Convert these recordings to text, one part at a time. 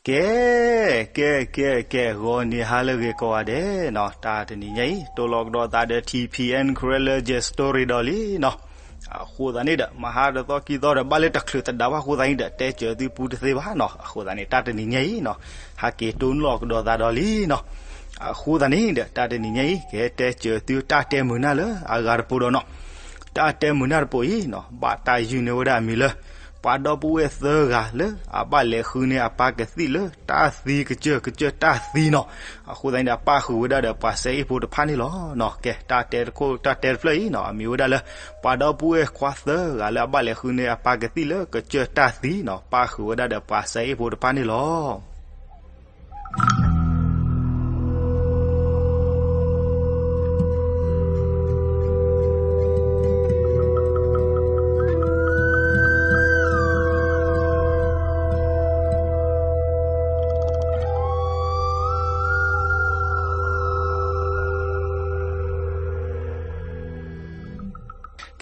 ကဲ, ကဲ, ကဲ, ကဲ, ဂီၤနံၤဟါလၢအဂ့ၤကိးဂၤဒဲးနီၤ, တၢ်တနံၤညါအံၤ တိၢ်လီၤကဒီးသးဒီး ထံၣ်ဖံၣ်အဲၣ် Karen လၢ Jet Story ဒီးလံနီၤ. အဃိသတးန့ၣ်ဒီး မဟါတသီခံသီဒီး ဘၣ်လၢတချုးသဒါဘၣ်အဃိသတးန့ၣ်ဒီး တဲစၢၤသုပူတသ့ဘၣ်နီၤ. အဃိသတးန့ၣ် တၢ်တနံၤညါအံၤနီၤ ဟဲက့ၤတိၢ်လီၤကဒီးသးဒီးလံနီၤ. အဃိသတးန့ၣ်ဒီး တၢ်တနံၤညါအံၤ ကဟဲတဲစၢၤသုတၢ်တဲမုာ်နၢ်လၢအဂၤတပိၤဒီးနီၤ. တၢ်တဲမုာ်နၢ်တပိၤအံၤနီၤ ဘၣ်တၢ်ယုၢ်န့ၢ်ဝဲဒၣ်အမံၤလၢ ပှၤဒီပုၢ်ဝဲၢ်သၢဂၤလၢအဘၣ်လဲၤဃုန့ၢ်အပၢ်ကသံၣ်လၢတၢ်သံကစၢၢ် ကစၢၢ်တၢ်သံနီၤ. အဃိသတးန့ၣ်ဒီး ပၣ်ဃုာ်ဝဲဒၣ်ဒီးပှၤစဲအ့ၣ်ဖိတဖၣ်န့ၣ်လီၤ. ကဲ တၢ်တဲတခိၣ် တၢ်တဲတဖျၢၣ်အံၤနီၤ အမံၤဝဲဒၣ်လၢ ပှၤဒီပုၢ်ဝဲၢ်ခွါသၢဂၤလၢအဘၣ်လဲၤဃုန့ၢ်အပၢ်ကသံၣ်လၢကစၢၢ်တၢ်သံနီၤ ပၣ်ဃုာ်ဝဲဒၣ်ဒီးပှၤစဲအ့ၣ်ဖိတဖၣ်န့ၣ်လီၤ.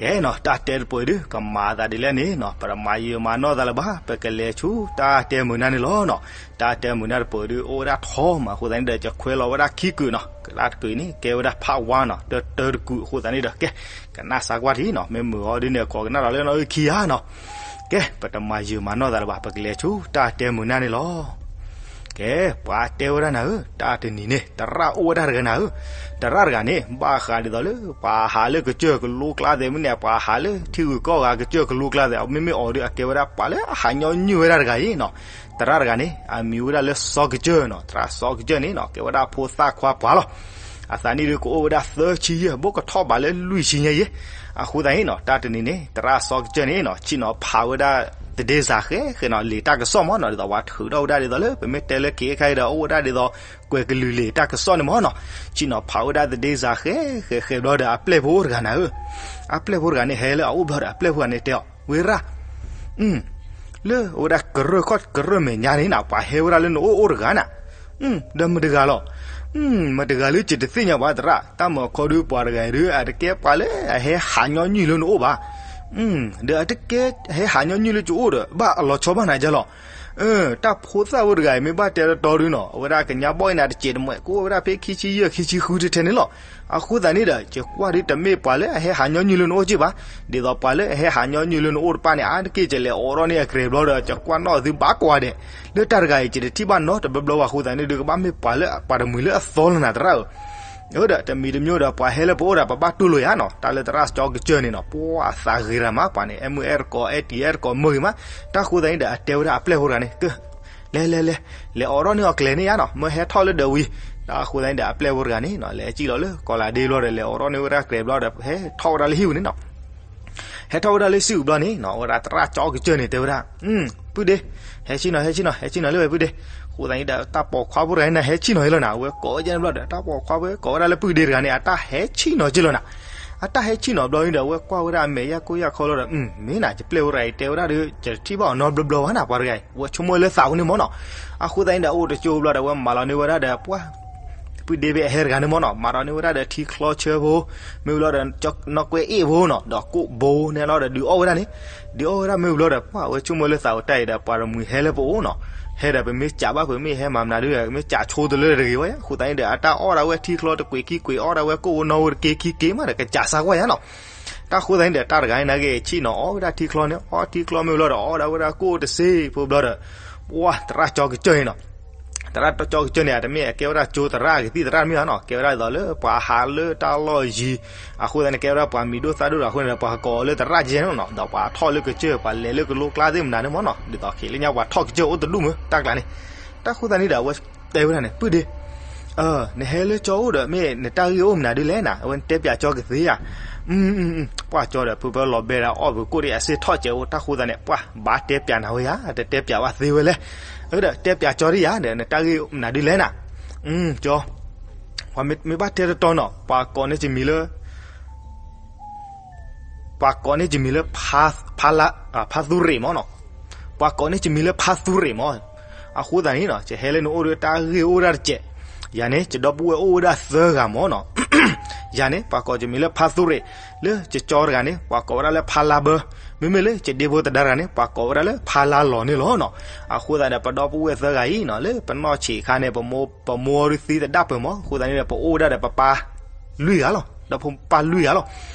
ကဲနီၤ တၢ်တဲတပိၤအံၤဒုး ကမၤအသးဒ်လဲၣ်န့ၣ်နီၤ ပတမၤယံာ်မၤနီၢ်သးလၢၤဘၣ် ပကလဲၤဆူတၢ်တဲမုာ်နၢ်န့ၣ်လီၤနီၤ. တၢ်တဲမုာ်နၢ်တပိၤဒုး အိၣ်ဝဲဒၣ်ထီမးအဃိသတးန့ၣ်ဒီး ကခွဲးလီၤဝဲဒၣ်ခံကုာ်နီၤ ကလါတကုာ်အံၤန့ၣ် ကဲဝဲဒၣ် part one နီၤ တၢတကုာ်အဃိသတးန့ၣ်ဒီး ကဲ ကနၣ်စါကွၢ်ထံနီၤ မ့ၢ်မုာ်အီၤဒုးန့ၣ် ကိးကနၣ်ဒီးလၢနီၣ်ဂံၢ်ခံဂၤနီၤ. ကဲ ပတမၤယံာ်မၤနီၢ်သးလၢၤဘၣ် ပကလဲၤဆူတၢ်တဲမုာ်နၢ်န့ၣ်လီၤ. ကဲ ပှၤတဲဝဲဒၣ်နၤဧၢ တၢ်တနံၤန့ၣ် သရၣ်အိၣ်ဝဲဒၣ်တဂၤနၤဧၢ. သရၣ်တဂၤန့ၣ် ဘၣ်ဃးဒ်သိးလၢ ပှၤဟးလၢကစၢၢ်ကလိကျါသဲးမုၢ်န့ၣ် ပှၤဟးလၢထံဂုၤကီၢ်ဂၤကစၢၢ်ကလိကျါသဲး မ့မ့ၢ်အီၤဒုး အကဲဝဲဒၣ်ပှၤလၢအဟးညီနုၢ်ဝဲဒၣ်တဂၤအံၤနီၤ. သရၣ်တဂၤန့ၣ် အမံၤဝဲဒၣ်လၢစီၤကစၢၢ်နီၤ သရၣ်စီၤကစၢၢ်န့ၣ်နီၤ ကဲဝဲဒၣ်ဖိသၣ်ခွါပှၤလီၤ. အသးနံၣ်ဒုးကအိၣ်ဝဲဒၣ်သၢဆံယဲၢ် ဘိးကထီၣ်ဘးလၢလွံၢ်ဆံညါယဲၢ်. အဃိသတးန့ၣ်နီၤ တၢ်တနံၤန့ၣ် သရၣ်စီၤကစၢၢ်န့ၣ်နီၤ ဆ့ၣ်နီၤဖးဝဲဒၣ် သဒ့စးဃဲဃဲနီၤ လံာ်တၢ်ကစီၣ်မ့ၢ်နီၤ ဒ်သိးပှၤထုးထီၣ်ဝဲဒၣ်ဒ်သိးလၢ ပမ့ၢ်တဲလၢက့ၤခါအံၤဒီး အိၣ်ဝဲဒၣ်ဒ်သိး ကွဲၤကလုာ်လံာ်တၢ်ကစီၣ်န့ၣ်မ့ၢ်နီၤ. ဆ့ၣ်နီၤဖးဝဲဒၣ်သဒ့စးဃဲဃဲဃဲဘျီဒီး အပျဲၢ်ဖိအိၣ်တဂၤနၤဧၢ. အပျဲၢ်ဖိတဂၤန့ၣ် ဟဲလၢအအိၣ်ဘျီဒီး အပျဲၢ်ဖိတဂၤန့ၣ်တဲအီၤ ဝ့ရၣ် လၢအဝဲဒၣ်ကရၢၢ်ခီၣ်ကရၢၢ်မဲာ်ညါန့ၣ်နီၤ ပှၤဟဲဝဲဒၣ်လၢနအိၣ်အိၣ်တဂၤနၤ. ဒီးမတၤတဂၤလီၤ. မတၤတဂၤလၢယတသ့ၣ်ညါဘၣ်သရၣ် တၢ်မၤခီဒုးပှၤတဂၤအံၤဒုး အတကဲပှၤလၢအဟဲဟးညီနုၢ်လၢနအိၣ်ဘၣ်. ဒီးအတကဲဟဲဟးညီနုၢ်လၢကအိၣ်ဒီး ဘၣ်အလီၤဆီဘၣ်နၤကလီၤ. တၢ်ဖိသၣ်ဝဲတဂၤအံၤ မ့ၢ်ဘၣ်တဲတတီဒုးနီၤ အဝဲဒၣ်ကညးဘီၣ်အံၤနၤတစဲးတမှဲး ကအိၣ်ဝဲဒၣ်ဖဲခံဆံယဲၢ်ခံဆံဃုထဲထဲန့ၣ်လီၤ. အဃိသတးန့ၣ်ဒီး ယကွၢ်ဒုးတမ့ၢ်ပှၤလၢအဟဲဟးညီနုၢ်လၢနအိၣ်က့ၢ်ဘၣ်. ဒ်သိးပှၤလၢအဟဲဟးညီနုၢ်လၢနအိၣ်တဖၣ်န့ၣ် အါတက့ၢ်ကလဲၤအိးထီၣ်န့ၢ်အကြဲးဘျီဒီး ယကွၢ်နီၣ်သုဘၣ်ကွၢ်ဒဲး လၢတၢ်တဂၤအံၤ ယတထံၣ်ဘၣ်နီတဘျီဘျီဘၣ်အဃိသတးန့ၣ်ဒုး ကဘၣ်မ့ၢ်ပှၤလၢပှၤတမှံၤလၢအသီလၢနၤသရၣ်ဧၢ. ဒီးတမံၤတမံၤဒီး ပှၤဟဲလၢပအိၣ်ဒီး ပဘၣ်တူၢ်လိာ်ယါနီၤ တၢ်လၢသရၣ်စီၤကစၢၢ်န့ၣ်နီၤ ပှၤသးဂ့ၤရၤမး ပှၤန့ၣ် အဲၣ်မုၢ်အဲၣ်တကိး အဲၣ်တံၤအဲၣ်တကိးမုၢ်ဂ့ၤမး. တၢ်ဃိသတးန့ၣ်ဒီး အတဲဝဲဒၣ်အပျဲၢ်ဖိတဂၤန့ၣ် က လဲၤလဲၤလဲၤ လဲၤအိးထီၣ်န့ၢ်အီၤကျဲန့ၣ်ယါနီၤ မၢဟဲထီၣ်လၢဒၢးဝံၤ. တၢ်ဃိသတးန့ၣ်ဒီး အပျဲၢ်ဖိတဂၤန့ၣ်နီၤ လဲၤစံၣ်လီၤလၢကီးလးဒ့ဘျီဒီး လဲၤအိးထီၣ်န့ၢ်ဝဲဒၣ်ကျဲဘျီဒီး ဟဲထီၣ်ဝဲဒၣ်လၢဟံၣ်ပူၤန့ၣ်နီၤ ဟဲထီၣ်ဝဲဒၣ်လၢစုၣ်ပူၤဘျီန့ၣ်နီၤ အဝဲဒၣ်သရၣ်စီၤကစၢၢ်န့ၣ် တဲဝဲဒၣ် ပုၢ်ဒ့ ဟဲဆ့ၣ်နီၤ ဟဲဆ့ၣ်နီၤ ဟဲဆ့ၣ်နီၤလၢဝဲပုၢ်ဒ့. အဃိသတးန့ၣ်ဒီး တၢ်ပိာ်ခွါဖိတဂၤန့ၣ် ဟဲဆ့ၣ်နီၤယလီၤနၤ အဝဲကိးဝဲကဲန့ၣ်ဘျီဒီး တၢ်ပိာ်ခွါဖိကိးဝဲဒၣ်လၢပုၢ်ဒ့တဂၤန့ၣ် အတၢ်ဟဲဆ့ၣ်နီၤက့ၢ်လီၤနၤ. အတၢ်ဟဲဆ့ၣ်နီၤဘျီန့ၣ်ဒီး အဝဲကွၢ်ဝဲဒၣ်အမဲာ်ယၢ်ကိၢ်ယၢ်ခီလီၤဒီး မ့ၢ်နၤ ယပျဲၢ်ဖိတဂၤအံၤ တဲဝဲဒၣ်ဒီး ယတထံၣ်ဘၣ်အီၤနီတဘျီဘျီဘၣ်နၤ ပှၤတဂၤအံၤ အဝဲဆိကမိၣ်လၢသးအူန့ၣ်မ့ၢ်နီၤ. အဃိသတးန့ၣ်ဒီး အအိၣ်တကၠိဘျီဒီး အဝဲမၤလီၤန့ၢ်ဝဲဒၣ်ဒီး ပှၤ ပုၢ်ဒ့ဖဲအဟဲတဂၤန့ၣ်မ့ၢ်နီၤ မၤလီၤန့ၢ်ဝဲဒၣ်ဒီးထံချီဆၢဖိ မ့ၢ်ဝံၤလီၤဒီး နီၣ်ကွဲအ့ၣ်ဖိနီၤ ဒီးကိၣ်ဘိန့ၣ်လီၤဒီး ဒုးအီၣ်ဝဲဒၣ်န့ၣ် ဒုးအီၣ်ဝဲဒၣ်မ့ၢ်ဝံၤလီၤဒီး ပှၤအဝဲဆိကမိၣ်လၢသးအူတၢ်အံၤဒီး ပှၤတမှံၤဟဲလၢပအိၣ်နီၤ ဟဲဒီးပမ့ၢ်စးဘၣ်ပမ့ၢ်ဟဲမၤမနုၤဒုး မ့ၢ်စးဆိတလၢတဂ့ၤဝဲ အဃိသတးန့ၣ်ဒီး အတၢ်အီၣ်ဒၣ်ဝဲထံချီတကွံာ်ခံကွံာ် အီၣ်ဒၣ်ဝဲကိၣ်ဖိနီၣ်ဝဲတက့ခံက့မးဒီး ကစးစၢ်ကွၢ်ယါနီၤ. တၢ်ဃိသတးန့ၣ်ဒီး တၢ်တဂၤန့ၣ်နာ်က့ ဆ့ၣ်နီၤအီၣ်ဝဲဒၣ်ထံချီန့ၣ် အီထံချီမ့ၢ်ဝံၤလီၤဒီး အီၣ်ဒၣ်ဝဲဒၣ်ကိၣ်တစ့ဖိဘျီဒီး ပှၤသရၣ်စီၤကစၢၢ်န့ၣ်နီၤ သရၣ်စီၤကစၢၢ်န့ၣ် အတမ့ၢ်အကဲဝဲဒၣ်ကၠိသရၣ်အကသံၣ်သရၣ်တမ့ၢ်ဘၣ်နီၤ ကဲဝဲဒၣ်ဒ်သိးလၢပှၤဟးလၢတၢ်လီၢ်ယံၤ အဃိသတးန့ၣ် ကဲဝဲဒၣ်ပှၤမံၤဒိၣ်သၣ်ဒိၣ်ဒီးအဃိန့ၣ်ဒီး ပှၤကိးအီၤလၢသရၣ်ကဲန့ၣ်နီၤ ဒီးပှၤထီၣ်လၢကစၢၢ် ပှၤလဲၤလၢကလိကျါသ့ၣ်မနုၤန့ၣ်မ့ၢ်နီၤ ဒ်သိးခဲလၢညါပှၤထီၣ်ကစၢၢ်အိၣ်တဒူၣ်မုၢ် တၢ်ကျါန့ၣ် တၢ်ဃိသတးန့ၣ်ဒီး အဝဲတဲဝဲဒၣ်န့ၣ် ပုၢ်ဒ့ နဟဲလၢကၠီအိၣ်ဒီး မ့ၢ်နတၢ်ဂ့ၢ်အိၣ်မနုၤဒ်လဲၣ်နၤ အဝဲတဲပၠးကၠီကသ့ဧါ. ပှၤကၠီဒီး ဖုဖၢလီၤဘဲဒီးအီၣ်ပူၤကိၣ်ဒံးအစ့ၢ်ထီၣ်စဲးအိၣ် တၢ်ဃိသတးန့ၣ် ပှၤဘၣ်တဲပၠးနၤဝဲယါ တတဲပၠးဘၣ်သ့ဝဲလဲၣ်. အဝဲဒီးတဲပၠးကၠီဒံးယါဒီး နတၢ်ဂ့ၢ်မနုၤဒ်လဲၣ်နၤ. ကၠီ ပှၤမ့ၢ်ဘၣ်တဲတတီနီၤ ပှၤကိးန့ၢ်ကမံၤလၢ ပှၤကိးန့ၢ်ကမံၤလၢ ဖါ ဖါသူရ့ၣ်မ့ၢ်နီၤ, ပှၤကိးန့ၢ်ကမံၤလၢဖါသူရ့ၣ်မ့ၢ်, အဃိသတးန့ၣ်နီၤ ယဟဲလၢနအိၣ်ဒီးတၢ်ဂ့ၢ်အိၣ်ဝဲဒၣ်တစဲး, ယၤန့ၣ် ယဒီပုၢ်ဝဲၢ်အိၣ်ဝဲဒၣ်သၢဂၤမ့ၢ်နီၤ, ယၤန့ၣ် ပှၤကိးကမံၤလၢဖါသူရ့ၣ်, လၢယကၠီတဂၤန့ၣ် ပှၤကိးဝဲဒၣ်လၢဖါလါဘၢ မ့မ့ၢ်လၢယဒ့ဖိသဒါတဂၤန့ၣ် ပှၤကိးဝဲဒၣ်လၢဖါလါလီၤန့ၣ်လီၤနီၤ. အဃိသတးဒီး ပဒီပုၢ်ဝဲၢ်သၢဂၤအံၤနီၤ လၢပနီၢ်ဆံးအခါန့ၣ် ပမိၢ်ပမိၢ်ဒုးသံသဒၣ်ပၢၢ်မး, အဃိသတးန့ၣ်ဒီး ပအိၣ်ဝဲဒၣ်ဒီးပပၢ်လွံၢ်ဂၤလီၤ, ဒီးပပၢ်လွံၢ်ဂၤလီၤ.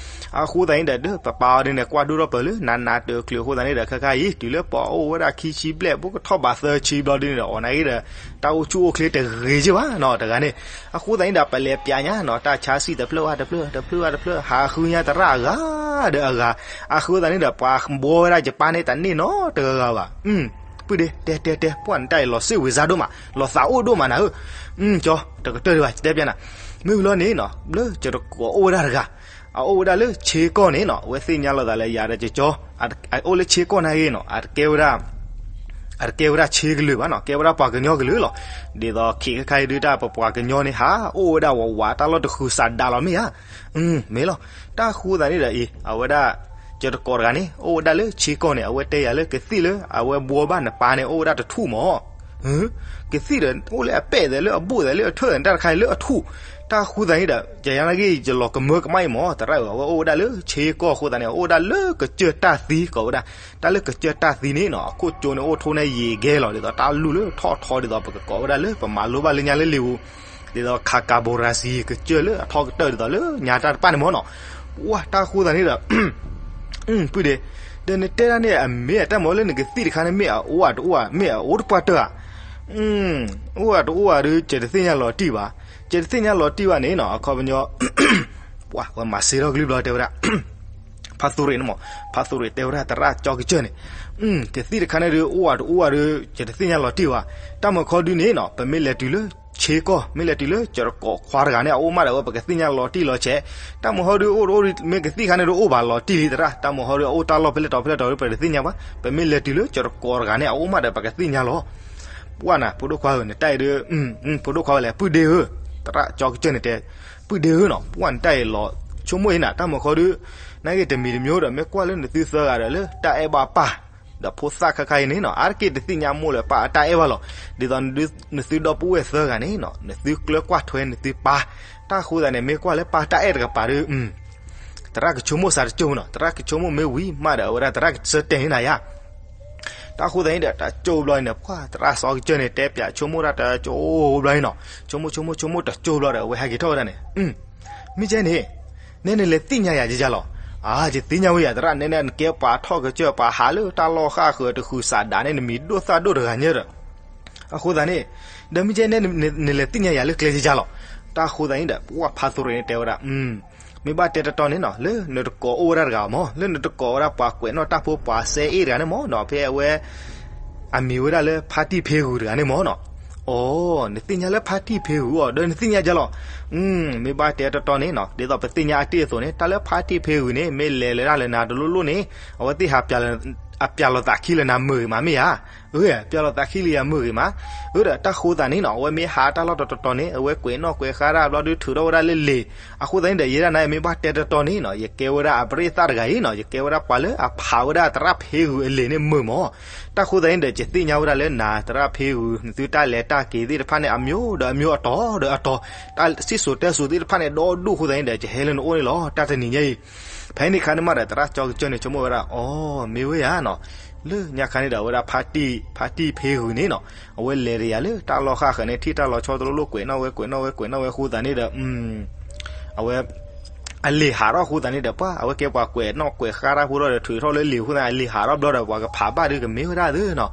အဃိသတးန့ၣ်ဒီး ပပၢ်အီၤဒ်န့ၣ် ကွၢ်ဒိၣ်ထီၣ်ပၢၢ်လၢနးနးတၢၤချုးအဃိသတးန့ၣ်ဒီး ခဲခါအံၤ တုၤလၢပှၤအိၣ်ဝဲဒၣ်ခံဆံဘျဲၣ် ဘူးကထီၣ်ဘးသၢဆံဘျီဒ်န့ၣ်ဒီး အီၤနာ်က့ဒီး တၢ်အိၣ်ဆူၣ်အိၣ်ချ့တဂ့ၤက့ဘၣ်နီၤ တဂၤန့ၣ်. အဃိသတးန့ၣ်ဒီး ပလဲၤပျးညါနီၤ တၢ်ဆါဆံၣ်တဖျၢၣ်ဘၣ်တဖျၢၣ် တဖျၢၣ်ဘၣ်တဖျၢၣ် ဟးဃုညါသရၣ်အဂၤဒီးအဂၤ. အဃိသတးန့ၣ်ဒီး ပှၤဘှီဝဲဒၣ်ယပၢ်န့ၣ် တန့ၢ်နီတဂၤဂၤဘၣ်. ပုၢ်ဒ့ တဲတဲတဲ ပှၢ်နတၢ်အံၤလီၤစ့ၣ်ဝံၤစါဒိၣ်မး လီၤသးအိၣ်ဒိၣ်မးနၤဧၢ. ကၠီ တကတၢၢ်ဒံးဘၣ် တဲပျးနၤ. မ့ၢ်ဝံၤလီၤန့ၣ်နီၤ လၢယတကိးအိၣ်ဝဲဒၣ်တဂၤ အအိၣ်ဝဲဒၣ်လၢဆ့ကီၢ်န့ၣ်နီၤ အဝဲသ့ၣ်ညါလိာ်သးလၢယၤဒီးကၠီ အအိၣ်လၢဆ့ကီၢ်နာ်ဂ့ၤနီၤ အတကဲဝဲဒၣ် အတကဲဝဲဒၣ်ဆ့ကလုာ်ဘၣ်နီၤ ကဲဝဲဒၣ်ပှၤကညီကလုာ်လီၤ. ဒ်သိးခံးခါခါအံၤဒုးတၢ်ပပှၤကညီန့ၣ် ဟးအိၣ်ဝဲဒၣ်ဝးဝးတၢ်လီၢ်တဃုာ်စးဒးလီၤမ့ၢ်ဧါ. မ့ၢ်လီၤ. တၢ်ဃိသတးန့ၣ်ဒီးအံၤ အဝဲဒၣ် ယတကိးတဂၤန့ၣ် အိၣ်ဝဲဒၣ်လၢဆ့ကီၢ်န့ၣ် အဝဲတဲယၤလၢကသံၣ်လၢအဝဲဘှီဘၣ်နပၢ်န့ၣ် အိၣ်ဝဲဒၣ်တထူၣ်မး ကသံၣ်ဒီး အိၣ်လၢအပဲၣ်သဲးလၢအဘိၣ်သဲးလၢအထၢၣ်သဲး တၢ်တခါအံၤလၢအထူၣ်. တၢ်ဃိသတးန့ၣ်ဒီး ယနာ်က့ ယလီၤကမၢကမၣ်အံၤမး သရၣ်ဧၢ အဝဲအိၣ်ဝဲဒၣ်လၢဆ့ကီၢ်အဃိသတးန့ၣ် အအိၣ်ဝဲဒၣ်လၢကစၢၢ်တၢ်သံ ကိးဝဲဒၣ် တၢ်လၢကစၢၢ်တၢ်သံန့ၣ်နီၤ အခိၣ်ကၠိန့ၣ်အိၣ်ထိးန့ၢ်ယံာ်ဂဲၤလီၤ ဒ်သိးတၢ်လူၢ်လၢထီၣ်ထီဒ်သိးပကကိးဝဲဒၣ်လၢပမၤလိဘၣ်လၢညါလၢလံာ်ပူၤ ဒ်သိး ခးကၤဘိရၤစံ ကစၢၢ်လၢအထီကတၢၢ်ဒ်သိးလၢညါတၢ်တဖၣ်န့ၣ်မးနီၤ. ပှၢ် တၢ်ဃိသတးန့ၣ်ဒီး ပုၢ်ဒ့ ဒီးနတဲဒၣ်န့ၣ် အမ့ၢ်အတၢ်မၤလၢနကသံၣ်တခါန့ၣ် မ့ၢ်အအိၣ်ဧါတအိၣ်ဧါ မ့ၢ်အအိၣ်တပှၢ်တၢၢ်ဧါ. အိၣ်ဧါတအိၣ်ဧါဒီး ယတသ့ၣ်ညါလီၤတံၢ်ဘၣ်. ယတသ့ၣ်ညါလီၤတံၢ်ဘၣ်န့ၣ်နီၤ အခီပညီ ပှၢ် ဝဲမၤစ့ထီၣ်ကလုၢ်ဘျီတဲဝဲဒၣ် ဖါသူရ့ၣ်န့ၣ်မး ဖါသူရ့ၣ်တဲဝဲဒၣ်သရၣ်ကၠီကစၢၢ်န့ၣ် ကသံၣ်တခါန့ၣ်ဒီး အိၣ်ဧါတအိၣ်ဧါဒီး ယတသ့ၣ်ညါလီၤတံၢ်ဘၣ်. တၢ်မၤခီဒုန့ၣ်နီၤ ပမ့ၢ်လဲၤတုၤလၢဆ့ကီၢ် မ့ၢ်လဲၤတုၤလၢယတကိးခွါတဂၤန့ၣ် အအိၣ်မးဒီး အဝဲပကသ့ၣ်ညါလီၤတံၢ်လီၤဆဲး. တၢ်မၤဟီဒုအိၣ်တအိၣ် မ့ၢ်ကသံၣ်ခါန့ၣ်ဒီး အိၣ်ဘၣ်လီၤတံၢ်လံသရၣ် တၢ်မၤဟီဒုအအိၣ်တၢ်လီၢ်ဖဲလဲၣ်တီၤဖဲလဲၣ်တီၤဒီး ပတသ့ၣ်ညါဘၣ်. ပမ့ၢ်လဲၤတုၤလၢယတကိးတဂၤန့ၣ် အအိၣ်မးဒီး ပကသ့ၣ်ညါလီၤ. ပှၢ်နၤ ဖိဒိၣ်ခွါဧၢ နတၢ်အံၤဒီး ဖိဒိၣ်ခွါဝဲလဲၣ် ပုၢ်ဒ့ဧၢ, သရၣ်ကၠီကစၢၢ်န့ၣ်တဲ ပုၢ်ဒ့ဧၢနီၤ ပှၢ်နတၢ်အံၤလီၤ ဆိကမိၣ်အံၤနၤ တၢ်မၤခီဒု နာ်က့တမံၤတမံၤဒီး မ့ၢ်ကွၢ်လၢနသုသၢဂၤဒီးလၢတၢ်အဲၣ်ဘၣ်ပၢ် ဒီးဖိသၣ်ခါခါအံၤန့ၣ်နီၤ အါတက့ၢ်တသ့ၣ်ညါမိၢ်လၢပၢ်အတၢ်အဲၣ်ဘၣ်လီၤ. ဒ်သိးနသုဒီပုၢ်ဝဲၢ်သၢဂၤန့ၣ်နီၤ နသုကျၢၤကွၢ်ထွဲနသုပၢ်, တၢ်ဃိသတးန့ၣ် မ့ၢ်ကွၢ်လၢပၢ်တၢ်အဲၣ်တကပၤဒီး သရၣ်ကဆိကမိၣ်စးတကၠိၢ်နီၤ သရၣ်ကဆိကမိၣ်မ့ၢ်ဝံၤမးဒီး အဝဲဒၣ်သရၣ်ကစၢၢ်တဲာ်န့ၢ်နၤယါ တၢ်ဃိသတးန့ၣ်ဒီး တကၠိၢ်ဘျီန့ၣ် ပှၢ်သရၣ်စီၤကစၢၢ်န့ၣ် တဲပၠးဆိကမိၣ်တၢ်တကၠိၢ်ဘျီန့ၣ်နီၤ ဆိကမိၣ်ဆိကမိၣ်ဆိကမိၣ်တကၠိၢ်ဘျီဒီး အဝဲဟဲက့ၤထီၣ်ဝဲဒၣ်န့ၣ် မ့ၢ်ကဲန့ၣ် နဲနလဲၤသ့ၣ်ညါယၤကကလီၤ. အါ ယသ့ၣ်ညါဝဲယၤသရၣ် နဲနဲနကဲပှၤထီၣ်ကစၢၢ် ပှၤဟးလၢတၢ်လီၢ်ဃၣ်ဃၢၤတဃုာ်စးဒးန့ၣ် နမံၤဒိၣ်သၣ်ဒိၣ်တဂၤညါဒီး အဃိသတးန့ၣ် ဒီးမ့ၢ်ကဲနဲနလဲၤသ့ၣ်ညါယၤလၢကျဲကကလီၤ. တၢ်ဃိသတးန့ၣ်ဒီး ပှၢ်ဖါသူရ့ၣ်န့ၣ်တဲဝဲဒၣ် မ့ၢ်ဘၣ်တဲတတီန့ၣ်နီၤ လၢနတကိးအိၣ်ဝဲဒၣ်တဂၤမး လၢနတကိးဝဲဒၣ်ပှၤကွဲးနီၣ်တၢ်ဖိပှၤစဲအ့ၣ်တဂၤန့ၣ်မးနီၤ ဖဲအဝဲ အမံၤဝဲဒၣ်လၢဖါတံၢ်ဖ့ဂုၤတဂၤန့ၣ်မးနီၤ. အိ နသ့ၣ်ညါလၢဖါတံၢ်ဖ့ဂုၤအီၤ ဒီးနသ့ၣ်ညါကလီၤ. မ့ၢ်ဘၣ်တဲတတီန့ၣ်နီၤ ဒ်သိးပသ့ၣ်ညါအတ့ၢ်အသိးန့ၣ် တၢ်လၢဖါတံၢ်ဖ့ဂုၤန့ၣ် မ့ၢ်လဲၤလၢဒၣ်လၢနၤတလိၣ်လိၣ်န့ၣ် အဝဲသ့ၣ်ဟး အပျးလီၤသးခံလၢနၤမုာ်ဂ့ၤမးမ့ၢ်ဧါ. အၢ ပျးလီၤသးခံလၢယၤမုာ်ဂ့ၤမး. အၢ ဒီးတၢ်ဃိသတးန့ၣ်နီၤ အဝဲမ့ၢ်ဟးတၢ်လီၢ်တတီၤတီၤန့ၣ် အဝဲကွဲးနီၣ်ကွဲးဃါတၢ်ဘျီဒုးထုးထီၣ်ဝဲဒၣ်လၢလံာ်. အဃိသတးန့ၣ်ဒီး ယဲဒၣ်နၤမ့ၢ်ဘၣ်တဲတတီန့ၣ်နီၤ ယကဲဝဲဒၣ်အပရ့ၣ်သၣ်တဂၤအံၤနီၤ ယကဲဝဲဒၣ်ပှၤလၢအဖးဝဲဒၣ်သရၣ်ဖ့ဂုၤအလံာ်န့ၣ်မုာ်မး. တၢ်ဃိသတးန့ၣ်ဒီး ယသ့ၣ်ညါဝဲဒၣ်လၢနၤသရၣ်ဖ့ဂုၤ နသုတၢ်လဲၤတၢ်က့ၤသ့ၣ်တဖၣ်န့ၣ် အမျိုးဒီးအမျိုး အတီၤဒီးအတီၤ တၢ်စံၣ်စိၤတဲစိၤသ့ၣ်တဖၣ်န့ၣ် ဒီဒူၣ်အဃိသတးန့ၣ်ဒီး ယဟဲလၢနအိၣ်န့ၣ်လီၤ တၢ်တနံၤညါအံၤ. ဖဲန့ၣ်အခါန့ၣ်မးဒီး သရၣ်ကၠီကစၢၢ်န့ၣ် ဆိကမိၣ်ဝဲဒၣ် အိ မ့ၢ်ဝဲယၤနီၤ လၢညါခါန့ၣ်ဒီး အဝဲဒၣ်ဖါတံၢ် ဖါတံၢ်ဖ့ဂုၤန့ၣ်နီၤ အဝဲလဲၤတယၤလၢတၢ်လီၢ်ဃၣ်ဃၢၤန့ၣ် ထံၣ်တၢ်လီၤဆီတလိၣ်လိၣ် ကွဲးနီၣ်ဝဲကွဲးနီၣ်ဝဲကွဲးနီၣ်ဝဲအဃိသတးန့ၣ်ဒီး အဝဲ အလံာ်ဟးထီၣ်အဃိသတးန့ၣ်ဒီး ပှၢ် အဝဲကဲပှၤကွဲးနီၣ်ကွဲးဃါတၢ်ဖိထီၣ်ဒီး ထုးထီၣ်လၢလံာ်အဃိသတး အလံာ်ဟးထီၣ်ဘျီဒီး ပှၤကဖးဘၣ်ဒုးကမ့ၢ်ဝဲဒၣ်သုနီၤ.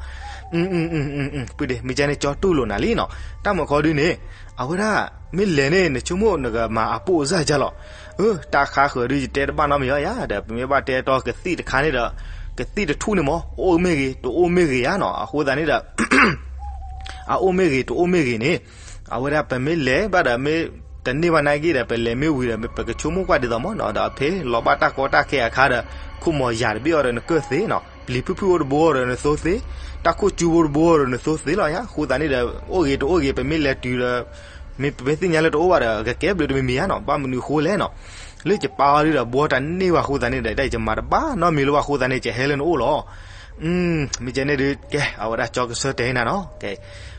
မ့ၢ်ကဲန့ၣ် ကၠီတူၢ်လိာ်နၤလံနီၤ တၢ်မၤခီဒုန့ၣ် အဝဲဒၣ် မ့ၢ်လဲၤန့ၣ် နဆိကမိၣ်နကမၤအပိၢ်အစၢ်ကလီၤ. အၢ တၢ်ခါဃၢၤဒုး ယတဲတဘၣ်နီတမံၤအီၤယၤ ဒီးပမ့ၢ်ဘၣ်တဲတီကသံၣ်တခါန့ၣ်ဒီး ကသံၣ်တထူၣ်န့ၣ်မး အိၣ်မ့ၢ်ဂ့ၤ တအိၣ်မ့ၢ်ဂ့ၤဧါနီၤ အဃိသတးန့ၣ်ဒီး အအိၣ်မ့ၢ်ဂ့ၤ တအိၣ်မ့ၢ်ဂ့ၤန့ၣ် အဝဲဒၣ်ပမ့ၢ်လဲၤဘၣ်ဒီး မ့ၢ်တန့ၢ်ဘၣ်နာ်က့ဒီး ပလဲၤမ့ၢ်ဝံၤဒီး ပကဆိကမိၣ်ကွၢ်ဒ်သိးမးနီၤ ဒီးဖဲလီၤဘၣ်တၢ်ကီတၢ်ခဲအခါဒီး ခိၣ်မီၤယၤတဘ့ၣ်အီၤဒီးနကၢၢ်သ့နီၤ ပျံၤဖုၣ်ဖုၣ်အိၣ်တဘိအီၤဒီးနသိသ့ တၢ်ခိၣ်ကၠူဖိတဘိအီၤဒီးနသိသ့လီၤယၤ အဃိသတးန့ၣ်ဒီး အိၣ်ဂ့ၤတအိၣ်ဂ့ၤ ပမ့ၢ်လဲၤတုၤဒီး မ့ၢ်ပမ့ၢ်သ့ၣ်ညါလၢတအိၣ်ဘၣ်ဒီး ကကဲဘျုးတမံၤမံၤဧါနီၤ ဘၣ်မနုၤအဃိလဲၣ်နီၤ လၢယပၢ်အီၤဒုဒီး ဘှီတၢ်န့ၢ်ဘၣ်အဃိသတးန့ၣ်ဒီး ယမၤတဘၣ်နီတမံၤလၢၤဘၣ်အဃိသတးန့ၣ် ယဟဲလၢနအိၣ်လီၤ. မ့ၢ်ကဲန့ၣ်ဒုး ကဲ အဝဲဒၣ်ကၠီကစၢၢ်တဲာ်နၤနီၤ ကဲ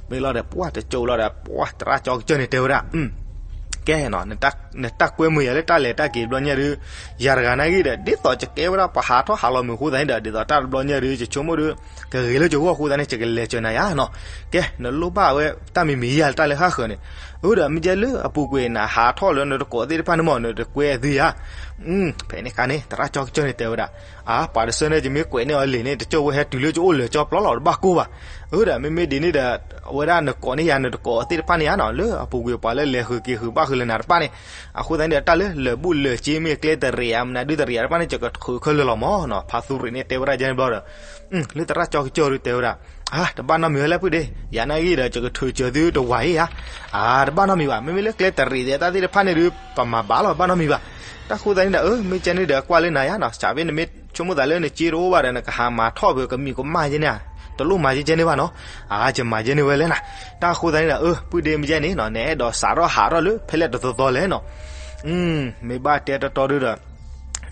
မ့ၢ်လီၤဒီး ပှၢ်တကၠိလီၤဒီး ပှၢ်သရၣ်ကၠီကစၢၢ်န့ၣ်တဲဝဲဒၣ် ကဲနီၤ, နတၢ်ကွဲမုာ်ယၤလၢတၢ်လဲၤတၢ်က့ၤတဘျီညါဒုး, ယၤတဂၤနာ်ဂ့ၤဒီး ဒ်သိးယကဲဝဲဒၣ်ပှၤဟးထီၣ်ဟးလီၤမုာ်အဃိသတးန့ၣ်ဒီး ဒ်သိးတၢ်တဘျီညါဒုး ယဆိကမိၣ်ဒီး ကဂ့ၤလၢယဂီၢ်အဃိသတးန့ၣ် ယကလဲၤစၢၤနၤယၤနီၤ. ကဲ နလိၣ်ဘၣ်ဝဲတၢ်မံၤမံၤယၤလၢတၢ်လၢဟးဃၢၤန့ၣ်, အၢဒီးမ့ၢ်ကဲလၢအပူၤကွံာ်နဟးထီၣ်လၢနတကိးသ့ၣ်တဖၣ်န့ၣ်မ့ၢ် နတကွဲအသုဧါ. ဖဲန့ၣ်အခါန့ၣ် သရၣ်ကၠီကစၢၢ်န့ၣ်တဲဝဲဒၣ်, အါ ပှၤတဆၢန့ၣ် ယမ့ၢ်ကွဲးန့ၢ်အီၤလံာ်န့ၣ် တကၠိၢ်ဝဲဟဲတုၤလၢယအိၣ်လၢာ်ကၠီပျီလီၤ တဘၣ်ကိၢ်ဘၣ်. အၢဒီး မ့မ့ၢ်ဒ်န့ၣ်ဒီး အဝဲဒၣ်နကိးန့ၢ်ယၤ နတကိးသ့ၣ်တဖၣ်န့ၣ်ဧါနီၤ, လၢအပူၤကွံာ်ပှၤလၢလဲၤဃုာ်က့ၤဃုာ်ဘၣ်ဃုာ်လၢနၤတဖၣ်န့ၣ်, အဃိသတးန့ၣ်ဒီး တၢ်လၢလၢာ်ဘူၣ်လၢာ်စ့မ့ၢ်ကျဲတရံးဧါ မနုၤဒုတရံးဧါတဖၣ်န့ၣ် ယကထုးခဲလၢာ်လီၤမ့ၢ်နီၤ. ဖါသူရံးန့ၣ်တဲဝဲဒၣ်ယဲန့ၣ်ဘျီဒီး လၢသရၣ်ကၠီကစၢၢ်ဒုးတဲဝဲဒၣ်, အါ တဘၣ်နီတမံၤဝဲလၢပုၢ်ဒ့, ယၤနာ်ဂ့ၤဒီး ယကထုးစၢၤသုတဝၤအံၤဧါ. အါ တဘၣ်နီတမံၤဘၣ်, မ့မ့ၢ်လၢကျဲတရံးသ့ၣ်တၢ်သ့ၣ်တဖၣ်န့ၣ်ဒုး ပမၤဘၣ်လီၤ ဘၣ်နီတမံၤဘၣ်. တၢ်ဃိသတးန့ၣ်ဒီး အၢ မ့ၢ်ကဲန့ၣ်ဒီး ကွၢ်လၢနၤယါနီၤ, စးဖဲနမ့ၢ်ဆိကမိၣ်သးလၢနစ့တအိၣ်ဘၣ်ဒီး နကဟးမၤထီၣ်ဖဲကမံၤကမၣ်ယဲန့ၣ်ဧါ, တလိၣ်မၤယဲကဲန့ၣ်ဘၣ်နီၤ. အါ ယမၤယဲန့ၣ်ဝဲလဲၣ်နၤ. တၢ်ဃိသတးန့ၣ်ဒီး အၢ ပုၢ်ဒ့မ့ၢ်ကဲန့ၣ်နီၤ, နအဲၣ်ဒိးစးထီၣ်ဟးထီၣ်လၢဖဲလဲၣ်တတီတီလဲၣ်နီၤ. မ့ၢ်ဘၣ်တဲတီတီဒုးဒီး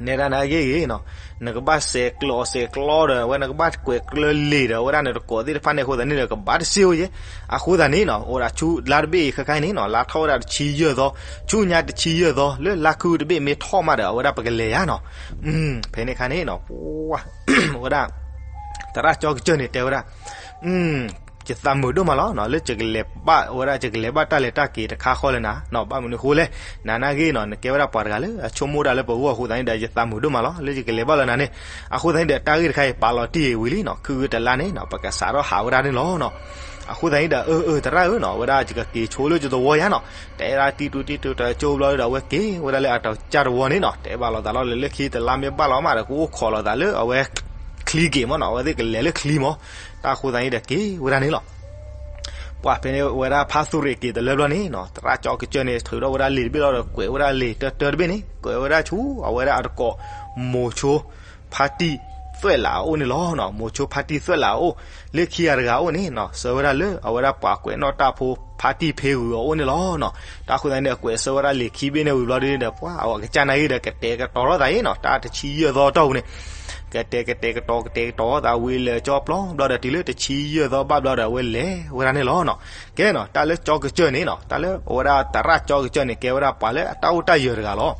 နဲဒၣ်နဂ့ၤဂ့ၤနီၤ, နကဘၣ်စဲးကျၢၤအီၤစဲးကျၢၤဒီး အဝဲနကဘၣ်ကွဲးကျၢၤလံာ်ဒီး အဝဲဒၣ်နတကိးသ့ၣ်တဖၣ်န့ၣ်အဃိသတးန့ၣ်ဒီး ကဘၣ်တစ့အိၣ်ယဲ. အဃိသတးန့ၣ်နီၤ အိၣ်ဒၣ်ဆူလါတဘ့ၣ်အံၤခဲခါအံၤန့ၣ်နီၤ, လါထီၣ်ဝဲဒၣ်တဆံယဲၢ်သီ, ဆူညါတဆံယဲၢ်သီ လၢလါခုတဘ့ၣ်မ့ၢ်ထီၣ်မးဒီး အဝဲဒၣ်ပကလဲၤယါနီၤ. ဖဲန့ၣ်အခါန့ၣ်နီၤ ပှၤ ဝဲဒၣ် သရၣ်ကၠီကစၢၢ်န့ၣ်တဲဝဲဒၣ် ယသးမုာ်ဒိၣ်မးလီၤနီၤ, လၢယကလဲၤဘၣ်ဝဲဒၣ် ယကလဲၤဘၣ်တၢ်လဲၤတၢ်က့ၤတခါဃီလၢနၤ, ဘၣ်မနုၤအဃိလဲၣ်, နၤနာ်ဂ့ၤနီၤ နကဲဝဲဒၣ်ပှၤတဂၤလၢအဆိကမိၣ်တၢ်လၢပဂီၢ်အဃိသတးန့ၣ်ဒီး ယသးမုာ်ဒိၣ်မးလီၤ လၢယကလဲၤဘၣ်လၢနၤန့ၣ်. အဃိသတးန့ၣ်ဒီး တၢ်ဂ့ၢ်တခါအံၤ ပာ်လီၤတံၢ်အံၤဝံၤလံနီၤ, ခုဂုတလါန့ၣ်နီၤ ပကစးထီၣ်ဟးဝဲဒၣ်န့ၣ်လီၤနီၤ. အဃိသတးန့ၣ်ဒီး အၢ အၢ သရၣ်ဧၢနီၤ, ဝဲဒၣ်ယကက့ၤဆိလၢယသဝီယါနီၤ, တဲဒၣ်တံတူတံတူတကၠိဘျီဒီး အဝဲက့ၤဝဲဒၣ်လၢအတကၠၢ်တဝီန့ၣ်နီၤ, တဲဘၣ်လိာ်သးလီၤလၢ လၢခံတလါမ့ၢ်ဘၣ်လီၤမးဒီး ကအိၣ်ခိးလိာ်သးလၢအဝဲ ချံက့ၤမ့ၢ်နီၤ, အဝဲသ့ၣ်ကလဲၤလၢချံမ့ၢ်, တၢ်ဃိသတးန့ၣ်ဒီးက့ၤဝဲဒၣ်န့ၣ်လီၤ. ပှၤဖဲန့ၣ်ဝဲဒၣ်ဖါသူရ့းက့ၤတလၢဘျီန့ၣ်နီၤ, သရၣ်ကၠီကစၢၢ်န့ၣ် ထုးထီၣ်ဝဲဒၣ်လံာ်တဘ့ၣ်လီၤဒီး ကွဲးဝဲဒၣ်လံာ်တၢတၢတဘ့ၣ်န့ၣ် ကွဲးဝဲဒၣ်ဆူ အဝဲဒၣ်အတကိး မိၤဆိ ဖါတံၢ်သွဲၣ်လးအအိၣ်န့ၣ်လီၤနီၤ. မိၤဆိဖါတံၢ်သွဲၣ်လးအအိၣ် လၢခံဂၤတဂၤအအိၣ်န့ၣ်နီၤ, ဆှၢဝဲဒၣ်လၢအဝဲဒၣ်ပှၤကွဲးနီၣ်တၢ်ဖိ ဖါတံၢ်ဖ့ဂုၤအအိၣ်န့ၣ်လီၤနီၤ. တၢ်ဃိသတးန့ၣ်ဒီး ကွဲးဆှၢဝဲဒၣ်လံာ်ခံဘ့ၣ်န့ၣ်ဝံၤဘျီဒ်န့ၣ်ဒီး ပှၤအဝဲကစၢ်နာ်ဂ့ၤဒီး ကတဲာ်ကတီၤထီၣ်သးအံၤနီၤ, တၢ်တဆံယဲၢ်သီတီၢ်ပူၤန့ၣ် ကတဲာ်ကတဲာ်ကတီၤ ကတဲာ်ကတီၤသးဝံၤလၢာ်ကၠီပျီဘျီဒီး တုၤလၢတဆံယဲၢ်သီဘၣ်ဘျီဒီး အဝဲလဲၤဝဲဒၣ်န့ၣ်လီၤနီၤ. ကဲနီၤ တၢ်လၢကၠီကစၢၢ်န့ၣ်နီၤ, တၢ်လၢအဝဲဒၣ်သရၣ်ကၠီကစၢၢ်န့ၣ် ကဲဝဲဒၣ်ပှၤလၢအတၢ်အိၣ်တၢ်ယၢၤတဂၤလီၤ.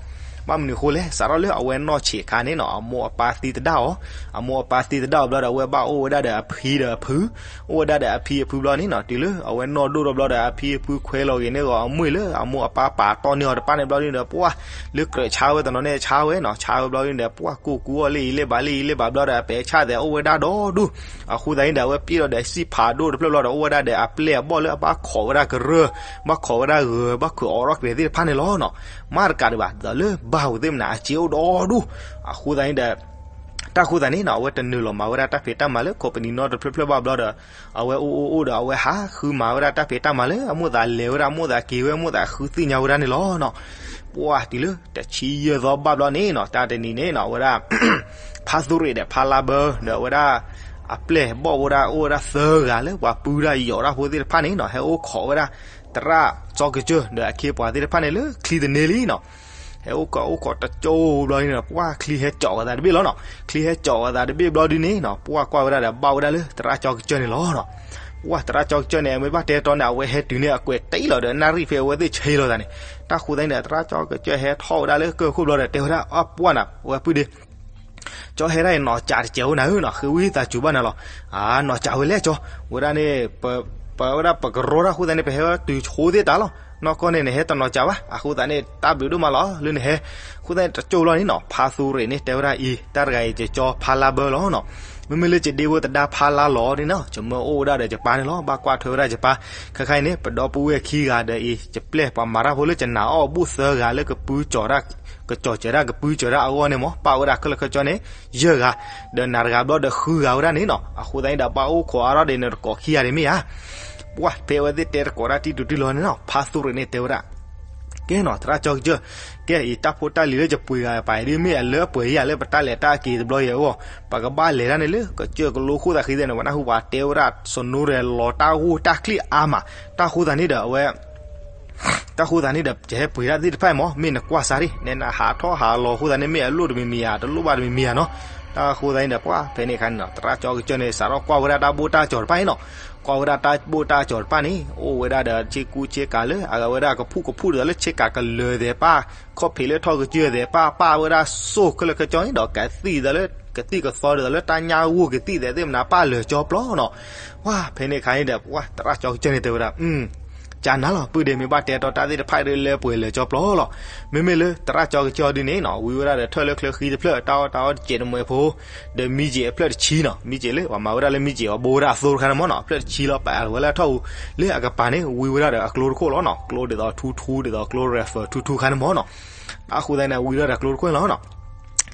ဘၣ်မနုၤအဃိလဲၣ်, စးထီၣ်လၢအဝဲနီၢ်ဆံးအခါန့ၣ်နီၤ အမိၢ်အပၢ်သံသဒၣ်အီၤ, အမိၢ်အပၢ်သံသဒၣ်အီၤဘျီဒီး အဝဲဘၣ်အိၣ်ဝဲဒၣ်ဒီးအဖံဒီးအဖု, အိၣ်ဝဲဒၣ်ဒီးအဖံအဖုဘျီန့ၣ်နီၤ, တုၤလၢအဝဲနီၢ်ဒိၣ်ထီၣ်ဘျီဒီး အဖံအဖုခွဲးလီၤဂ့ၤန့ၢ်အီၤအမှံၣ်လၢအမိၢ်အပၢ်ပာ်တီၢ်န့ၢ်အီၤတဖၣ်န့ၣ်ဘျီဒ်န့ၣ်ဒီး ပှၤလၢကြၢးဆါဝဲတနီၤန့ၣ်ဆါဝဲနီၤ, ဆါဝဲဘျီဒ်န့ၣ်ဒီး ပှၤကူၣ်ကူၣ်အီၤလၢအံၤလၢဘၣ် လၢအံၤလၢဘၣ်ဘျီဒီး အပဲာ်ဆၣ်သဲးအိၣ်ဝဲဒၣ်ဒီဒူၣ်. အဃိသတးန့ၣ်ဒီး အဝဲပျဲၢ်ဒီးစံၣ်ဖးဒိၣ်တဖျၢၣ်ဘျီဒီး အိၣ်ဝဲဒၣ်ဒီးအပျဲၢ်အဘီၣ်လၢအဘၣ်ခိးဝဲဒၣ်ကရၢၢ်, ဘၣ်ခိးဝဲဒၣ်ဂၢၤ, ဘၣ်ခိးအီၣ်ထီၣ်ကပၤသ့ၣ်တဖၣ်န့ၣ်လီၤနီၤ. မ့ၢ်တကးဒံးဘၣ် ဒီးလၢဘၣ်ဝဲသ့ၣ်မနၤ အစ့အိၣ်ဒီဒူၣ်. အဃိသတးန့ၣ်ဒီး တၢ်ဃိသတးန့ၣ်နီၤ အဝဲတနုာ်လီၤမၤဝဲဒၣ်တၢ်ဖံးတၢ်မၤလၢ company နီတဖျၢၣ်ဖျၢၣ်ဘၣ်ဘျီဒီး အဝဲအိၣ်အိၣ်အိၣ်ဒီး အဝဲဟးဃုမၤဝဲဒၣ်တၢ်ဖံးတၢ်မၤလၢအမိၢ်သးလဲၤဝဲဒၣ် အမိၢ်သးက့ၤဝဲ အမိၢ်သးဃုသ့ၣ်ညါဝဲဒၣ်န့ၣ်လီၤနီၤ. ပှၤတုၤလၢတဆံယဲၢ်သီဘၣ်ဘျီန့ၣ်နီၤ တၢ်တနံၤန့ၣ်နီၤ အဝဲဒၣ် ဖါသူရ့းဒီးဖါလါဘၢဒီး အဝဲဒၣ်အပျဲၢ်ဘီၣ်ဝဲဒၣ် အိၣ်ဝဲဒၣ်သၢဂၤလၢပှၤပုၢ်ဒၣ်ယီၤတၢ်ဖိသ့ၣ်တဖၣ်န့ၣ်နီၤ ဟဲအိၣ်ခိးဝဲဒၣ် သရၣ်ကၠီကစၢၢ်ဒီးအခ့အပှၤသ့ၣ်တဖၣ်န့ၣ်လၢချံတန့ၢ်လံနီၤ. ဟဲအိၣ်ခိးအိၣ်ခိးတကၠိဘျီန့ၣ်နီၤ ပှၤချံဟဲကၠီးအသးတဘ့ၣ်လီၤနီၤ. ချံဟဲကၠီးအသးတဘ့ၣ်ဘျီဒ်န့ၣ်နီၤ ပှၤကွၢ်ဝဲဒၣ်ဒီးဘၣ်ဝဲဒၣ်လၢသရၣ်ကၠီကစၢၢ်န့ၣ်လီၤနီၤ. ပှၤသရၣ်ကၠီကစၢၢ်န့ၣ် မ့ၢ်ဘၣ်တဲတီန့ၣ် အဝဲဟဲတုၤန့ၣ် အကွဲးတ့ၢ်လီၤဒီးနၣ်ရံၣ်ဖဲအဝဲသ့ၣ်ဆ့လီၤသးန့ၣ်. တၢ်ဃိသတးန့ၣ်ဒီး သရၣ်ကၠီကစၢၢ်ဟဲထီၣ်ဝဲဒၣ်လၢကၢၢ်ခိၣ်ဘျီဒီး တဲဝဲဒၣ် အပှၢ်နၤ အဝဲပုၢ်ဒ့ ကၠီဟဲဒၣ်အံၤ နီၢ်ကးတစဲးဝဲနၤဧၢနီၤ ဃ့ဝံသးစူၤဘၣ်နၤလီၤ. အါ နီၢ်ကးဝဲလဲၣ်ကၠီ, ဝဲဒၣ်န့ၣ် ပဝဲဒၣ်ပကရီတၢ်ဃိသတးန့ၣ် ပဟဲတုၤဆိသ့ၣ်တၢ်လီၤ. နီၢ်ကီၢ်န့ၣ် နဟဲတနီၢ်ကးဘၣ်. အဃိသတးန့ၣ် တၢ်ဘျုးဒိၣ်မးလီၤ လၢနဟဲ. အဃိသတးန့ၣ် တကၠိဘျီန့ၣ်နီၤ ဖါသူရ့းန့ၣ် တဲဝဲဒၣ်အံၤ တၢ်တဂၤအံၤ ယကၠီဖါလါဘၢလီၤနီၤ. မ့မ့ၢ်လၢယဒ့ဖိသဒါဖါလါလီၤန့ၣ်နီၤ ယမၢအိၣ်ဝဲဒၣ်ဒီးယပၢ်န့ၣ်လီၤ. ဘၣ်ကွၢ်ထွဲဝဲဒၣ်ယပၢ် ခဲခါအံၤန့ၣ် ပဒီပုၢ်ဝဲၢ်ခံဂၤဒီးအံၤ ယပျဲၢ်ပှၤမၤတၢ်ဖိလၢယနာ်အီၣ်ဘူးသၢဂၤလၢကပုၢ်ကၠီၤတၢ် ကကၠီၤစၢၤတၢ်ကပုၢ်စၢၤတၢ်အဂီၢ်န့ၣ်မ့ၢ် ပာ်ဝဲဒၣ်ခဲလၢာ်ခဲဆ့န့ၣ် ယဲၢ်ဂၤ, ဒီးနၤတဂၤဘျီဒီးဃုဂၤဝဲဒၣ်န့ၣ်နီၤ. အဃိသတးန့ၣ်ဒီး ဘၣ်အိၣ်ခိးအါထီၣ်ဒံးနတကိးခံဂၤဒံးမ့ၢ်ဧါ. ပှၤဖဲအဝဲသ့ၣ်တဲတကိးတၢ်တံၢ်တူၢ်တံၢ်လီၤန့ၣ်နီၤ ဖါသူရ့းန့ၣ်တဲဝဲဒၣ် ကဲနီၤ သရၣ်ကၠီကစၢၢ်, ကဲအံၤတၢ်ဖိတၢ်လံၤလၢယပှ့ၤဂၤပာ်အံၤဒ်မ့ၢ်အလၢအပှဲၤယၤလၢပတၢ်လဲၤတၢ်က့ၤတဘျီယဲၢ်အဂီၢ်, ပကဘၣ်လဲၤတၢ်န့ၣ်လၢကစၢၢ်ကလိခိၣ်သးဃံသ့ၣ်န့ၣ် ပနၢ်ဟူပှၤတဲဝဲဒၣ်စနိဒီးလီၤတၢ်ဂိၢ်တၢ်ကျံၣ်အါမး, တၢ်ဃိသးန့ၣ်ဒီးအဝဲ တၢ်ဃိသးန့ၣ်ဒီး ယဟဲပှ့ၤတၢ်သ့ၣ်တဖၣ်အံၤမ့ၢ် မ့ၢ်နကွၢ်စၢ်ဒၣ် နဲနဟးထီၣ်ဟးလီၤအဃိသးန့ၣ် မ့ၢ်အလိၣ်တမံၤမံၤဧါ တလိၣ်ဘၣ်တမံၤမံၤဧါနီၤ. တၢ်ဃိသးန့ၣ်ဒီး ပှၤဖဲန့ၣ်အခါန့ၣ်နီၤ သရၣ်ကၠီကစၢၢ်န့ၣ် စးထီၣ်ကွၢ်ဝဲဒၣ်တၢ်ဘိၣ်တၢ်ကၠီၤတဖၣ်အံၤနီၤ. ကွၢ်ဝဲဒၣ်တၢ်ဘိၣ်တၢ်ကၠီၤတဖၣ်န့ၣ် အိၣ်ဝဲဒၣ်ဒီးဆ့ကူဆ့ကၤလၢအဂၤဝဲဒၣ်ကဖူၣ်ကဖူၣ်ဒ်သိးလၢဆ့ကၤကလၢၤသဲးပၢ် ခီၣ်ဖံးလၢထီၣ်ကစၢၢ်သဲးပၢ် ပၢ်ဝဲဒၣ်စိၢ်ခဲလၢာ်ခဲဆ့န့ၣ်ဒီး ကသံၣ်ဒ်သိးလၢ ကသံၣ်ကသီဒ်သိးလၢတၢ်ညၣ်ဂိၢ်ကသံၣ်သဲးသ့ၣ်မနၤပၢ်လၢာ်ကၠီပျီနီၤ. ပှၢ်ဖဲန့ၣ်အခါန့ၣ်ဒီး ပှၢ်သရၣ်ကၠီကစၢၢ်န့ၣ်တဲဝဲဒၣ် ကနၤလီၤ ပုၢ်ဒ့ မ့ၢ်ဘၣ်တဲတီတၢ်သ့ၣ်တဖၣ်ဒ်လၢပှဲၤလၢာ်ကၠီပျီလီၤ. မ့မ့ၢ်လၢသရၣ်ကၠီကစၢၢ်ဒ်န့ၣ်နီၤ ဝံဝဲဒၣ်ဒီးထၢၣ်လၢချၢဃံတဖျၢၣ် တၢ်အီၣ်တၢ်အီတစဲးတမှဲဖိ ဒီးမံက့အဖျၢၣ်တဆံနီၤ မံက့လၢ ပှၤမၤဝဲဒၣ်လၢမံက့အဘိဝဲဒၣ်အသိတခါန့ၣ်မ့ၢ်နီၤ အဖျၢၣ်တဆံလီၤ ပာ်ဝဲလၢအထီၣ်ပူၤ လၢအကပၤန့ၣ် ဝံဝဲဒၣ်ဒီးအကျိတခိၣ်လီၤနီၤ ကျိဒ်သိးထူထူဒ်သိးကျိ rifle ထူထူခါန့ၣ်မ့ၢ်နီၤ. အဃိသတးန့ၣ် ဝံဝဲဒၣ်ဒီးကျိတခိၣ်န့ၣ်လီၤနီၤ.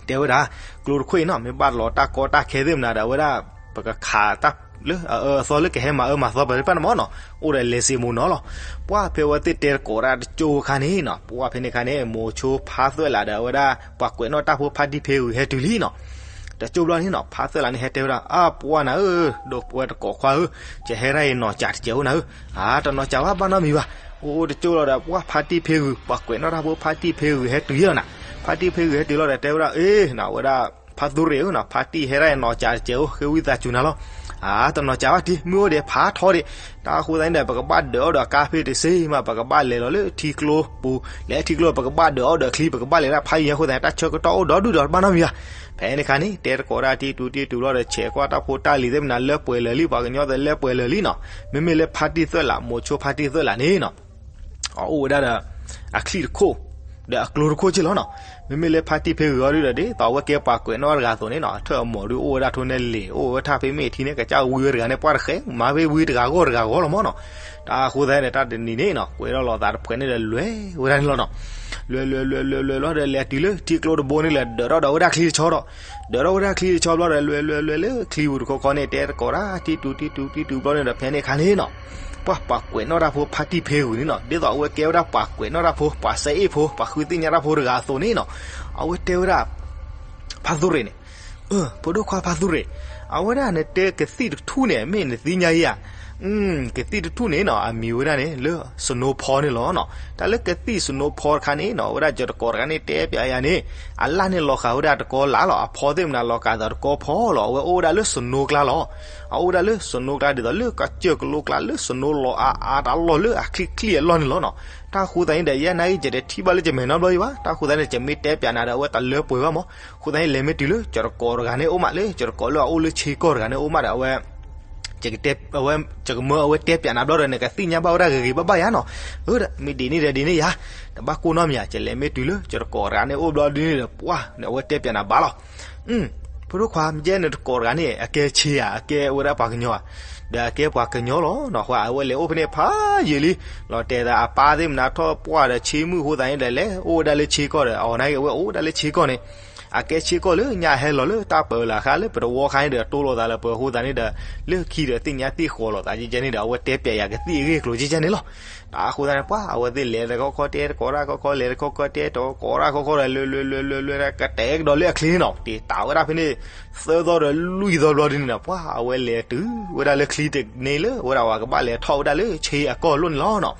တဲဝဲဒၣ် ကျိတခိၣ်အံၤနီၤ မ့ၢ်ဘၣ်လီၤတၢ်ကီတၢ်ခဲသ့ၣ်မနၤဒီး အဝဲဒၣ် ပကခးတၢ်လၢအအၢအသီလၢကဟဲမၤအၢမၤသီပှၤသ့ၣ်တဖၣ်န့ၣ်မ့ၢ်နီၤ အိၣ်ဒီးလဲၤစ့မိၢ်နီၤလီၤ. ပှၢ်ဖဲဝဲသ့ၣ်တဲတကိးတၢ်တကၠိၢ်အခါန့ၣ်နီၤ ပှၢ်ဖဲန့ၣ်အခါန့ၣ် မိၤဆိဖါသွဲၣ်လးဒီးအဝဲဒၣ် ပှၤကွဲးနီၣ်တၢ်ဖိဖါတံၢ်ဖ့ဂုၤဟဲတုၤလံနီၤ. တကၠိၢ်ဘျီန့ၣ်နီၤ ဖါသွဲၣ်လးန့ၣ်ဟဲတဲဝဲဒၣ် အါ ပှၢ်နၤဧၢ ဒိးဝဲတကိးခွါဧၢ ယဟဲဒၣ်အံၤနီၢ်ကၠးတစဲးအိၣ်နၤဧၢ. အါ တနီၢ်ကၠးဘၣ် ဘၣ်နီတမံၤဘၣ်. အိၣ်အိၣ်တကၠိၢ်လီၤဒီး ပှၢ်ဖါတံၢ်ဖ့ဂုၤ ပှၤကွဲးနီၣ်တၢ်ဖိဖါတံၢ်ဖ့ဂုၤဟဲတုၤလီၤနီၤ. ဖါတံၢ်ဖ့ဂုၤဟဲတုၤလီၤဒီးတဲဝဲဒၣ် အ့ နဝဲဒၣ် ဖါသူရ့ၣ်ဧၢနီၤ ဖါတံၢ်ဟဲဒၣ်အံၤနီၢ်ကၠးတစဲးအိၣ် ဃ့ဝံသးစူၤနၤလီၤ. အါ တနီၢ်ကၠးဘၣ်တံၢ် မ့ၢ်အိၣ်ဒီးဖးထီဒံး. တၢ်အဃိသတးန့ၣ်ဒီး ပကဘၣ်ဒၢးအီၣ်ဒီးကါဖ့တစ့မး ပကဘၣ်လဲၤလီၤလၢထံကျိပူၤ လဲၤထံကျိပကဘၣ်ဒၢးအီၣ်ဒီးချံ ပကဘၣ်လဲၤဒၣ်ဖးယံၤအဃိသတးန့ၣ် တၢ်ဆၢကတီၢ်အိၣ်ဒီဒူၣ်ဒီးတဘၣ်နီတမံၤဘၣ်. ဖဲန့ၣ်အခါန့ၣ် တဲတကိးဒၣ်တံၢ်တူတံၢ်တူဘျီဒီး ဆဲးကွၢ်တၢ်ဖိတၢ်လံၤသ့ၣ်မနၤလၢပှဲၤလၢာ်လံ ပှၤကညီသ့ၣ်လၢပှဲၤလၢာ်လံနီၤ. မ့မ့ၢ်လၢဖါတံၢ်သွဲၣ်လး မိၤဆိဖါတံၢ်သွဲၣ်လးန့ၣ်နီၤ အအိၣ်ဝဲဒၣ်ဒီး အချံၣ်တခိၣ် ဒီးအကျိတခိၣ်က့လီၤနီၤ. မ့မ့ၢ်လၢဖါတံၢ်ဖ့ဂုၤအီၤဒုဒီး ဒ်သိးအဝဲကဲပှၤကွဲးနီၣ်တဂၤအသိးန့ၣ်နီၤ အထၢၣ်အမိၢ်ဒုအိၣ်ဝဲဒၣ်ထိၣ်နဲလ့ၣ် အိၣ်ဝဲထၣ်ဖဲမ့ၢ်ထံန့ၣ် ကစၢ်ဝံဝဲတဂၤန့ၣ် ပှၢ်တဃဲး မၤဖဲဝံတဂၤဂီၢ်တဂၤဂီၢ်လီၤမ့ၢ်နီၤ. တၢ်အဃိသတးန့ၣ် တၢ်တနံၤန့ၣ်နီၤ ကွဲးထီၣ်လိာ်သးတဖှဲးန့ၣ်ဒီးလွဲၢ်ဝဲဒၣ်န့ၣ်လီၤနီၤ. လွဲၢ်လွဲၢ်လွဲၢ်လွဲၢ်လွဲၢ်လီၤဒီး လဲၤတုၤလၢထံကျိတဘိန့ၣ် လဲၤဒၢးထီၣ်ဒီးဝဲဒၣ်ချံတဆီဒီး ဒၢးထီၣ်ဝဲဒၣ်ချံတဆီဘျီဒီး လွဲၢ်လွဲၢ်လွဲၢ်လွဲၢ်လၢချံပူၤတခီခီန့ၣ် တဲတကိးဒၣ်တံၢ်တူတံၢ်တူတံၢ်တူဘျီန့ၣ်ဒီး ဖဲန့ၣ်အခါန့ၣ်နီၤ ပှၢ်ပှၤကွဲးနီၣ်တၢ်ဖိဖါတံၢ်ဖ့ဂုၤန့ၣ်နီၤ ဒ်သိးအဝဲကဲဝဲဒၣ်ပှၤကွဲးနီၣ်တၢ်ဖိ ပှၤစဲအ့ၣ်ဖိ ပှၤဃုသ့ၣ်ညါတၢ်ဖိတဂၤအသိးန့ၣ်နီၤ အဝဲတဲဝဲဒၣ် ဖါသူရ့ၣ်န့ၣ် ဖိဒိၣ်ခွါဖါသူရ့ၣ် အဝဲဒၣ်နတဲကသံၣ်တထူၣ်န့ၣ် မ့ၢ်နသ့ၣ်ညါဧါ. ကသံၣ်တထူၣ်န့ၣ်နီၤ အမံၤဝဲဒၣ်န့ၣ် လၢ snow fall န့ၣ်လီၤနီၤ. တၢ်လၢကသံၣ် snow fall တခါန့ၣ်နီၤ အဝဲဒၣ်ယတကိးတဂၤန့ၣ် တဲပျးယၤန့ၣ် အလၣ်န့ၣ်လီၤဃာ်ဝဲဒၣ်တကီလၢ်လီၤ. အဖီသ့ၣ်မနၤလီၤဃာ်သးတကီဖီလီၤ. အဝဲအိၣ်ဝဲဒၣ်လၢ snow ကျါလီၤ. အအိၣ်ဝဲဒၣ်လၢ snow ကျါဒ်သိးလၢကစၢၢ်ကလိကျါလၢ snow လီၤအါအါတၢ်လီၢ်လၢအချံချံအလီၢ်န့ၣ်လီၤနီၤ. တၢ်အဃိသတးန့ၣ်ဒီး ယဲနာ်က့ ယတထံၣ်ဘၣ်လၢယမဲာ်နီတဘျီအံၤဘၣ်. တၢ်အဃိသတးန့ၣ် ယမ့ၢ်တဲပျးနၤဒီး အဝဲတလၢပှဲၤဘၣ်မး. အဃိသတးန့ၣ် လဲၤမ့ၢ်တုၤလၢယတကိးတဂၤန့ၣ်အိၣ်မး လၢယတကိးလၢအအိၣ်လၢဆ့ကီၢ်တဂၤန့ၣ်အိၣ်မးဒီး အဝဲ အဝဲ ယကမၢအဝဲတဲပျးနၤဘျီဒီး နကသ့ၣ်ညါဘၣ်ဝဲဒၣ်ဂ့ၤဂ့ၤဘၣ်ဘၣ်ယါနီၤ. အၢ ဒီးမ့ၢ်ဒ်န့ၣ်ဒီးဒ်န့ၣ်ယါ, တဘၣ်ကိၢ်နီတမံၤဧါ. ယလဲၤမ့ၢ်တုၤလၢယတကိးတဂၤန့ၣ်အိၣ်ဘျီဒ်န့ၣ်ဒီး ပှၢ် အဝဲတဲပျးနၤဘၣ်လီၤ. ဖိဒိၣ်ခွါ ယဲနတကိးတဂၤန့ၣ် အကဲဆ့ဧါ, အကဲဝဲဒၣ်ပှၤကညီဧါ. ဒီးအကဲပှၤကညီလီၤနီၤ. အဃိအဝဲလဲၤအိၣ်ဖဲန့ၣ်ဖးယံာ်လံ, လီၤတဲာ်သးအပၢ်သ့ၣ်မနၤထီၣ်ပှၢ်ဒီးဆ့မုၢ်အဃိသတးန့ၣ်ဒီး လဲၤအိၣ်ဝဲဒၣ်လၢဆ့ကီၢ်ဒီး အီၤနာ်က့ အဝဲအိၣ်ဝဲဒၣ်လၢဆ့ကီၢ်န့ၣ် အကဲဆ့ကီၢ်လၢညါဟဲလီၤလၢတၢ်ပၢၤလၢ်ဃါလၢပတဝီခါန့ၣ်ဒီး တိၢ်လိာ်သးလၢပှဲၤအဃိသတးန့ၣ်ဒီး လၢခံဒီးသ့ၣ်ညါသ့ၣ်ဃီလိာ်သးကဲကဲန့ၣ်ဒီး အဝဲတဲပျးယၤကသံၣ်အဂ့ၢ်အကျိၤကဲကဲန့ၣ်လီၤ. တၢ်အဃိသတးန့ၣ် ပှၢ် အဝဲသ့ၣ်လဲၤတခီခီတဲတကိးတၢ်ခီခီ လဲၤတခီခီတဲတကိးတၢ်ခီခီဒီး လဲၤလဲၤလဲၤလဲၤလဲၤ ကတဲာ်ကဒီးလၢအချံန့ၣ်နီၤ တ့ၢ်တၢ်ဝဲဒၣ်ဖဲန့ၣ် သၢသီဒီးလွံၢ်သီဘျီဒ်န့ၣ်ဒီး ပှၢ်အဝဲလဲၤတုၤဝဲဒၣ်လၢချံတန့ၢ်လၢဝဲဒၣ်ဝဲကဘၣ်လဲၤထီၣ်ဝဲဒၣ်လၢဆ့အကီၢ်လိၣ်န့ၣ်လီၤနီၤ.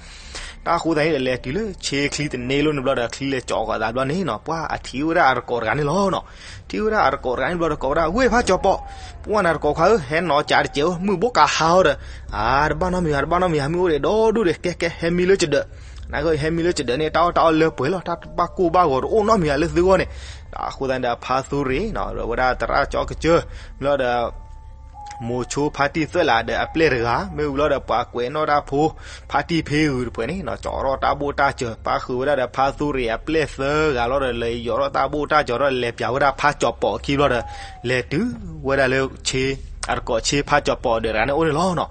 တၢ်အဃိသတးန့ၣ်ဒီး လဲၤတုၤလၢဆ့ချံတန့ၢ်လိၣ်န့ၣ်ဘျီဒီး ချံလဲၤကၠီၤဃီၤသးဘျီန့ၣ်နီၤ ပှၢ်အထံၣ်ဝဲဒၣ်အတကိးတဂၤန့ၣ်လီၤနီၤ. ထံၣ်ဝဲဒၣ်အတကိးတဂၤန့ၣ်ဘျီဒီးကိးဝဲဒၣ် ဝ့ၢ်ဖးကၠီၤပီး, ပှၢ်နၤတကိးခွါဧၢ, ဟဲနီၢ်ကၠးတစဲးဧၢ, မုၢ်ဘိးကးဟးအီၤဒီး, အါ တဘၣ်နီတမံၤဧါ တဘၣ်နီတမံၤဧါ မ့ၢ်အိၣ်ဒီးဒီဒူၣ်ဒီး ကဲကဲဟဲမံလၢကဒၢး, နကဟဲမံလၢကဒၢးန့ၣ် တၢ်အီၣ်တၢ်အီလၢပှဲၤလီၤ တၢ်တဘၣ်ကိၢ်ဘၣ်ဂီၤတအိၣ်နီတမံၤဧါလၢသုဂီၢ်န့ၣ်. တၢ်အဃိသတးန့ၣ်ဒီး ဖါသူရ့ၣ်နီၤ ဝဲဒၣ်သရၣ်ကၠီကစၢၢ် ဘျီဒီး မိၤဆိဖါတံၢ်သွဲၣ်လးဒီးအပျဲၢ်တဂၤ မ့ၢ်ဝံၤလီၤဒီးပှၤကွဲးနီၣ်တၢ်ဖိ ဖါတံၢ်ဖ့ဂုၤတဖှဲးန့ၣ်နီၤ ကၠီၤထီၣ်တၢ်ဘိၣ်တၢ်စၢၤ ပၣ်ဃုာ်ဝဲဒၣ်ဒီးဖါသူရ့ၣ်အပျဲၢ်သၢဂၤလီၤဒီး လဲၤယီၤထီၣ်တၢ်ဘိၣ်တၢ်စၢၤထီၣ် လဲၤပျးဝဲဒၣ်ဖါကၠီၤပီးအခံဘျီဒီး လဲၤတုၤဝဲဒၣ်လၢဆ့ အတကိးဆ့ဖါကၠီၤပီးဒီးတဂၤန့ၣ်အိၣ်န့ၣ်လီၤနီၤ.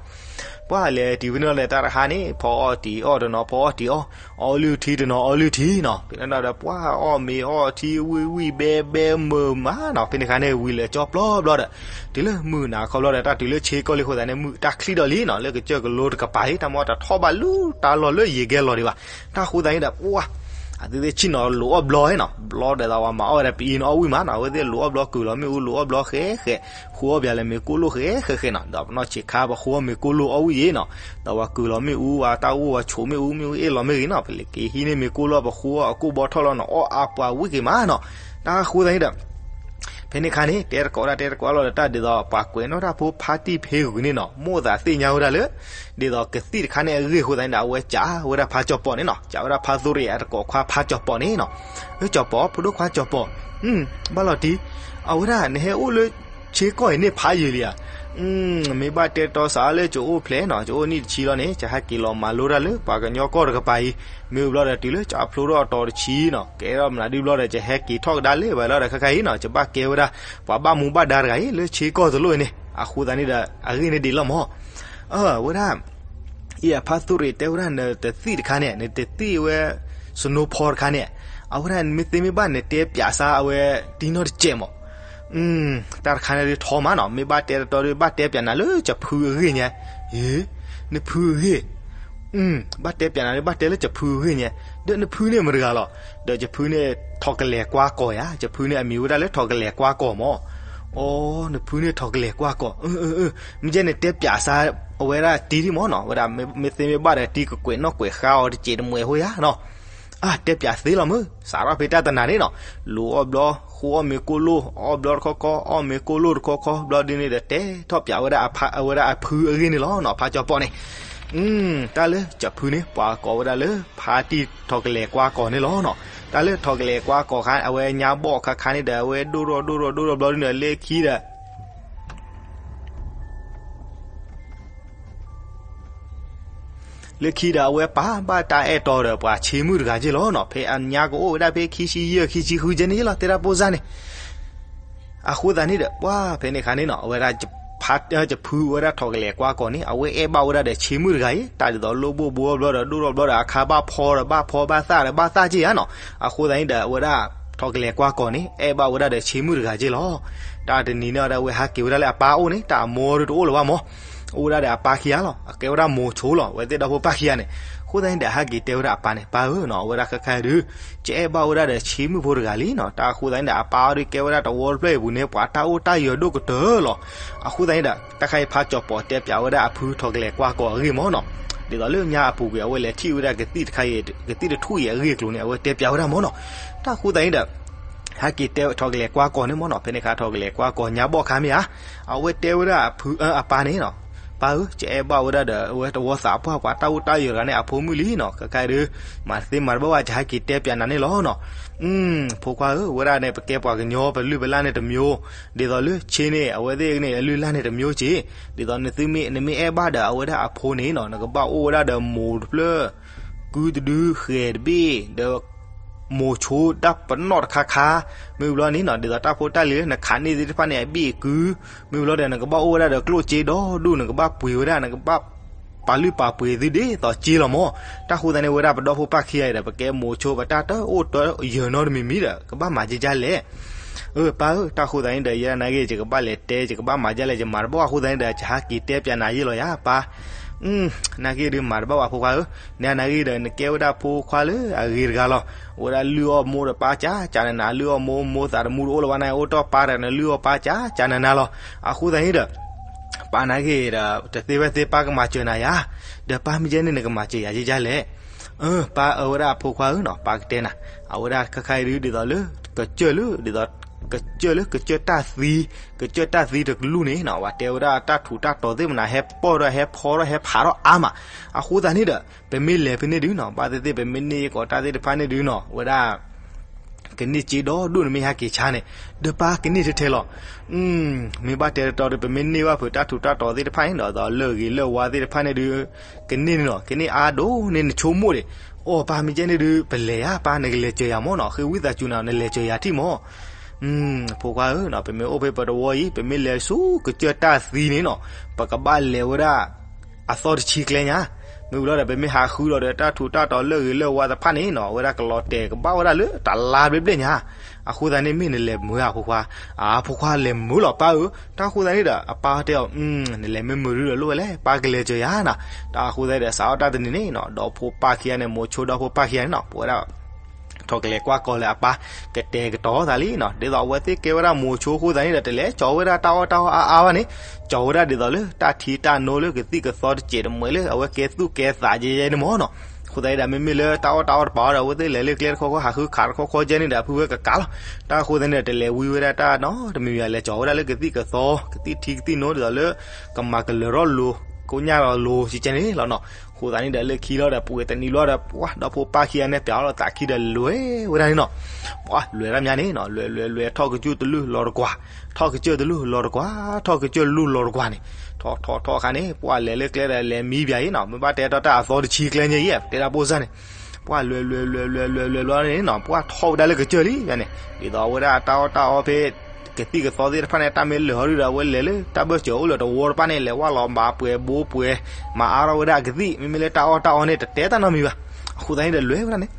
ပှၢ်လဲၤတုၤဖဲန့ၣ်လီၤန့ၣ် တၢ်တဟါန့ၣ် ဖီအီၣ်တံၤအီၣ်တနီၤ ဖီအီၣ်တံၤအီၣ် အီလုၢ်ထံတနီၤ အီလုၢ်ထံနီၤ ဖဲန့ၣ်ဒီးပှၢ်အီၣ်မ့ၤအီထံဝံၣ်ဝံၣ်ဘဲဘဲမုာ်မးနီၤ ဖဲန့ၣ်ခါန့ၣ် ဝံၤလၢကၠီပျီဘျီဒီး တုၤလၢမုၢ်နၤခီဘျီဒီး တၢ်တုၤလၢဆ့ကီၢ်လံအဃိသတးန့ၣ် မုၢ်တၢ်ချံးဒီးလံနီၤ လၢကစၢၢ်ကလိတကပၤလံ တၢ်မ့ၢ်တထီၣ်ဘၣ်လၢတၢ်လီၢ်လၢယံၤကဲလီၤဒံးဘၣ်. တၢ်အဃိသတးန့ၣ်ဒီး ပှၢ် အသုသ့ၣ်ဆ့ၣ်နီၤလိာ်အီၣ်ဘျီနီၤ ဘျီဒီးသးဝဲမၤအီၣ်ဝဲဒၣ်ပအံၤန့ၣ်အီၣ်ဝံၣ်မးနီၤ အဝဲသ့ၣ်လိာ်အီၣ်ဘျီကုၢ်လီၤမ့ၣ်အူလိာ်အီၣ်ဘျီဃဲဃဲ ဃုအီၣ်ပၠးလၢမ့ၤကိၢ်လိၣ်ဃဲဃဲဃဲနီၤ ဒီးပနီၢ်ဆံးခါပဃုအီၣ်မ့ၤကိၢ်လိၣ်အီၣ်ဝံၣ်ယံၤနီၤ ဒီးပှၤကုၢ်လီၤမ့ၣ်အူ ပှၤတၢ်အိၣ်ပှၤဆိးမ့ၣ်အူ မ့ၣ်အူအ့ၣ်လီၤမ့ၢ်ဂ့ၤနီၤ ပလဲၤက့ၤဟံးန့ၢ်မ့ၤကိၢ်လိၣ် ပဃုအီၣ်အကိၢ်ဘီထီၣ်လီၤနီၤ အီၣ်အါပှၤဝံၣ်က့ၤမးနီၤ. တၢ်အဃိသတးန့ၣ်ဒီး ဖဲန့ၣ်အခါန့ၣ် တဲတကိးဒၣ်တဲတကိးလီၤဒီးတၢ်ဒ်သိး ပှၤကွဲးနီၣ်တၢ်ဖိဖါတံၢ်ဖဲဂုၤန့ၣ်နီၤ မိၣ်သးသ့ၣ်ညါဝဲဒၣ်လၢ ဒ်သိးကသံၣ်တခါန့ၣ်အဂ့ၢ်အဃိသတးန့ၣ်ဒီး အဝဲကးဝဲဒၣ်ဖါကၠီၤပီၤန့ၣ်နီၤ ကးဝဲဒၣ်ဖါသူရ့ၣ်အတကိးခွါဖါကၠီၤပီၤန့ၣ်နီၤ. အၢ ကၠီၤပီၤ ဖိဒိၣ်ခွါကၠီၤပီၤ, ဘၣ်လီၤတံၢ်, အဝဲဒၣ်နဟဲအိၣ်လၢဆ့ကီၢ်အံၤန့ၣ်ဖးယံာ်လံဧါ. မ့ၢ်ဘၣ်တဲတီစးလၢကအိၣ်ဖျဲၣ်နီၤ ကအိၣ်နံၣ်တဆံလီၤန့ၣ် ကဟဲက့ၤလီၤမၤလိတၢ်လၢပှၤကညီကီၢ်တကပၤအံၤ, မ့ၢ်ဘျီဒီးတုၤလၢကဖျိထီၣ်အတီၤတဆံနီၤ ကဲထီၣ်မနုၤဒုဘျီဒီး ကဟဲက့ၤထီၣ်ကဒါလၢဝဲလီၤဒီး ခဲခါအံၤနီၤ ကဘၣ်ကဲဝဲဒၣ် ပှၤဘၣ်မူဘၣ်ဒါတဂၤအံၤ လၢဆ့ကီၢ်တလိၣ်အံၤန့ၣ် အဃိသတးန့ၣ်ဒီး အဂ့ၢ်န့ၣ်ဒ်လီၤမၢ်. အၢ ဝဲဒၣ် အံၤအဖါသူရ့ၣ်တဲဝဲဒၣ် နတသံၣ်တခါန့ၣ် နတသံၣ်ဝဲ စနိဖီတခါန့ၣ် အဝဲဒၣ်မ့ၢ်သ့မ့ၢ်ဘၣ်နတဲပၠးစါအဝဲတံၢ်နီၢ်တစဲးမၢ်. တၢ်တခါန့ၣ်ဒုးထီမးနီၤ မ့ၢ်ဘၣ်တဲတတီဒုး ဘၣ်တဲပၠးနၤလၢကဖုအဂ့ၢ်ညါ, နဖုအဂ့ၢ် ဘၣ်တဲပၠးနၤဒုး ဘၣ်တဲလၢကဖုအဂ့ၢ်ညါ, ဒီးနဖုန့ၣ်မတၤတဂၤလီၤ, ဒီးကဖုန့ၣ် ထီၣ်ကလဲၤကွၢ်ကီၢ်ယါ, ကဖုန့ၣ် အမံၤဝဲဒၣ်လၢထီၣ်ကလဲၤကွၢ်ကီၢ်မၢ်. အိ နဖုန့ၣ်ထီၣ်ကလဲၤကွၢ်ကီၢ်, မ့ၢ်ကဲန့ၣ်တဲပၠးစါ အဝဲဒၣ်တံၢ်ဒံးမၢ်နီၤ, ဝဲဒၣ်မ့ၢ်သ့မ့ၢ်ဘၣ်ဒီးတံၢ်ကကွဲးနီၣ်ကွဲးဃါအီၤတစဲးတမှဲးဖိယါနီၤ. အါ တဲပၠးသ့လီၤမၢ်, စးထီၣ်ဖဲတၢ်တနၤန့ၣ်နီၤ, လူၤအီၣ်ဘျီ ဃိအီၣ်မ့ၤကိၣ်လိၣ် အီၣ်ဘျီတခီခီ အီၣ်မ့ၤကိၣ်လိၣ်တခီခီ ဘျီဒ်န့ၣ်ဒီး တဲထီၣ်ပၠးဝဲဒၣ်အဖ အဝဲဒၣ်အဖုအဂ့ၢ်န့ၣ်လီၤနီၤ, ဖါကၠီၤပီၤန့ၣ်. တၢ်လၢကဖုန့ၣ် ပှၤကိးဝဲဒၣ်လၢ ဖါတံၢ်ထီၣ်ကလဲၤကွၢ်ကီၢ်န့ၣ်လီၤနီၤ. တၢ်လၢထီၣ်ကလဲၤကွၢ်ကီၢ်ခါ အဝဲညါဘီၣ်ခါခါန့ၣ်ဒီး အဝဲဒိၣ်ထီၣ်ဒိၣ်ထီၣ်ဒိၣ်ထီၣ်ဘျီဒ်န့ၣ် လၢခံဒီး လၢခံဒီးအဝဲပာ်ဘၣ်တၢ်အဲၣ်တီဒီး ပှၤဆ့မုၢ်တဂၤက့ၢ်လီၤနီၤ. ဖဲအညါကအိၣ်ဝဲဒၣ်ဖဲခံဆံယဲၢ် ခံဆံဃုကဲန့ၣ်လီၤ တဲဒၣ်ပိၢ်စၢ်န့ၣ်. အဃိသတးန့ၣ်ဒီး ပှၤဖဲန့ၣ်အခါန့ၣ်နီၤ အဝဲဒၣ် ဖါ ကဖုဝဲဒၣ်ထီၣ်ကလဲၤကွၢ်ကီၢ်န့ၣ် အဝဲအဲၣ်ဘၣ်ဝဲဒၣ်ဒီးဆ့မုၢ်တဂၤအံၤ တၢ်ဒ်သိးလိၣ်ဘိၣ်ဘိဘျီဒီး ဒိၣ်ထီၣ်ဘျီဒီး အခါဘၣ်ဖီဒီးဘၣ်ဖီဘၣ်သၣ်ဒီးဘၣ်သၣ်က့ၢ်ဧါနီၤ. အဃိသတးန့ၣ်ဒီး အဝဲဒၣ်ထီၣ်ကလဲၤကွၢ်ကီၢ်န့ၣ် အဲၣ်ဘၣ်ဝဲဒၣ်ဒီးဆ့မုၢ်တဂၤက့ၢ်လီၤ. တၢ်တနံၤန့ၣ်ဒီး အဝဲဟးက့ၤဝဲဒၣ်လၢအပၢ်အိၣ်န့ၣ် တၢ်အမိၢ်ဒုးတအိၣ်လၢၤဘၣ်မၢ်. အိၣ်ဝဲဒၣ်ဒီးအပၢ်ခံဂၤလီၤ. အကဲဝဲဒၣ်မိၤဆိလီၤ အဝဲသ့ၣ်ဒီဖိပၢ်ခံဂၤန့ၣ်. အဃိသတးန့ၣ်ဒီး ဟဲက့ၤတဲဝဲဒၣ်အပၢ်န့ၣ် ပၢ်ဧၢနီၤ အဝဲဒၣ်ခဲခါဒုး ကအဲၣ်ဘၣ်ဝဲဒၣ်ဒီးဆ့မုၢ်ဖိတဂၤလံနီၤ. တၢ်အဃိသတးန့ၣ်ဒီး အပၢ်အီၤဒုးကဲဝဲဒၣ်တဝီတဖျၢၣ်အံၤပူၤန့ၣ် ပှၤတၢ်အိၣ်တၢ်ယၢၤဒိၣ်ကတၢၢ်လီၤ. အဃိသတးန့ၣ်ဒီး တၢ်ခါအံၤဖါကၠီၤပီၤတဲပၠးဝဲဒၣ်အဖုထီၣ်ကလဲၤကွၢ်ကီၢ်အဂ့ၢ်မၢ်နီၤ. ဒ်သိးလၢညါအပူၤကွံာ် အဝဲလဲၤထံၣ်ဝဲဒၣ်ကသံၣ်တခါအံၤ ကသံၣ်တထူၣ်အံၤအဂ့ၢ်အကျိၤန့ၣ် အဝဲတဲပၠးဝဲဒၣ်မၢ်နီၤ. တၢ်အဃိသတးန့ၣ်ဒီး ဟဲက့ၤတဲထီၣ်ကလဲၤကွၢ်ကီၢ်န့ၣ်မၢ်နီၤ. ဖဲန့ၣ်အခါထီၣ်ကလဲၤကွၢ်ကီၢ်ညါဘီၣ်ခါမ့ၢ်ဧါ, အဝဲတဲဝဲဒၣ်အဖု အပၢ်န့ၣ်နီၤ, ပၢ်ဧၢ ကအဲၣ်ဘၣ်ဝဲဒၣ်ဒီး အဝဲတဝီသးပှၢ်ပှၤတၢ်အိၣ်တၢ်ယၢၤတဂၤန့ၣ် အဖိမုၣ်လံနီၤ. ခဲခါဒုး မၤတသ့မၤတဘၣ်ဘၣ် ကဟဲက့ၤတဲပၠးနၤန့ၣ်လီၤနီၤ. ဖိခွါဧၢ ဝဲဒၣ်န့ၣ် ပကဲပှၤကညီ ပလုၢ်ပလၢ်န့ၣ်တမျိုး, ဒ်သိးလၢဆ့န့ၣ် အဝဲသ့ၣ်န့ၣ် အလုၢ်အလၢ်န့ၣ်တမျိုးက့ၢ်, ဒ်သိးနသုမ့ၢ် နမ့ၢ်အဲၣ်ဘၣ်ဒီး အဝဲဒၣ်အဖိန့ၣ်နီၤ နကဘၣ်အိၣ်ဝဲဒၣ်ဒီးမိၤတဖျၢၣ် ကုတဒု ဃဲၤတဘ့ၣ် ဒီး မိၤဆိတၢ်ပနီၣ်တခါခါ, မ့ၢ်ဘျီန့ၣ်နီၤ ဒ်သိးတၢ်ဖိတၢ်လံၤလၢနခးန့ၢ်သ့ၣ်တဖၣ်န့ၣ် အဘ့ၣ်အကု, မ့ၢ်ဘျီဒီး နကဘၣ်အိၣ်ဝဲဒၣ်ဒီးကျိၣ်စ့ဒီဒူၣ် နကဘၣ်ပှ့ၤဝဲဒၣ် နကဘၣ်ပာ်လုၢ်ပာ်ပှ့ၤသုဒ်သိးစ့လီၤမၢ်. တၢ်ဃိသတးန့ၣ် ဝဲဒၣ်ပဒီဖိပၢ်ခံဂၤအံၤဒီး ပကဲမိၤဆိ ပတၢ်တအိၣ်တယၢၤနီတမံၤမံၤဒီး ကဘၣ်မၤဒ်လဲၣ်. အၢ ပၢ်ဧၢ တၢ်ဃိသတးန့ၣ်ဒီး ယဲဒၣ်နာ်က့ ယကဘၣ်လဲၤတဲ ယကဘၣ်မၤဒ်လဲၣ် ယမၤတဘၣ်အဃိသတးန့ၣ်ဒီး ယဟးက့ၤတဲပၠးနၤယ့ၢ်လီၤယၤ ပၢ် နာ်က့ဒုးမၤတဘၣ်ဘၣ်ဖိခွါဧၢ, နနာ်က့ဒီး နကဲဝဲဒၣ်ဖိခွါလၢအဂ့ၤတဂၤလီၤ. ဝဲဒၣ်လုၢ်အီၣ်မိၢ်ဒီးပၢ်ကၢ်ကၢ်နးနး လုၢ်အီၣ်မိၢ် မိၢ်သးတမူတအိၣ်လၢၤဘၣ်န့ၣ် အိၣ်တီၢ်ပၢ်ဒီး နလုၢ်အီၣ်ပၢ်ကၢ်ကၢ်နးနးလီၤ. အဃိသတးန့ၣ်ဒီး ပၢ်နာ်က့ဒီး တသ့ဝဲသ့ပၢ်ကမၤစၢၤနၤယၤ, ဒီးပၢ်မ့ၢ်ကဲန့ၣ် နကမၤစၢၤယၤယဲယဲလဲၣ်. အၢ ပၢ်အၢဝဲဒၣ်အဖိခွါဧၢနီၤ ပၢ်ကတဲနၤ, အဝဲဒၣ်ခဲခါအံၤဒုး ဒ်သိးလၢ ကစၢၢ်လၢ ဒ်သိး ကစၢၢ်လၢကစၢၢ်တၢ်သံ, ကစၢၢ်တၢ်သံတကလုၢ်န့ၣ်နီၤ ပှၤတဲဝဲဒၣ်တၢ်ထူးတၢ်တီၤသ့ၣ်မနၤ ဟဲပီၢ်ထီၣ် ဟဲဖီထီၣ် ဟဲဖးထီၣ်အါမး. အဃိသတးန့ၣ်ဒီး ပမ့ၢ်လဲၤဖဲန့ၣ်ဒုးနီၤ ဘၣ်သ့ၣ်သ့ၣ် ပမ့ၢ်န့ၢ်ကီးတၢ်သ့ၣ်တဖၣ်န့ၣ်ဒုးနီၤ ဝဲဒၣ် ကန့ၢ်စ့ဒီဒူၣ် နမ့ၢ်ဟဲက့ၤဆါန့ၣ်, ဒီးပၢ်ကန့ၢ်ထဲထဲလီၤ. မ့ၢ်ဘၣ်တဲတတီဒီး ပမ့ၢ်န့ၢ်ဘၣ်ဖုးတၢ်ထူးတၢ်တီၤသ့ၣ်တဖၣ်န့ၣ်ဒီး ဒီးလၢၢ်ဂ့ၤလၢၢ်ဝါသ့ၣ်တဖၣ်န့ၣ်ဒုး ကန့ၢ်န့ၣ်နီၤ ကန့ၢ်အါဒိၣ်န့ၣ် နဆိကမိၣ်ဒံး, အိၣ်ပၢ်မ့ၢ်ကဲန့ၣ်ဒုး ပလဲၤဧါ ပၢ်နကလဲၤစၢၤယၤမၢ်နီၤ ဃ့ဝံသးစူၤနၤ နလဲၤစၢၤယၤထံၣ်မၢ်. ဖိခွါဧၢနီၤ ပမ့ၢ်အိၣ်ဖဲပတဝီအံၤ ပမ့ၢ်လဲၤဆူကစၢၢ်တၢ်သံန့ၣ်နီၤ ပကဘၣ်လဲၤဝဲဒၣ် အသီတဆံကျဲညါ, မ့ၢ်ဝံၤလီၤဒီး ပမ့ၢ်ဟးဃုဒီးဒီးတၢ်ထူးတၢ်တီၤလၢၢ်ဂ့ၤလၢၢ်ဝါသ့ၣ်တဖၣ်န့ၣ်နီၤ အဝဲဒၣ်ကလီၤတဲာ်ကဘၣ်ဝဲဒၣ်လၢတလါဘျဲၣ်ဘျဲၣ်ညါ. အဃိသတးန့ၣ် မ့ၢ်နလဲၤမုာ်ဧါဖိခွါ, အဖိခွါလဲၤမုာ်လီၤပၢ်ဧၢ. တၢ်ဃိသတးန့ၣ်ဒီး အပၢ်တဲအီၤ နလဲၤမ့ၢ်မုာ်ဒုးဒီးလိၣ်ဝဲလဲၣ် ပၢ်ကလဲၤစၢၤယၤနီၤ. တၢ်ဃိသတးဒီး စးထီၣ်တၢ်တနံၤန့ၣ်နီၤ ဒီဖိပၢ်ခံဂၤန့ၣ် မိၤဆိဒီဖိပၢ်ခံဂၤန့ၣ်နီၤ ပဝဲဒၣ် ထီၣ်ကလဲၤကွၢ်ကီၢ်လၢအပၢ် ကတဲာ်ကတီၤသးလံနီၤ. ဒ်သိးအဝဲသ့ၣ်ကဲဝဲဒၣ်မိၤဆိအဃိသတးန့ၣ်ဒီး တလဲၤကၠီၤဝဲဒၣ်တၢ်အီၣ်တၢ်အီအါအါဘၣ်န့ၣ်, ကၠီၤဝဲဒၣ်ဒ်သိးလၢတၢ်ထံတၢ်နိလၢကသံၣ်ကသီတစဲးတမှဲးလၢအဝဲကဲသူၣ်ကဲသးယဲယဲန့ၣ်မၢ်နီၤ. အဃိသတးန့ၣ်ဒီး မ့မ့ၢ်လၢတၢ်အီၣ်တၢ်အီတပၤဒီး အဝဲသ့ၣ်လဲၤလၢကျဲတခီခီ ဟးဃုခးတခီခီကဲန့ၣ်ဒီး ဖုဝဲကကးလီၤ. တၢ်အဃိသတးန့ၣ်ဒီး တလဲၤဝံဝဲဒၣ်တၢ်နီတမံၤမံၤ လဲၤကၠီၤဝဲဒၣ်လၢကသံၣ်ကသီ ကသံၣ်ထံကသံၣ်နိဒ်သိးလၢ ကမၤကလၢၤထီၣ်လိၤ ကိညၢ်လီၤလိၤ ကဲန့ၣ်လီၤနီၤ. အဃိသတးန့ၣ်ဒီး လၢခံလီၤဒီး ပှဲၤတနံၤလီၤဒီး ပှၤဒီဖိပၢ်ခံဂၤန့ၣ် ပျးအီၤလီၤသးခံဒီး လဲၤဝဲဒၣ်န့ၣ်နီၤ. ပှၤလဲၤတၢ်မးန့ၣ်နီၤ လဲၤလဲၤလဲၤ ထီၣ်ကစၢၢ်တလူၢ်လီၤတကွၢ်, ထီၣ်ကစၢၢ်တလူၢ်လီၤတကွၢ်, ထီၣ်ကစၢၢ်လူၢ်လီၤတကွၢ်န့ၣ် ထီၣ်ထီၣ်ထီၣ်အခါန့ၣ် ပှၤလဲၤလၢကျဲဒီး လဲၤမံဘၣ်အံၤနီၤ. မ့ၢ်ဘၣ်တဲတီတၢ်အသီတဆံကျဲညါအံၤ တဲတၢ်ပိၢ်စၢ်န့ၣ် ပှၤလဲၤလဲၤလဲၤလဲၤလဲၤလဲၤဘျီန့ၣ်နီၤ ပှၤထီၣ်ဝဲဒၣ်လၢကစၢၢ်လံန့ၣ်. ဒ်သိးအဝဲဒၣ်အတၢ်အီၣ်တၢ်အီဖဲ ကသံၣ်ကသီသ့ၣ်တဖၣ်န့ၣ် တၢ်မ့ၢ်လၢာ်ဟီဒုဒီး အဝဲလဲၤလၢတၢ်ဘၢၣ်စၢၤအိၣ်လၢတဝီတဖၣ်န့ၣ် လဲၤဝၢ်လီၤမၤပှဲၤဘိပှဲၤ မၤအါထီၣ်ဝဲဒၣ်အကသံၣ်. မ့မ့ၢ်လၢတၢ်အီၣ်တၢ်အီန့ၣ် တတဲတၢ်နီတမံၤဘၣ်. အဃိသတးန့ၣ်ဒီး လဲၤဝဲဒၣ်န့ၣ်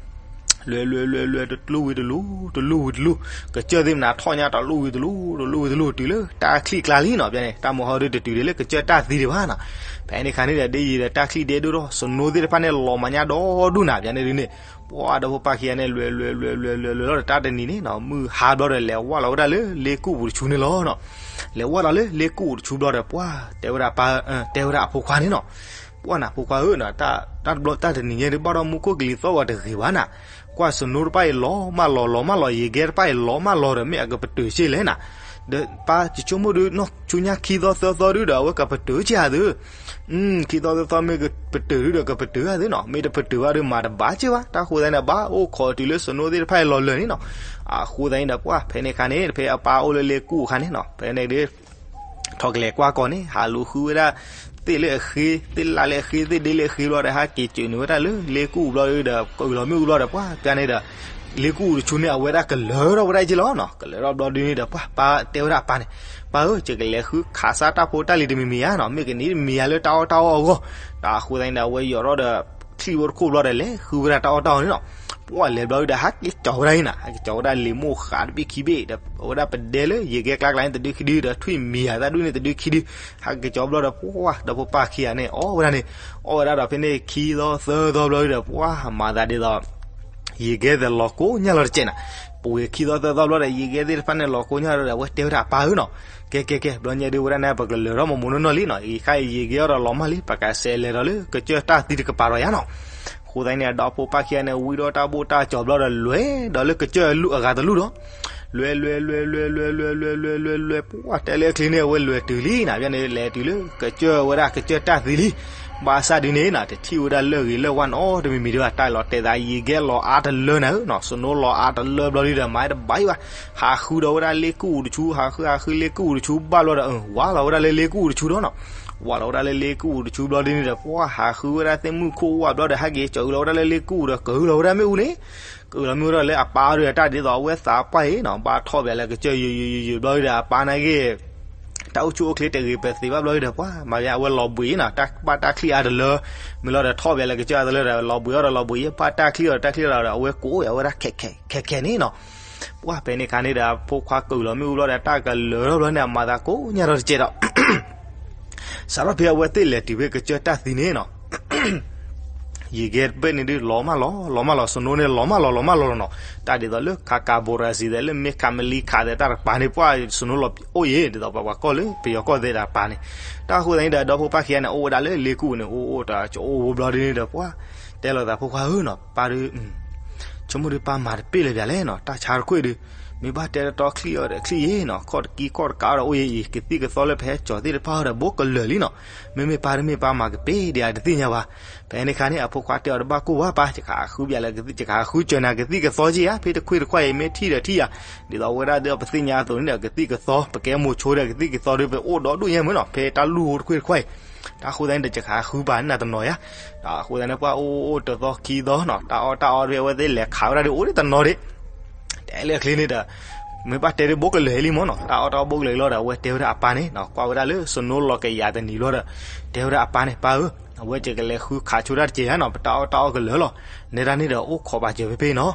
လဲၤလဲၤလဲၤလဲၤ တလူၢ်ဝံၤတလူၢ် တလူၢ်ဝံၤတလူၢ် ကစၢၢ်သ့ၣ်မနုၤထီၣ်ညါ တလူၢ်ဝံၤတလူၢ် တလူၢ်ဝံၤတလူၢ် တုၤလၢတၢ်ချံၣ်ကျါလံနီၤ. ဖဲန့ၣ် တၢ်မုၢ်ဟီဒုတတုၤဒံးလၢကစၢၢ်တၢ်သံဒံးဘၣ်နီၤ. ဖဲန့ၣ်အခါန့ၣ်ဒီး ဒ်ယံၤဒီး တၢ်ချံၣ်ဒဲဒိၣ်ထီၣ် စနိသ့ၣ်တဖၣ်န့ၣ် လီၤမၤညါဒီဒူၣ်နၤ ဖဲန့ၣ်ဒုန့ၣ် ပှၤဒီဖိပၢ်ခံဂၤန့ၣ် လဲၤလဲၤလဲၤလဲၤလဲၤလဲၤလီၤဒီး တၢ်တနံၤန့ၣ်နီၤ မုၢ်ဟါဘျီဒီး လဲၤဝၢ်လီၤဝဲဒၣ်လၢလ့ကူၣ်ပူၤတဆူန့ၣ်လီၤနီၤ. လဲၤဝၢ်လီၤလၢလ့ကူၣ်ပူၤတဆူဘျီဒီး ပှၤတဲဝဲဒၣ်ပၢ် တဲဝဲဒၣ်အဖိခွါန့ၣ်နီၤ ပှၤနၤဖိခွါဧၢနီၤ တၢ်တဘျီတၢ်တနံၤညါဒုး ဘၣ်ဒီးမူခိၣ်ကလံၤသီၣ်ဂီၤတဂ့ၤဘၣ်နၤ. ကွၢ်စနိတဖၣ်အံၤလီၤမၢ်လီၤ လီၤမၢ်လီၤ ယံာ်ကဲတဖၣ်အံၤလီၤမၢ်လီၤဒီး မ့ၢ်အကပတုာ်က့လဲၣ်နၤ. ဒီးပၢ်ယဆိကမိၣ်ဒုး နီၢ်ဆူညါခံသီသၢသီဒုဒီး အဝဲကပတုာ်က့ဧါသု ခံသီသၢသီမ့ၢ်ကပတုာ်ဒုဒီး ကပတုာ်ဧါသုနီၤ. မ့ၢ်တပတုာ်ဘၣ်ဒုး မၤတဘၣ်က့ဘၣ်. တၢ်ဃိသတးန့ၣ်ဒီး ဘၣ်အိၣ်ခိးတုၤလၢစနိသ့ၣ်တဖၣ်အံၤလီၤလၢာ်န့ၣ်နီၤ. အဃိသတးန့ၣ်ဒီး ပှၤဖဲန့ၣ်အခါန့ၣ် ဖဲအပၢ်အိၣ်လၢလ့ကူၣ်အခါန့ၣ်နီၤ ဖဲန့ၣ်ဒုး ထီၣ်ကလဲၤကွၢ်ကီၢ်န့ၣ် ဟးလူၤဃုဝဲဒၣ် သ့ၣ်လၢအဃ့ သ့ၣ်လၢ်လၢအဃ့ သ့ၣ်ဒ့လၢအဃ့ဘျီဒီး ဟဲက့ၤစၢၤနုာ်ဝဲဒၣ်လၢလ့ကူၣ်ဘျီဒီး ကအုၣ်လီၤမ့ၣ်အူဘျီဒီး ပှၤဖဲန့ၣ်ဒီး လ့ကူၣ်အူတဆူန့ၣ် အဝဲဒၣ်ကလၢထီၣ်ဝဲဒၣ်က့လီၤနီၤ. ကလၢထီၣ်ဘျီဒုန့ၣ်ဒီး ပှၤပၢ်တဲဝဲဒၣ်အပၢ်န့ၣ် ပၢ်ဧၢ ယကလဲၤဃုခးစၢ်တၢ်ဖိတၢ်လံၤတမံၤမံၤဧါနီၤ မ့ၢ်ကနံၤတမံၤဧါလၢတၢ်အီၣ်တၢ်အီအဂီၢ်. တၢ်အဃိသတးန့ၣ်ဒီး အဝဲယိးထီၣ်ဒီးချံၣ်ဖိတခိၣ်ဘျီဒီး လဲၤဃုဝဲဒၣ်တၢ်အီၣ်တၢ်အီန့ၣ်နီၤ. ပှၤလဲၤဘျီဒုဒီး ဟးက့ၤကၠီၤဝဲဒၣ်အံၤနၤ ဟဲက့ၤကၠီၤဝဲဒၣ်လံာ်မိၢ်ဃးတဘ့ၣ်ခံဘ့ၣ်ဒီး အဝဲဒၣ်ပဒဲလၢယံာ်ကဲကျါကျါန့ၣ်တဒုခံဒုဒီး ထွံၣ်မံၤဧါသၣ်ဒူၣ်န့ၣ်တဒုခံဒု ဟဲက့ၤကၠီၤဘျီဒီး ပှၤဒီဖိပၢ်ခံဂၤန့ၣ် အီၣ်ဝဲဒၣ်န့ၣ် အီၣ်ဝဲဒၣ်ဒီးဖဲန့ၣ်ခံသီသၢသီဘျီဒုဒီး ပှၤမၤသးဒ်သိး ယံာ်ကဲသးလီၤကိးညါလီၤတစဲးနၤ. ပှဲၤခံသီသၢသီဘျီဒီး ယံာ်ကဲသ့ၣ်တဖၣ်န့ၣ် လီၤကိးညါလီၤဒီး အဝဲတဲဝဲဒၣ်အပၢ်ဧၢနီၤ ကဲကဲကဲ ဘျီညါဒုးဝဲဒၣ်န့ၣ် ပကလၢၤထီၣ်မမိၢ်နီၢ်နီၢ်လံနီၤ ယံာ်ခါအံၤယံာ်ကဲအီၤဒီးလီၤမၢ်လံ ပကစးလဲၤဒီးလၢကစၢၢ်တၢ်သံတကပၤဒီးယါနီၤ. အဃိသတးန့ၣ် ဒီဖိပၢ်ခံဂၤန့ၣ် ဝံထီၣ်တၢ်ဘိၣ်တၢ်ကၠီၤဘျီဒီး လဲၤဒီးလၢကစၢၢ်အဂၤတလူၢ်ဒီး လဲၤလဲၤလဲၤလဲၤလဲၤလဲၤလဲၤလဲၤလဲၤလဲၤ ပှၤတဲလၢအချ့န့ၣ် အဝဲလဲၤတုၤလံနၤ ဖဲန့ၣ် လဲၤတုၤလၢကစၢၢ်ဝဲဒၣ်ကစၢၢ်တၢ်သံလံ. ဘၣ်ဆၣ်ဒုန့ၣ်နၤ တထံၣ်ဝဲဒၣ်လၢဂ့ၤလၢဝါနီတမံၤမံၤဒုးဘၣ် တၢ်လီၤတဲာ်သး ယံာ်ကဲလီၤအါတလၢနၤဧၢနီၤ စနိလီၤအါတလၢဘျီဒုဒီး မၤတဘၣ်အံၤဘၣ်. ဟးဃုဒီးဝဲဒၣ်လ့ကူၣ်အူတဆူ ဟးဃုဟးဃုလ့ကူၣ်အူတဆူဘၣ်ဘျီဒီး ဝးလီၤဝဲဒၣ်လၢလ့ကူၣ်အူတဆူဒီးနီၤ. ဝးလီၤဝဲဒၣ်လၢလ့ကူၣ်အူတဆူဘျီဒုန့ၣ်ဒီး ပှၤဟးဃုဝဲဒၣ်သ့ၣ်မုၣ်ခိၣ်ဝၣ်ဘျီဒီး ဟဲက့ၤကၠီၤအုးလီၤဝဲဒၣ်လၢလ့ကူၣ်အူဒီး ကအုးလီၤဝဲဒၣ်မ့ၣ်အူန့ၣ် ကအုးလီၤမ့ၣ်အူဒီးလၢအပၢ်အီၤဒီး တၢ်ဒ်သိးအဝဲသးပှၢ်အံၤနီၤ ဘၣ်ထီၣ်ဘၣ်လၢကစၢၢ်ယိာ်ယိာ်ယိာ်ယိာ်ဘျီဒီး အပၢ်နာ်က့ တၢ်အိၣ်ဆူၣ်အိၣ်ချ့တဂ့ၤပသ့ဘၣ်ဘျီဒီး ပှၤမၤဝဲအဝဲလီၤဘှံးနီၤ တၢ်ဘၣ်တၢ်ချံၣ်အါတလၢ မ့ၢ်လီၤဒီးထီၣ်ဘၣ်လၢကစၢၢ်အါတလၢဒီး လီၤဘှံးအီၤဒီးလီၤဘှံးအီၤ ဘၣ်တၢ်ချံၣ်အီၤဒီးတၢ်ချံၣ်အီၤဒီး အဝဲကိးဝဲဒၣ်ခဲခဲခဲခဲန့ၣ်နီၤ. ပှၤဖဲန့ၣ်အခါန့ၣ်ဒီး ဖိခွါကအုးလီၤမ့ၣ်အူဘျီဒီး တၢ်ကလၢၤထီၣ်ဘျီန့ၣ် အမၤသးကိးညါထီၣ်တစဲးဒီး စးထီၣ်ဖဲအဝဲသ့ၣ်လဲၤတုၤဖဲကစၢၢ်တၢ်သံန့ၣ်နီၤ ယံာ်ကဲတဘ့ၣ်န့ၣ်ဒုး လီၤမၢ်လီၤ လီၤမၢ်လီၤ စနိန့ၣ် လီၤမၢ်လီၤ လီၤမၢ်လီၤလီၤနီၤ. တၢ်ဒ်သိးလၢ ခးကၤဘိရၤစံ သဲးလၢမ့ၢ်ခးမလံခးသဲးတၢ်တကပၤန့ၣ် ပှၤစနိလီၤအိၣ်အံၤ ဒ်သိးပှၤကွၢ်လၢ ပယီၤကီၢ်သဲးတၢ်တကပၤန့ၣ်. တၢ်အဃိသတးန့ၣ်ဒီး ဒီဖိပၢ်ခံဂၤန့ၣ် အိၣ်ဝဲဒၣ်လၢလ့ကူၣ်န့ၣ် အိၣ်အိၣ်တၢ်ကအိၣ်ဝဲဘျီဒုန့ၣ်ဒီး ပှၤတဲလိာ်သးဖိခွါဧၢနီၤ ပၢ်ဒုး ဆိကမိၣ်ဒုးပၢ်မၤတပ့ၢ်လၢၤဘၣ်လဲၣ်နီၤ တၢ်ဆါတခွ့ၣ်ဒုး မ့ၢ်ဘၣ်တဲတတီချံၣ်အီၤဒီးချံၣ်အံၤနီၤ ခီၣ်တကံကီၢ်တကးအီၤဒီးအိၣ်အံၤ ကသံၣ်ကသီလၢပဟဲကၠီၤသ့ၣ်တဖၣ်အီၤဒီး ဘိးကလၢာ်လံနီၤ. မ့မ့ၢ်ပၢ်တမ့ၢ်ပၢ်မၤကပ့ၤဒံးဧါတသ့ၣ်ညါဘၣ်. ဖဲန့ၣ်အခါန့ၣ် အဖိခွါတဲအီၤတဘၣ်ကိၢ်ဘၣ်ပၢ် ယကဟးဃုဘၣ်လၢ ယကဟးဃုစၢၤနၤကသံၣ်ကသီက့ဧါ ဖဲတခွ့ၣ်တခွါအံၤ မ့ၢ်ထံၣ်ဒီးထံၣ်ဧါ ဒ်သိးဝဲဒၣ်ဒီးပသ့ၣ်ညါအသိးန့ၣ်ဒီး ကသံၣ်ကသီ ပကဲမိၤဆိဒီးကသံၣ်ကသီဒီး ပအိၣ်ဒီဒူၣ်ညါမ့ၢ်နီၤ ဖဲတၢ်လူၢ်ဟိတခွ့ၣ်တခွါအံၤ တၢ်အဃိသတးန့ၣ်ဒီး ယကဟးဃုပၢ်န့ၣ်နၤတနီၤဧါ. တၢ်အဃိသတးန့ၣ် ပှၤအိၣ်အိၣ်တသီခံသီနီၤ တၢ်အီၣ်တၢ်အီဖဲအဝဲသ့ၣ်လဲၤခးဝဲဒၣ်ဒီး အိၣ်ဒံးတနီၤဒံး တဲလၢအချ့န့ၣ်ဒီး မ့ၢ်ဘၣ်တဲဒ်ဘိးကလၢာ်လံမ့ၢ်နီၤ တၢ်အီၣ်တၢ်အီဘိးကလၢာ်လီၤဒီး အဝဲတဲဝဲဒၣ်အပၢ်န့ၣ်နီၤ ကွၢ်ဝဲဒၣ်လၢစနိလီၤကယၤတနံၤလီၤဒီး တဲဝဲဒၣ်အပၢ်န့ၣ် ပၢ်ဧၢ အဝဲယကလဲၤဃုခးဆိတၢ်တက့ၢ်ဧါနီၤ ပတၢ်အီၣ်တၢ်အီကလၢာ်လီၤ နဲဒၣ်န့ၣ်ဒီးအိၣ်ခိးပာ်စၢၤဖဲဖဲနီၤ.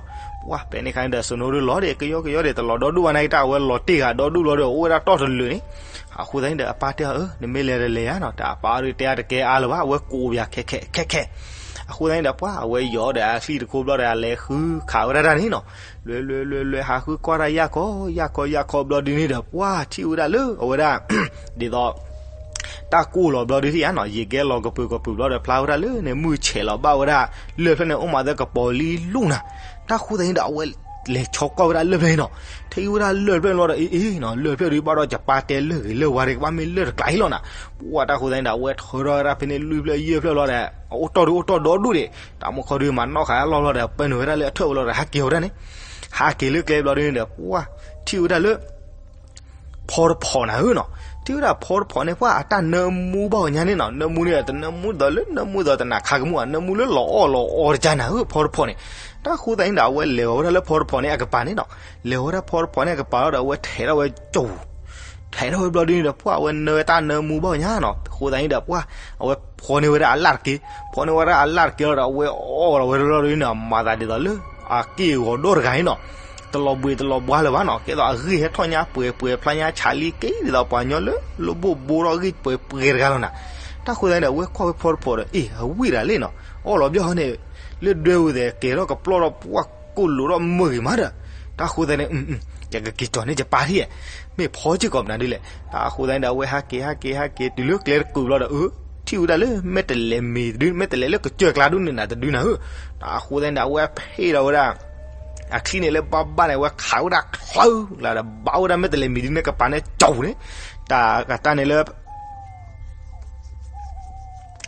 ပှၤဖဲန့ၣ်အခါန့ၣ်ဒီး စနိဒုးလီၤဒီး ကယီကယီဒီး တလီၤဒီဒူၣ်ဘၣ်နာ်က့ တၢ်အဝဲလီၤတ့ၢ်ဂၤဒီဒူၣ်လီၤဒီး အိၣ်ဝဲဒၣ်တီၢ်တလၢာ်န့ၣ် အဃိသတးန့ၣ်ဒီး အပၢ်တဲအီၤ အၢ နမ့ၢ်လဲၤဒီးလဲၤဧါနီၤ တၢ်အပၢ်အီၤဒုးတဲအါတကဲအါလၢၤဘၣ် အဝဲကိးပယၤခဲခဲခဲခဲ အဃိသတးန့ၣ်ဒီး ပှၤအဝဲယီၤဒီးအချံၣ်တခိၣ်ဘျီဒီး အလဲၤဃုခးဝဲဒၣ်တၢ်န့ၣ်နီၤ. လဲၤလဲၤလဲၤလဲၤ ဟးဃုကွၢ်တၢ်ယၢ်ခီ ယၢ်ခီ ယၢ်ခီဘျီဒုန့ၣ်ဒီး ပှၤထံၣ်ဝဲဒၣ်လၢအဝဲဒၣ် ဒ်သိး တၢ်ကူၣ်လီၤဘျီဒုးထံၣ်ဧါနီၤ, ယကဲလီၤကပၢၤကပၢၤဘျီဒီး ဖျါဝဲဒၣ်လၢန့ၣ် မုၢ်ဆဲးလီၤဘၣ်ဝဲဒၣ်လၢၢ်ဖျၢၣ်န့ၣ် အိၣ်မးသဲကပီၤလံလူၢ်နၤ. တၢ်ဃိသတးန့ၣ်ဒီး အဝဲလဲၤဆီကွၢ်ဝဲဒၣ်လၢၢ်ဖျၢၣ်န့ၣ်နီၤ. ထံၣ်ဝဲဒၣ်လၢၢ်ဖျၢၣ်န့ၣ်ဘျီဒီး အ့ၣ်အ့ၣ်နီၤ, လၢၢ်ဖျၢၣ်ဒုးဘၣ်ဒီး ယပၢ်တဲလၢၢ်ဂ့ၤလၢၢ်ဝါတဂ့ၤ ကဘၣ်မ့ၢ်လၢၢ်တကျါအံၤလီၤနၤ. ပှၢ် တၢ်ဃိသတးန့ၣ်ဒီး အဝဲထၢထီၣ်ဝဲဒၣ်ဖဲန့ၣ် လွံၢ်ဖျၢၣ်ယဲၢ်ဖျၢၣ်လီၤဒီး အအိၣ်တီၢ်ဒုးအိၣ်တီၢ်ဒီဒူၣ်ဒံး, တၢ်မုၢ်ခီဒုးမၤနီၣ်ဃာ်အလီၢ်ဘျီဒီး ပၢနုာ်ဝဲဒၣ်လၢအထၢၣ်ဝဲလီၤဒီး ဟးက့ၤဝဲဒၣ်န့ၣ်, ဟးက့ၤလၢကျဲဘျီဒုးန့ၣ်ဒီး ပှၢ် ထံၣ်ဝဲဒၣ်လၢ ဖီတဖီနၤဧၢနီၤ. ထံၣ်ဝဲဒၣ်ဖီတဖီန့ၣ် ပှၢ်အတၢ်နၢမူဘၣ်အီၤညါန့ၣ်နီၤ, နၢမူန့ၣ် တနၢမူဒီးလၢနၢမူဒီးတနးခါကမူၣ်ဧါ, နၢမူလၢလီၤအီၣ်လီၤအီတကါနၤဧၢ ဖီတဖီန့ၣ်. တၢ်ဃိသတးန့ၣ်ဒီး အဝဲလဲၤဂီၤဝဲဒၣ်လၢဖီတဖီန့ၣ်အကပၤန့ၣ်နီၤ, လဲၤဝဲဒၣ်ဖီတဖီန့ၣ်အကပၤလီၤဒီး အဝဲထဲးထီၣ်ဝဲကၠိပူၤ, ထဲးထီၣ်ဝဲဘျီဒုးန့ၣ်ဒီး ပှၢ် အဝဲနၢတၢ်နၢမူဘၣ်အီၤညါနီၤ. အဃိသတးန့ၣ်ဒီး ပှၢ် အဝဲဖီန့ၢ်ဝဲဒၣ်အလၣ်တက့ၢ်, ဖီန့ၢ်ဝဲဒၣ်အလၣ်တက့ၢ်လီၤဒီး အဝဲအီၣ်လီၤဝဲဒၣ်လီၤဒုးန့ၣ် မၤသးဒ်သိးလၢ အက့ၢ်အဂီၤဒီတဂၤန့ၣ်နီၤ, တလီၤဘှံးတလီၤဘှါလၢၤဘၣ်နီၤ, ကဲသိးအဂံၢ်ဟဲထီၣ်ညါပှဲၤပှဲၤဖျါညါ ဆးလံက့ၤဒ်သိးပှၤညီလၢ လၢဘိၣ်ဘိထီၣ်ဂံၢ်ပှဲၤပှဲၤတဂၤလီၤနၤ. တၢ်ဃိသတးန့ၣ်ဒီး အဝဲကွၢ်ဝဲဖီတဖီဒီး အ့ၣ် အဝံၣ်တဂၤလံနီၤ, အီၣ်လီၤဘျီၣ်ဟီန့ၣ် လၢဒွဲဝံၤသဲးကဲထီၣ်ကပျီၢ်ထီၣ် ပှၢ် ကိၣ်လိာ်ထီၣ်မုာ်ဂ့ၤမးဒီး, တၢ်ဃိသတးန့ၣ် ယကက့ၤကၠီၤန့ၢ်ယပၢ်ထံၣ်, မ့ၢ်ဖီစ့ၢ်ကီးမနုၤဒ်လဲၣ်. တၢ်ဃိသတးန့ၣ်ဒီး အဝဲဟးက့ၤဟးက့ၤဟးက့ၤတုၤလၢကျဲတကုာ်ဘျီဒီး အၢ ထံၣ်ဝဲဒၣ်လၢမဲာ်တဲးလဲးမံၤတဒု, မဲာ်တဲးလဲးလၢကစၢၢ်ကျါဒုးန့ၢ်နၤတဒုနၤဧၢ. တၢ်ဃိသတးန့ၣ်ဒီး အဝဲဖ့ၣ်ဒီးဝဲဒၣ် အချံၣ်န့ၣ်လၢဘၣ်ဘၣ်န့ၣ် အဝဲခးဝဲဒၣ်ချၢလၢဒီး ဘၣ်ဝဲဒၣ်မဲာ်တဲးလဲးမံၤဒုန့ၣ်ကပၤန့ၣ်ကၠီပူၤန့ၣ်, တၢ်အတၢ်န့ၣ်လၢ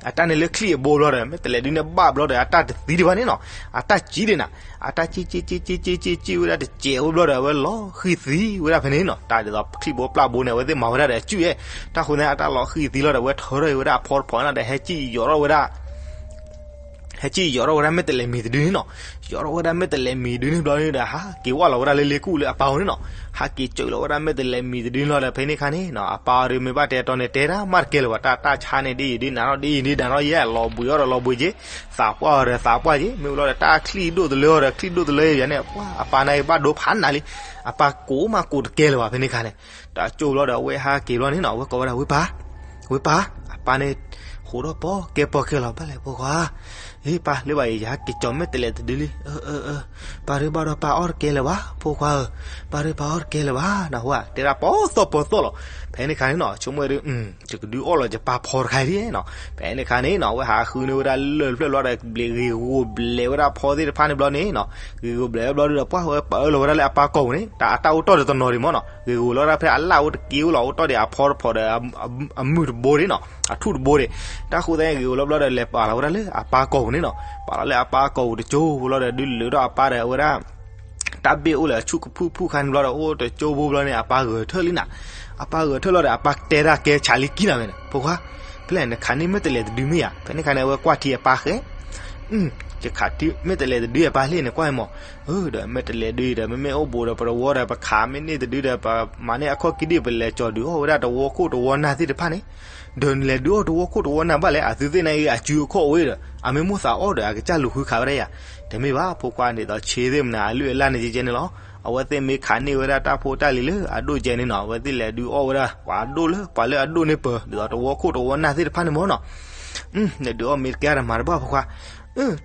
အတၢ်န့ၣ်လၢချံၣ်အဘိဘျီဒီး မဲာ်တဲးလဲးဒုန့ၣ်ဘၣ်ဘျီဒီး အတၢ်တသံဒံးဘၣ်န့ၣ်နီၤ, အတၢ်ကံဒံးနၤ, အတၢ်ကံကံကံကံကံကံကံဝဲဒၣ်တစဲးဝဲဘျီဒီး အဝဲလီၤဃံၤသံဝဲဒၣ်ဖဲန့ၣ်နီၤ. တၢ်ဒ်သိးချံၣ်ဘိပျၢ်ဘိန့ၣ် အဝဲသ့ၣ်မၤဝဲဒၣ်ဒီးအစုၣ်အဲ, တၢ်ဃိသတးန့ၣ် အတၢ်လီၤဃံၤသံလီၤဒီး အဝဲထၢထီၣ်အံၤဝဲဒၣ်အဖီတဖီန့ၣ်ဒီး ဟဲကံယီၤထီၣ်ဝဲဒၣ် ဟဲကံယီၤထီၣ်ဝဲဒၣ်မဲာ်တဲးလဲးမံၤတဒုန့ၣ်နီၤ. ယီၤထီၣ်ဝဲဒၣ်မဲာ်တဲးလဲးမံၤဒုန့ၣ်ဘျီန့ၣ်ဒီး ဟးက့ၤဝဲလီၤဝဲဒၣ်လၢလ့ကူၣ်လၢအပၢ်အိၣ်န့ၣ်နီၤ. ဟးက့ၤစၢးလီၤဝဲဒၣ်မဲာ်တဲးလဲးမံၤတဒုန့ၣ်လီၤဒီး ဖဲန့ၣ်ခါန့ၣ်နီၤ အပၢ်အီၤဒုးမ့ၢ်ဘၣ်တဲတီၤန့ၣ် တဲတၢ်မးတကဲလၢၤဘၣ်, တၢ်တၢ်ဆါန့ၣ်ဒ်အံၤဒ်နၤနီၤ ဒ်အံၤဒ်နၤနီၤ ယဲလီၤဘှံးအီၤဒီးလီၤဘှံးက့ၤ, သးပှၢ်အီၤဒီးသးပှၢ်က့ၤ, မ့ၢ်ဝံၤလီၤဒီးတၢ်ချံၣ်ဒိၣ်တလၢအီၤဒီးချံၣ်ဒိၣ်တလၢယၤန့ၣ် ပှၢ် အပၢ်န့ၣ်ဘၣ်ဒိဖးနးလံ. အပၢ်ကိးမးကိးတကဲလၢၤဘၣ် ဖဲန့ၣ်ခါန့ၣ်. တၢ်ကၠိဘျီဒီး အဝဲဟးက့ၤဘျီန့ၣ်နီၤ အဝဲကိးဝဲဒၣ် ဝ့ၢ်ပၢ်, ဝ့ၢ်ပၢ်, အပၢ်န့ၣ် ဟူးထီၣ်ပီၢ်ကဲပီၢ်ကဲလီၤ ဘၣ်လဲၣ်ဖိခွါ. ဟ့ၣ် ပၢ် လၢဘၣ်အံၤ ယဟဲက့ၤကၠီၤမဲာ်တဲးလဲးတဒုလံ. ပၢ်ဒုးဘၣ်ဒီးပၢ်အီၣ်တကဲလၢၤဘၣ် ဖိခွါဧၢ, ပၢ်ဒုးပၢ်အီၣ်တကဲလၢၤဘၣ် နၢ်ဟူဧါ, တဲဒၣ်ပီၢ်သီၣ်ပီၢ်သီၣ်လီၤ. ဖဲန့ၣ်ခါန့ၣ်နီၤ ဆိကမိၣ်ဝဲဒုး ယကဒုးအီၣ်လီၤယပၢ်ဖီတခါအံၤနီၤ. ဖဲန့ၣ်ခါန့ၣ်နီၤ အဝဲဟးဃုန့ၢ်ဝဲဒၣ်လၢၢ်တဖျၢၣ်လီၤဒီး ဘျ့ဂ့ၤဂိၢ်ဘျဲးဝဲဒၣ်ဖီသ့ၣ်တဖၣ်န့ၣ်ဘျီန့ၣ်နီၤ, ဂ့ၤဂိၢ်ဘျဲးဝဲဘျီဒုးဒီး ပှၢ် ဝဲပာ်အၢလီၤဝဲဒၣ်လၢအပၢ်ကိာ်ပူၤန့ၣ် တၢ်အတၢ်အိၣ်တီၢ်ဒီးတနီၤဒံးမ့ၢ်နီၤ, ဂ့ၤဂိၢ်လီၤဝဲဒၣ်ဖဲအလၣ်အိၣ်တက့ၢ်အိၣ်လီၤ အိၣ်တီၢ်ဒံးအဖီတဖီဒီး အမုၢ်တဘိဒံးနီၤ အထူၣ်တဘိဒံး. တၢ်ဃိသတးန့ၣ် ဂ့ၤဂိၢ်လီၤဘျီဒီး လဲၤပာ်လီၤဝဲဒၣ်လၢအပၢ်ကိာ်ပူၤန့ၣ်နီၤ. ပာ်လီၤလၢအပၢ်ကိာ်ပူၤတကၠိဖိလီၤဒီး ဒုးလၢာ်ထီၣ်အပၢ်ဒီး အဝဲဒၣ် တၢ်ဘ့ၣ်အိၣ်လၢအဆူၣ်ကဖုၣ်ဖုၣ်ခါန့ၣ်ဘျီဒီး အိၣ်တကၠိဖိဘျီန့ၣ် အပၢ်ဂဲၤထၢၣ်လံနၤ. အပၢ်ဂဲၤထၢၣ်လီၤဒီး အပၢ်တဲတၢ်ကဲဆးလံကံနၤဝဲန့ၣ် ဖိခွါ, ဖဲလဲၣ်နခးန့ၢ်မဲာ်တဲးလဲးတဒုမ့ၢ်ဧါ. ဖဲန့ၣ်ခါန့ၣ် အဝဲကွၢ်ထံအပၢ်ဃဲ ယခးထံမဲာ်တဲးလဲးတဒုအပၢ်လံန့ၣ် ကွၢ်မး, ဒီးမဲာ်တဲးလဲးဒုဒီး မ့မ့ၢ်အိၣ်ဘူးဒီး ပတဝီဒီးပခးမ့ၢ်န့ၢ်တဒုဒီး ပမၤန့ၢ်အခီၣ်ကံဒံၣ် ပလဲၤကၠီၤဒုးအီၣ်ဝဲဒၣ်တဝီခိၣ်တဝီနၢ်သ့ၣ်တဖၣ်န့ၣ်, ဒီးနလဲၤဒုးအီၣ်တဝီခိၣ်တဝီနၢ်ဘၣ်လဲၣ်, အသုသ့ၣ်န့ၣ်ဂ့ၤ အစုအခီၣ်အိၣ်ဒီး အမ့ၢ်မိၣ်သးအီၣ်ဒီး အကစၢ်လူၤဃုခးဝဲဒၣ်ယၤ, တမ့ၢ်ဘၣ် ဖိခွါန့ၣ်ဒီး ဆ့သ့ၣ်မနၤ အလုၢ်အလၢ်န့ၣ်ကဲကဲန့ၣ်လီၤ. အဝဲသ့ၣ်မ့ၢ်ခးန့ၢ်ဝဲဒၣ်တၢ်ဖိတၢ်လံၤလၢအဒိၣ်ကဲန့ၣ်နီၤ အဝဲသ့ၣ်လဲၤဒုးအီၣ်ဝဲဒၣ် ပှၤအဒိၣ်လၢ ပှၤလၢအဒိၣ်န့ၢ်ပၢၤ ဒ်သိးတဝီခိၣ်တဝီနၢ်သ့ၣ်တဖၣ်န့ၣ်မ့ၢ်နီၤ. လဲၤဒုးအီၣ်မ့ၢ်တကဲတမၤတဘၣ်ဖိခွါ,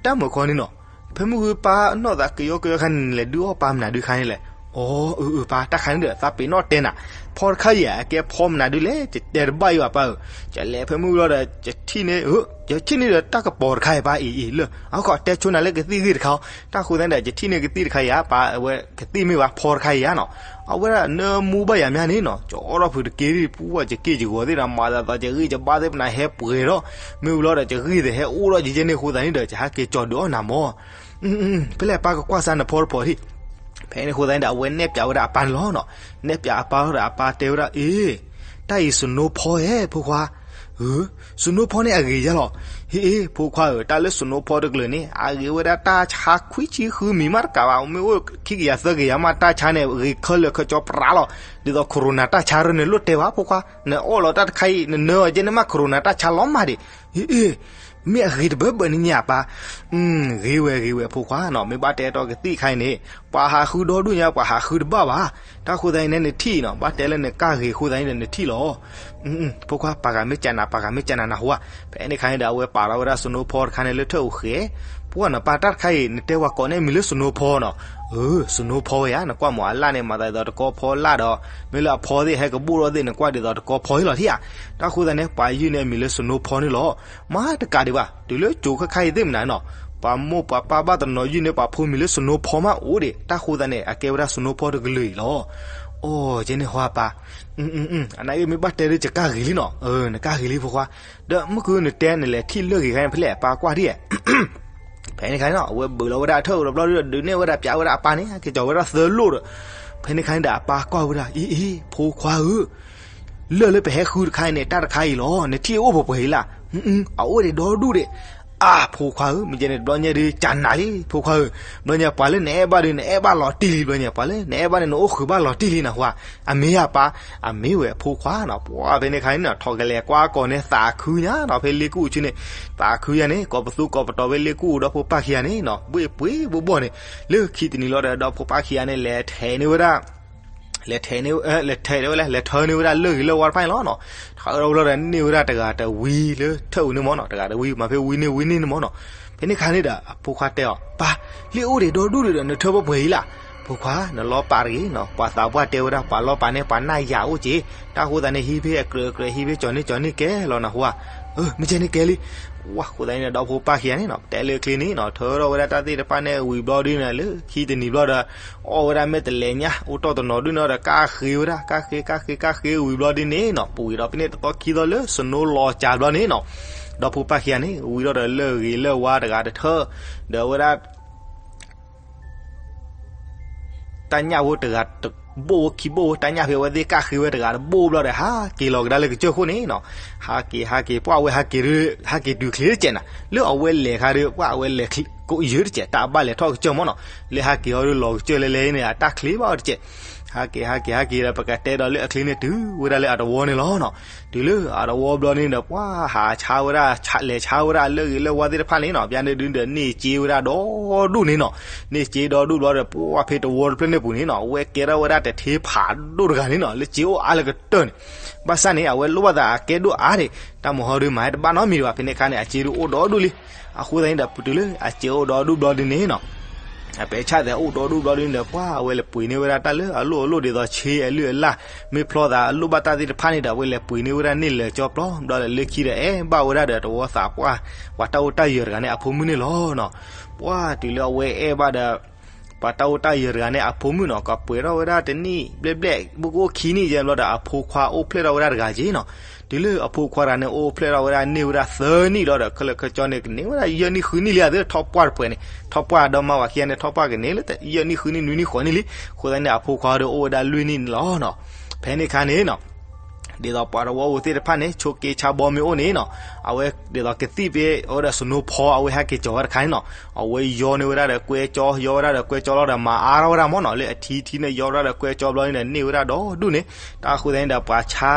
တၢ်မုၢ်ခီန့ၣ်နီၤ, ဖဲမုၢ်ဂုၢ်ပၢ်နီၢ်သးကယီကယီခါန့ၣ် လဲၤဒုးအီၣ်ပၢ်မနုၤဒုးခါန့ၣ်လဲၣ်. အီ အၢ အၢ ပၢ် တၢ်ခါန့ၣ်ဒီး သးပ့ၤနီၣ်တဲနၤ, ဖီတခါအံၤ အကဲဖီမနုၤဒုးလဲၣ် ယတဲတဘၣ်ယၤပၢ်ဧၢ, ယလဲၤဖဲမုၢ်ဂုၢ်လီၤဒီး ယထံၣ်န့ၢ် ယထံၣ်န့ၢ်ဒီးတၢ်ကပီၤတခါအံၤပၢ်အံၤအံၤလၢ အဃိတဲဆိနၤလၢကသံၣ်ဂ့ၢ်တခါအီၤ, တၢ်ဃိသတးန့ၣ်ဒီး ယထံၣ်န့ၢ်ကသံၣ်တခါအံၤဧါ ပၢ် အဝဲကသံၣ်မ့ၢ်ဘၣ်ဖီတခါအံၤဧါနီၤ, အဝဲဒၣ်နၢမူဘၣ်ယၤမးန့ၣ်နီၤ ယအီၣ်ထီၣ်ဖုးတက့ၢ် ပူဝဲယက့ၢ်ယဂီၤသ့ၣ်ဒီး မၤသးသီယဂံၢ်ယဘါသ့ၣ်ပနၢ်ဟဲပှဲၤဒီး မ့ၢ်ဝံၤလီၤဒီး ယဂံၢ်သ့ၣ်ဟဲအိၣ်ဒီးယကဲန့ၣ်အဃိသတးန့ၣ်ဒီး ယဟဲက့ၤကၠီၤဒုးအီၣ်နၤမး ဖဲလဲၣ်ပၢ်ကကွၢ်စၢ်နဖီတဖီထံၣ်, ဖဲန့ၣ်အဃိသတးန့ၣ်ဒီး အဝဲနဲၣ်ပၠးဝဲဒၣ်အပၢ်န့ၣ်လီၤနီၤ, နဲၣ်ပၠးအပၢ်လီၤဒီးအပၢ်တဲဝဲဒၣ် အ့ တၢ်အံၤစနိဖီဧဲ ဖိခွါ, စနိဖီန့ၣ်အဂ့ၤယါလီၤ, ဟ့ၣ်အ့ ဖိခွါဧၢ တၢ်လၢစနိဖီတကလုာ်န့ၣ် အဂ့ၤဝဲဒၣ်တၢ်ဆါခွံဆံဃုမံၤမးတကးဘၣ် မ့ၢ်အိၣ်ခံကယၤသၢကယၤမး တၢ်ဆါန့ၣ် ဂ့ၤခဲလၢာ်ခဲဆ့ပြးလီၤ, ဒ်သိး corona တၢ်ဆါရၢန့ၣ် လိၣ်တဲဘၣ်ဖိခွါ, နအီၣ်လီၤတၢ်တခါအံၤ နနၢအီၤကဲန့ၣ်မး corona တၢ်ဆါလီၤမးဒံး, ဟ့ၣ်အ့ မ့ၢ်အဂ့ၤတဘၢဘၢန့ၣ်ညါပၢ်, ဂ့ၤဝဲဂ့ၤဝဲဖိခွါနီၤ မ့ၢ်ဘၣ်တဲတီကသံၣ်ခါအံၤန့ၣ် ပှၤဟးဃုဒီဒူၣ်ညါ ပှၤဟးဃုတဘၣ်ဘၣ်, တၢ်ဃိသတးအံၤန့ၣ်နထံၣ်နီၤ ဘၣ်တဲလၢနကၢ်ဂ့ၤဃိသတးန့ၣ်ဒီးနထံၣ်လီၤ ဖိခွါ ပှၤဂၤမ့ၢ်ကနၤ ပှၤဂၤမ့ၢ်ကနၤနၢ်ဟူဧါ, ဖဲန့ၣ်ခါန့ၣ်ဒီး အဝဲပာ်လီၤဝဲဒၣ်စနိဖီတခါန့ၣ်လၢထၢၣ်ဧိၤဃဲၤ, ပှၢ်နီၤ ပၢ်တၢ်တခါအံၤ နတဲဝဲကိးန့ၣ်မံၤလၢစနိဖီနီၤ. အၢ စနိဖီဝဲယါ နကွၢ်မ့ၢ်အလၣ်န့ၣ် မၤသးဒ်သိးတကီဖီလၣ်ဒီး မ့ၢ်လၢအဖီသ့ၣ်ဟဲကဘိၣ်ထီၣ်သ့ၣ် နကွၢ်ဒ်သိးတကီဖီအံၤလီၤထံၣ်ဧါ. တၢ်ဃိသတးန့ၣ် ပှၤယုၢ်န့ၢ်အမံၤလၢစနိဖီန့ၣ်လီၤ. မၤတကးဒံးဘၣ် တုၤလၢကၠိခါခါအံၤသ့ၣ်မနုၤနီၤ ပှၤမိၢ်ပှၤပၢ်ဘၣ်တနီၤယုၢ်န့ၢ်ပှၤဖိမံၤလၢစနိဖီမးအိၣ်ဒံး တၢ်ဃိသတးန့ၣ် အကဲဝဲဒၣ်စနိဖီတကလုာ်အံၤလီၤ. အိ ယဲန့ၣ်ဟါပၢ် အနာ်ဂ့ၢ်မ့ၢ်ဘၣ်တဲဒ်ကၢ်ဂ့ၤလံနီၤ နကၢ်ဂ့ၤလံဖိခွါ. ဒီးမုၢ်ကုၤနတဲနလဲၤထံၣ်လၢၢ်ဂ့ၤခါန့ၣ်ဖဲလဲၣ် ပၢ်ကွၢ်ဒ် ဖဲန့ၣ်ခါန့ၣ်နီၤ အဝဲဘုးလီၤဝဲဒၣ်အထၢၣ်အိၣ်ဒီးဘျီဒီး ဒုးနဲၣ်ဝဲဒၣ်ပၠးဝဲဒၣ်အပၢ်န့ၣ် က့ၤကီၤဝဲဒၣ်သၢလိၣ်ဒီး ဖဲန့ၣ်ခါန့ၣ်ဒီးအပၢ်ကွၢ်ဝဲဒၣ် အံၤအံၤ ဖိခွါဧၢ လၢၢ်လၢပဟဲဃုတခါအံၤန့ၣ် တၢ်တခါအံၤလီၤ နထံၣ်အိၣ်ပှဲၤပှဲၤအံၤလၢ်. အအိၣ်ဒံးဒီဒူၣ်ဒံး. အါ ဖိခွါဧၢ မ့ၢ်ကဲန့ၣ်တဘျီညါဒုး ကနၤလံ ဖိခွါဧၢ. ဘျီညါပှၤလၢနအဲၣ်ဘၣ်ဒုး နအဲၣ်ဘၣ်လီၤတံၢ်လံ ဘျီညါ ပှၤလၢနအဲၣ်ဘၣ်န့ၣ် နအိၣ်ဃုာ်ဘၣ်လီၤတံၢ်လံနဟါ. အမ့ၢ်ယါပၢ် အမ့ၢ်ဝဲဖိခွါနီၤ. ပှၢ်ဖဲန့ၣ်ခါန့ၣ်နီၤ ထိးကလဲၤကွၢ်ကီၤန့ၣ် သးခုညါနီၤ ဖဲလ့ကူၣ်အဆူန့ၣ် သးခုညါန့ၣ် ကိးပသူကိးပတီၤဖဲလ့ကူၣ်ဒီဖိပၢ်ခံဂၤန့ၣ်နီၤ ဘှ့ၣ်ပှ့ၤဘိဘိၣ်န့ၣ် လၢခံတနံၤလီၤဒီး ဒီဖိပၢ်ခံဂၤန့ၣ် လဲၤထဲးန့ၢ်ဝဲဒၣ် လဲၤထဲးန့ၢ်ဝဲ လဲၤထဲးန့ၢ်ဝဲလဲၣ် လဲၤထၢန့ၢ်ဝဲဒၣ်လၢၢ်ဂ့ၤလၢၢ်ဝါတဖၣ်န့ၣ်လီၤနီၤ. ထၢထီၣ်ဘျီဒီးန့ၢ်ဝဲဒၣ်တဂၤတဝံလၢထၢၣ်ဝံၤန့ၣ်မၢ်နီၤ တဂၤတဝံ မၤဖဲဝံန့ၢ်ဝံန့ၢ်န့ၣ်မၢ်နီၤ. ဖဲန့ၣ်ခါန့ၣ်ဒီး အဖိခွါတဲအီၤ ပၢ် လၢအိၣ်ဒံးဒီဒူၣ်ဒံးဒီး နထၢပှဲၤပှဲၤအံၤလၢ်. ဖိခွါ နလီပာ်တဂ့ၤနီၤ ပှၤသးပှၢ်တဲဝဲဒၣ် ပှၤလီပာ်န့ၢ်ပှၤနၢ်ယၤအိၣ်က့ၤ တၢ်ဃိသတးန့ၣ် ဟံးဖဲအကြၢးအကြၢး ဟံးဖဲကၠီၤန့ၢ်ကၠီၤန့ၢ်ကဲလီၤနဟါ. အၢ မ့ၢ်ကဲန့ၣ်ကဲလံ. ဝါ ဃိသတးန့ၣ်ဒီး ဒီဖိပၢ်ခံဂၤန့ၣ်နီၤ ပတဲလၢချ့န့ၣ်နီၤ ထၢထီၣ်ဝဲဒၣ်တၢ်သ့ၣ်တဖၣ်န့ၣ်ဝံၤဘျီဒုန့ၣ် လၢခံတနံၤဘျီဒီး အီၣ်ဝဲဒၣ်မ့ၢ်တလဲၤညါ အိၣ်တီၢ်တနီၤဒုန့ၣ်ဒီး ကၣ်ဃ့ဝဲဒၣ် ကၣ်ဃ့ ကၣ်ဃ့ ကၣ်ဃ့ဝံၤဘျီဒုန့ၣ်နီၤ ပဝံၤဒီးဖဲန့ၣ်တသီခံသီလၢစနိလီၤကၢ်ဘျီန့ၣ်နီၤ ဒီဖိပၢ်ခံဂၤန့ၣ် ဝံၤထီၣ်ဒီးလၢၢ်ဂ့ၤလၢၢ်ဝါတဂၤတထၢၣ် ဒီးဝဲဒၣ် တၢ်ညၣ်ဖိတဂၤတဘိၣ်ဝဲခံဘိၣ်ဝဲ တၢ်ညၣ်ဖဲအဝဲသ့ၣ်ကၣ်ဃ့ဝဲတဂၤတဘိၣ်ဘျီဒီး ဟးက့ၤလီၤကဒါလၢကစၢၢ်ခိၣ်န့ၣ်နီၤ. ဟးက့ၤ ဟးက့ၤ ပှၢ်အဝဲဟးက့ၤ ဟးက့ၤတုၤချ့တစဲးနၤ လၢအဝဲလဲၤခါဒီး ပှၢ်အဝဲလဲၤကယၢတစဲး တၢ်အဘၣ်လဲၤထီၣ်ကစၢၢ်မၢ်နီၤ. လၢဟးက့ၤအီၤဒီးလီၤကစၢၢ်လဲၤလဲၤန့ၣ် အတၢ်ချ့ဘၣ်အီၤတစဲး ဟးက့ၤ ဟးက့ၤ ဟးက့ၤဒီး ပကတဲဒီးလၢအချ့န့ၣ် တုၤဝဲဒၣ်လၢအတဝီန့ၣ်လီၤနီၤ. တုၤလၢအတဝီဘျီန့ၣ်ဒီး ပှၢ်ဟးဆါဝဲဒၣ် လဲၤဆါဝဲဒၣ်လၢၢ်ဂ့ၤလၢၢ်ဝါသ့ၣ်တဖၣ်န့ၣ်နီၤ ပျၢ်န့ၣ်ဒုဒီး န့ၢ်စ့ဝဲဒၣ်ဒီဒူၣ်န့ၣ်နီၤ. န့ၢ်စ့ဒီဒူၣ်ဘျီဒီး ပှၢ်ဖဲတဝီတဖျၢၣ်န့ၣ်ပူၤန့ၣ်နီၤ အဝဲကဲထီၣ်ဝဲဒၣ်တထ့ဖးဒိၣ်တဂၤန့ၣ်နီၤ လၢစ့အိၣ်အါလၢကတၢၢ်န့ၣ်. ဘၣ်ဆၣ်န့ၣ် အဝဲလိၣ်ဘၣ်သးအကဲဒိၣ်အါဒံး တၢ်မဟီဒုမၤဟဲတဘၣ်နီတမံၤဒံးဘၣ် ဖဲန့ၣ်အခါန့ၣ် အစ့ဒုအိၣ်ဒီဒူၣ်လံ. အဃိသတးန့ၣ်ဒီး ပတုၤလၢအစ့အိၣ်ဒီဒူၣ်ဘျီဒုန့ၣ်နီၤ အပဲာ်ဆၣ်သဲးအိၣ်ဒီဒူၣ်ဘျီဒုန့ၣ်ဒီး ပှၢ်အဝဲလဲၤပှ့ၤန့ၢ်ဝဲဒၣ်တၢ်လၢအလိၣ်အလိၣ်ဒ်သိးဆ့အလုၢ်အလၢ် မ့ၢ်ဖျီသးအလိၣ်ဘၣ်တၢ်သ့ၣ်တဖၣ်န့ၣ်ဒီး အဝဲလဲၤပှ့ၤန့ၢ်ဝဲဒၣ်န့ၢ်လၢာ်ကၠီပျီဘျီဒီး လၢခံဒီးအဲၣ်ဘၣ်ဝဲဒၣ်ဒီးတဝီသးပှၢ် ပှၤတၢ်အိၣ်တၢ်ယၢၤတဂၤန့ၣ်အဖိမုၣ်န့ၣ်လီၤနီၤ. ပှၢ်တုၤလၢအဝဲအဲၣ်ဘၣ်ဒီး ပှၤတၢ်အိၣ်တၢ်ယၢၤတဂၤန့ၣ်အဖိမုၣ်နီၤ ကပှဲၤထီၣ်ဝဲဒၣ်တနံၣ်ဘျဲၣ်ဘျဲၣ် ဘၣ်ကအိၣ်ခံနံၣ်ယဲၢ်ဘျီဒီး အဖိခွါအိၣ်ဖျဲၣ်ထီၣ်ဝဲဒၣ်တဂၤက့နီၤ. တုၤလၢအဖိခွါတဂၤန့ၣ် အိၣ်ဖျဲၣ်ထီၣ်ဝဲဒၣ်န့ၢ်ဝဲဒၣ်သၢနံၣ်လီၤဒီး ခဲလၢာ်ခဲဆ့န့ၣ် ကန့ၢ်ဝဲဒၣ်ယဲၢ်နံၣ်ဃုနံၣ်လံ အသ့ၣ်ထီၣ်ပှၢ်တပှဲၤန့ၣ် ထီၣ်ပှၢ်ဒီးမါဝၤခံဂၤန့ၣ် ထီၣ်ပှၢ်ကန့ၢ်လၢယဲၢ်နံၣ်ဃုနံၣ်နွံနံၣ်ဃိးနံၣ်လံ. အဃိသတးန့ၣ် အဖိခွါဒီးအိၣ်ဝဲဒၣ်လွံၢ်နံၣ်န့ၣ်လီၤနီၤ. ဖဲန့ၣ်အခါန့ၣ်နီၤ ဒ်သိးပှၤတဝီဧိၤသ့ၣ်တဖၣ်န့ၣ် ဆိးက့ဆါဘီမ့ၢ်အိၣ်န့ၣ်နီၤ အဝဲဒ်သိးကသံၣ်ဖဲအဝဲဒၣ်စနိဖီအဝဲဟဲက့ၤကီၤဝဲတခါန့ၣ်နီၤ အဝဲယီန့ၢ်ဝဲဒၣ်ဒီးကွဲကၠီ ယီဝဲဒၣ်ဒီးကွဲကၠီလီၤဒီး မၤအါထီၣ်ဝဲဒၣ်မၢ်နီၤ လၢအထံထံန့ၣ် ယီဝဲဒၣ်ဒီးကွဲကၠီဘျီန့ၣ်ဒီး န့ၢ်ဝဲဒၣ်ဒီဒူၣ်န့ၣ် တၢ်ဃိသတးန့ၣ်ဒီး ပှၤဆါ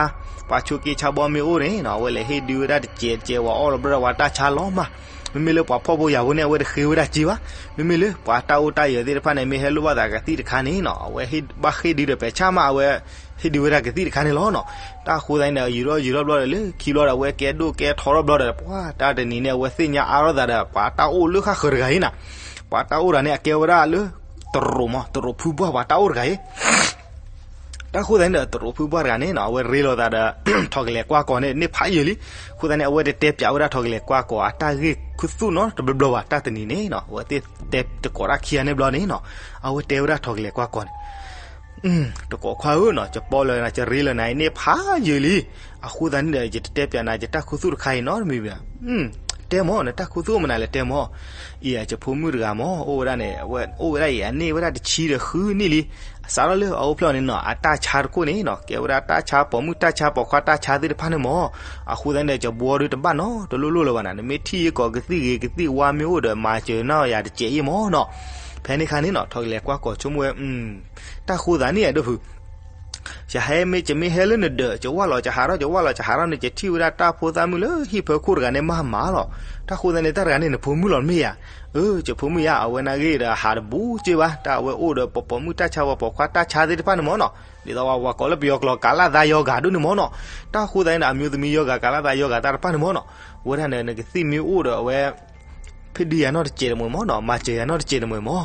ပှၤဆိးက့ဆါဘီမ့ၢ်အိၣ်န့ၣ်နီၤ အဝဲလဲၤဟ့ၣ်ဒုးဝဲဒၣ်တစဲးတစဲး ဝဲအီၣ်လီၤဘျီဒီး ပှၤတၢ်ဆါလီၤမၢ် မ့မ့ၢ်လၢပှၤဖှီၣ်ဖိယာ်ဖိန့ၣ် အဝဲတဃ့ဝဲဒၣ်စ့ဘၣ်. မ့မ့ၢ်လၢပှၤတၢ်အိၣ်တၢ်ယၢၤသ့ၣ်တဖၣ်န့ၣ် မ့ၢ်ဟဲလိၣ်ဘၣ်သးကသံၣ်တခါန့ၣ်နီၤ အဝဲဘၣ်ဟ့ၣ်ဒုးဒီးပဲာ်ဆၣ်မး အဝဲဟ့ၣ်ဒုးဝဲဒၣ်ကသံၣ်တခါန့ၣ်လီၤနီၤ. တၢ်ဃိသတးန့ၣ်ဒီး ယူၤထီၣ်ယူၤထီၣ်ဘျီဒီး လၢခံဘျီဒီး အဝဲကဲဒိၣ်ကဲထီထီၣ်ဘျီဒီး ပှၤတၢ်တနံၤန့ၣ် အဝဲသ့ၣ်ညါအါထီၣ်သးဒီး ပှၤတၢ်အိၣ်လၢဃၣ်ဃၢၤတဂၤအံၤနီၤ ပှၤတၢ်အိၣ်တဂၤန့ၣ် အကဲဝဲဒၣ်လၢ တရူးမး တရူးဖုဘှၢ် ပှၤတၢ်အိၣ်တဂၤအံၤ တၢ်ဃိသတးန့ၣ်ဒီး တရူးဖုဘှၢ်တဂၤန့ၣ်နီၤ အဝဲရ့လိာ်သးဒီး ထိးကလဲၤကွၢ်ကီၤန့ၣ် န့ၢ်ဖးယံာ်လံ. အဃိသတးန့ၣ် အဝဲတတဲပၠးဝဲဒၣ်ထိးကလဲၤကွၢ်ကီၤ အတၢ်ဂ့ၢ်ခူသူၣ်နီတဘျီဘျီဘၣ် တၢ်တနံၤန့ၣ်နီၤ အဝဲသ့ၣ်တဲတကိးတၢ်ခံဂၤန့ၣ်ဘျီန့ၣ်နီၤ အဝဲတဲဝဲဒၣ်ထိးကလဲၤကွၢ်ကီၤန့ၣ် တကိးခွါဧၢနီၤ ယပီၢ်လၢနၤ ယရ့လၢနၤအံၤန့ၣ်ဖးယံာ်လံ. အဃိသတးန့ၣ်ဒီး ယတတဲပၠးနၤ ယတၢ်ခူသူၣ်တခါအံၤနီတမံၤဘၣ်. တဲမၢ် နတၢ်ခူသူၣ်မနုၤလဲၣ် တဲမၢ်. အံၤ ယဖိမုၣ်တဂၤမၢ် အိၣ်ဝဲဒၣ်န့ၣ် အဝဲအိၣ်ဝဲဒၣ်အံၤ အန့ၢ်ဝဲဒၣ်တဆံဒီးဃုနံၣ်လံ. စးထီၣ်လၢအအိၣ်ဖျဲၣ်အီၤန့ၣ်နီၤ အတၢ်ဆါတခိၣ်န့ၣ်နီၤ ကဲဝဲဒၣ်တၢ်ဆါပိာ်မုၣ်တၢ်ဆါပိာ်ခွါတၢ်ဆါသ့ၣ်တဖၣ်န့ၣ်မၢ်. အဃိသတးန့ၣ်ဒီး ယဘှီဒုတဘၣ်နီတလိၣ်လိၣ်လၢၤဘၣ်နၤ နမ့ၢ်ထံၣ်ယကိးကသံၣ်ဂ့ၤကသံၣ်ဝါမ့ၢ်အိၣ်ဒီး မၤစၢၤနီၢ်ယၤတစဲးအံၤမၢ်နီၤ. ဖဲန့ၣ်ခါန့ၣ်နီၤ ထိးကလဲၤကွၢ်ကီၤဆိကမိၣ်ဝဲ တၢ်ဃိသးန့ၣ်အဒိၣ်ဖုး ယဟဲမ့ၢ် ယမ့ၢ်ဟဲလၢနဒၢး ယဝၢ်လီၤယဟးထီၣ် ယဝၢ်လီၤယဟးထီၣ်န့ၣ် ယထံၣ်ဝဲဒၣ်တၢ်ဖိသၣ်မုၣ်လၢဟံၣ်ဖၢခိၣ်တဂၤန့ၣ်မးမးလီၤ. တၢ်ဃိသးန့ၣ် တၢ်တဂၤန့ၣ် နဖိမုၣ်လီၤမ့ၢ်ဧါ. အၢ ယဖိမုၣ်ဧါ အဝဲနာ်ဂ့ၤဒီးဟးတဘူးက့ဘၣ် တၢ်အဝဲအိၣ်ဒီးပိာ်မုၣ်တၢ်ဆါပိာ်ခွါတၢ်ဆါသ့ၣ်တဖၣ်န့ၣ်မၢ်နီၤ. ဒ်သိးပှၤကိးလၢပယီၤကျိာ် ကးလၢ်သးယီၤဂၤဒိၣ်န့ၣ်မၢ်နီၤ. တၢ်ဃိသးန့ၣ်ဒီး အမျိုးသမီးရောဂါ ကးလၢ်သးယီၤဂၤတၢ်တဖၣ်န့ၣ်မၢ်နီၤ. ဝဲဒၣ်န့ၣ် နကသံၣ်မ့ၢ်အိၣ်ဒီးအဝဲ ဖ ဖဲဒုးယၤနီတစဲးတမုာ်မၢ်နီၤ, မၤစၢၤယၤနီတစဲးတမုာ်မၢ်.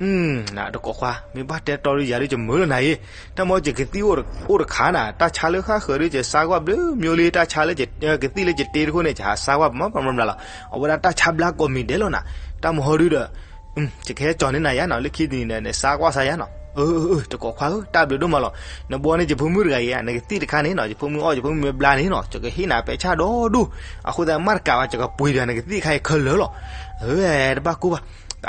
နတကိးခွါ, မ့ၢ်ဘၣ်တဲတီဒီးယၤဒုး ယမုာ်လီၤနၤအံၤ, တၢ်မ့ၢ်ယကသံၣ်အိၣ်တခါနၤ, တၢ်ဆါလၢဃၣ်ဃၢၤဒုး ယစါကွၢ်ဘျုးမၠိလံ, တၢ်ဆါလၢကသံၣ်လၢယတ့တခိၣ်န့ၣ် ယဟးစါကွၢ်ပမၤပမၤဘျါလီၤ. အဝဲဒၣ်တၢ်ဆါဘျါကိးမံၤဒဲးလီၤနၤ, တၢ်မဟီဒုးဒီး ယကဟဲကၠီၤန့ၢ်နၤယါနီၤ, လၢခံတနံၤန့ၣ် နစါကွၢ်စါယါနီၤ. တကိးခွါဧၢ, တၢ်ဘျုးဒိၣ်မးလီၤ. နဘီန့ၣ် ယဖိမုၣ်တဂၤအံၤဧါ, နကသံၣ်တခါန့ၣ်နီၤ, ယဖိမုၣ်အီၣ် ယဖိမုၣ်မ့ၢ်ဘျါန့ၣ်နီၤ, ယကဟ့ၣ်နၤပဲဆၣ်ဒီဒူၣ်, အဃိသတးမ့ၢ်တကးဘၣ် ယကပှ့ၤဒီးနကသံၣ်တခါအံၤခဲလၢာ်လီၤ. တဘၣ်ကိၢ်ဘၣ်.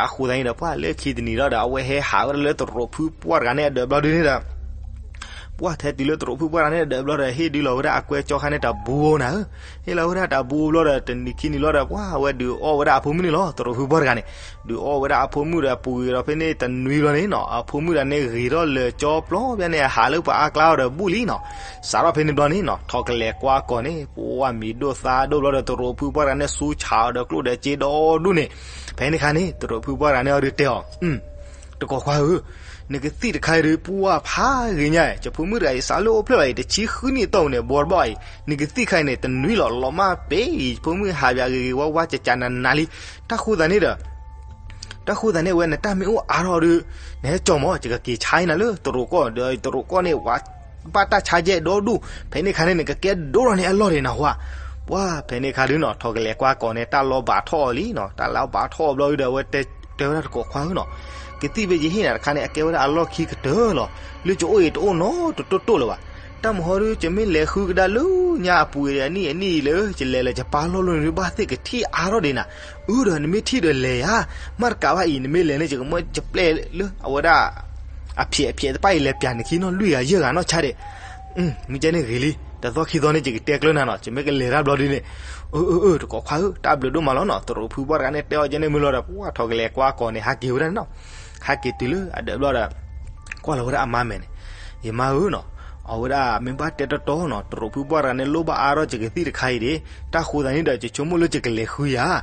အဃိသတးန့ၣ်ဒီး ပှၢ်လၢခံတနံၤဒီး အဝဲဟဲဟးဝဲဒၣ်လၢတရူးဖုပှၢ်တဂၤန့ၣ်အဒၢးဘျီဒုန့ၣ်ဒီး ပှၢ်ထဲတုၤလၢတရူးဖုပှၢ်တဂၤန့ၣ်အဒၢးဘျီဒီး ဟ့ၣ်ဒုးလီၤဝဲဒၣ်အကွဲကၠီခါန့ၣ်တၢ်ဘူဧိၤနၤဧၢ, ဟ့ၣ်လီၤဝဲဒၣ်တၢ်ဘူဧိၤဘျီဒီး တနံၤခံနံၤလီၤဒီး ပှၢ်အဝဲဒုးအီၣ်ဝဲဒၣ်အဖိမုၣ်န့ၣ်လီၤ. တရူးဖုပှၢ်တဂၤန့ၣ် ဒုးအီၣ်ဝဲဒၣ်အဖိမုၣ်ဒီး ပူၤဂ့ၤဒီးဖဲန့ၣ်တနွံလီၤန့ၣ်နီၤ, အဖိမုၣ်တဂၤန့ၣ်ဂ့ၤထီၣ်လၢာ်ကၠီပျီဘၣ်န့ၣ် အဟးလၢပှၤအါကျါအီၤဒီးဘူၣ်လံနီၤ. စးထီၣ်ဖဲန့ၣ်ဘျီန့ၣ်နီၤ, ထီၣ်ကလဲၤကွၢ်ကီၤန့ၣ် ပှၢ်မံၤဒိၣ်သါဒိၣ်ဘျီဒီး တရူးဖုပှၢ်တဂၤန့ၣ် ဆူဆးအီၤဒီးကျိၣ်ဒီးစ့ဒီဒူၣ်န့ၣ်, ဖဲန့ၣ်ခါန့ၣ် တရူးဖုပှၢ်တဂၤန့ၣ်အီၤဒုးတဲအီၤ တကိးခွါဧၢ, နကသံၣ်တခါအံၤဒုး ပှၢ်ဖးဂ့ၤညါ, ယဖိမုၣ်တဂၤအံၤ စးလၢအိၣ်ဖျဲၣ်ဘၣ်အံၤ တဆံဃုနံၣ်အတီၢ်ပူၤန့ၣ် ဘီတဘၣ်အံၤ, နကသံၣ်တခါအံၤန့ၣ် တနွံလီၤ လီၤမၢ်ပ့ၤအံၤ, ယဖိမုၣ်ဟးပၠးဂ့ၤဂ့ၤဝါဝါ ကကးနးနးလံ. တၢ်ဃိသးန့ၣ်ဒီး တၢ်ဃိသးန့ၣ် အဝဲနတၢ်မ့ၢ်အိၣ်အါထီၣ်ဒုး နဟဲကၠီမၢ်, ယကက့ၤဆါနၤလၢတရူးကီၢ်ဒီး တရူးကီၢ်န့ၣ် ဝဲဘၣ်တၢ်ဆါယဲၢ်ဒီဒူၣ်, ဖဲန့ၣ်ခါန့ၣ် နကကဲဒိၣ်ထီၣ်န့ၢ်အလီၢ်ဒံးနဟါ. ပှၢ်ဖဲန့ၣ်ခါဒုးနီၤ, ထီၣ်ကလဲၤကွၢ်ကီၤန့ၣ် တၢ်လီၤဘၣ်ထီၣ်အီၤလံနီၤ, တၢ်လီၤဘၣ်ထီၣ်အီၤဘျီဒုးဒီး အဝဲတဲဝဲဒၣ်တကိးခွါဧၢနီၤ, ကသံၣ်ဖဲယဟ့ၣ်နၤတခါန့ၣ် အကဲဝဲဒၣ်အလီၢ်ခံကတၢၢ်လီၤ. လၢယအိၣ်အံၤတအိၣ်နီတတိၢ်တိၢ်လၢၤဘၣ်. တၢ်မဟီဒုး ယမ့ၢ်လဲၤဃုကဒါလၢညါအပူၤအံၤ အနံၣ်အနံၣ်အံၤလၢ ယလဲၤလၢယပၢ်လီၢ်လီၢ်န့ၣ်ဒုး ဘၣ်သ့ၣ်ကထံၣ်အါထီၣ်ဒံးနၤ. အၢဒီး နမ့ၢ်ထံၣ်ဒီးလဲၤယါ, မ့ၢ်တကးဘၣ်အံၤ နမ့ၢ်လဲၤန့ၣ် ယကမၢယပျဲၢ်လၢအဝဲဒၣ် အဖျဲးအဖျဲးတဖၣ်အံၤ လဲၤပၠးနခံနီၢ်လွံၢ်ဂၤယဲၢ်ဂၤနီၢ်ဆါဒံး. မ့ၢ်ကဲန့ၣ်ဂ့ၤလံ, တသီခံသီန့ၣ် ယကတဲကျၢၤနၤနီၤ, ယမ့ၢ်ကလဲၤတၢ်ဘျီဒုးန့ၣ်. အၢ အၢ အၢ တကိးခွါဧၢ, တၢ်ဘျုးဒိၣ်မးလီၤနီၤ, တရူးဖုပှၢ်တဂၤန့ၣ် တဲအီၤကဲန့ၣ်မုၢ်လီၤဒီး ပှၢ်ထီၣ်ကလဲၤကွၢ်ကီၤန့ၣ် ဟးက့ၤဝဲဒၣ်န့ၣ်နီၤ. ဟဲက့ၤတုၤလၢအဒၢးဘျီဒီး ကွၢ်လီၤဝဲဒၣ်အမါမဲာ်န့ၣ်, ယမါဧၢနီၤ, အဝဲဒၣ်မ့ၢ်ဘၣ်တဲတီတီနီၤ, တရူးဖုပှၢ်တဂၤန့ၣ် လိၣ်ဘၣ်အါထီၣ်ယကသံၣ်တခါအံၤဒံး, တၢ်ဃိသးန့ၣ်ဒီး ယဆိကမိၣ်လၢယကလဲၤဃုယၤ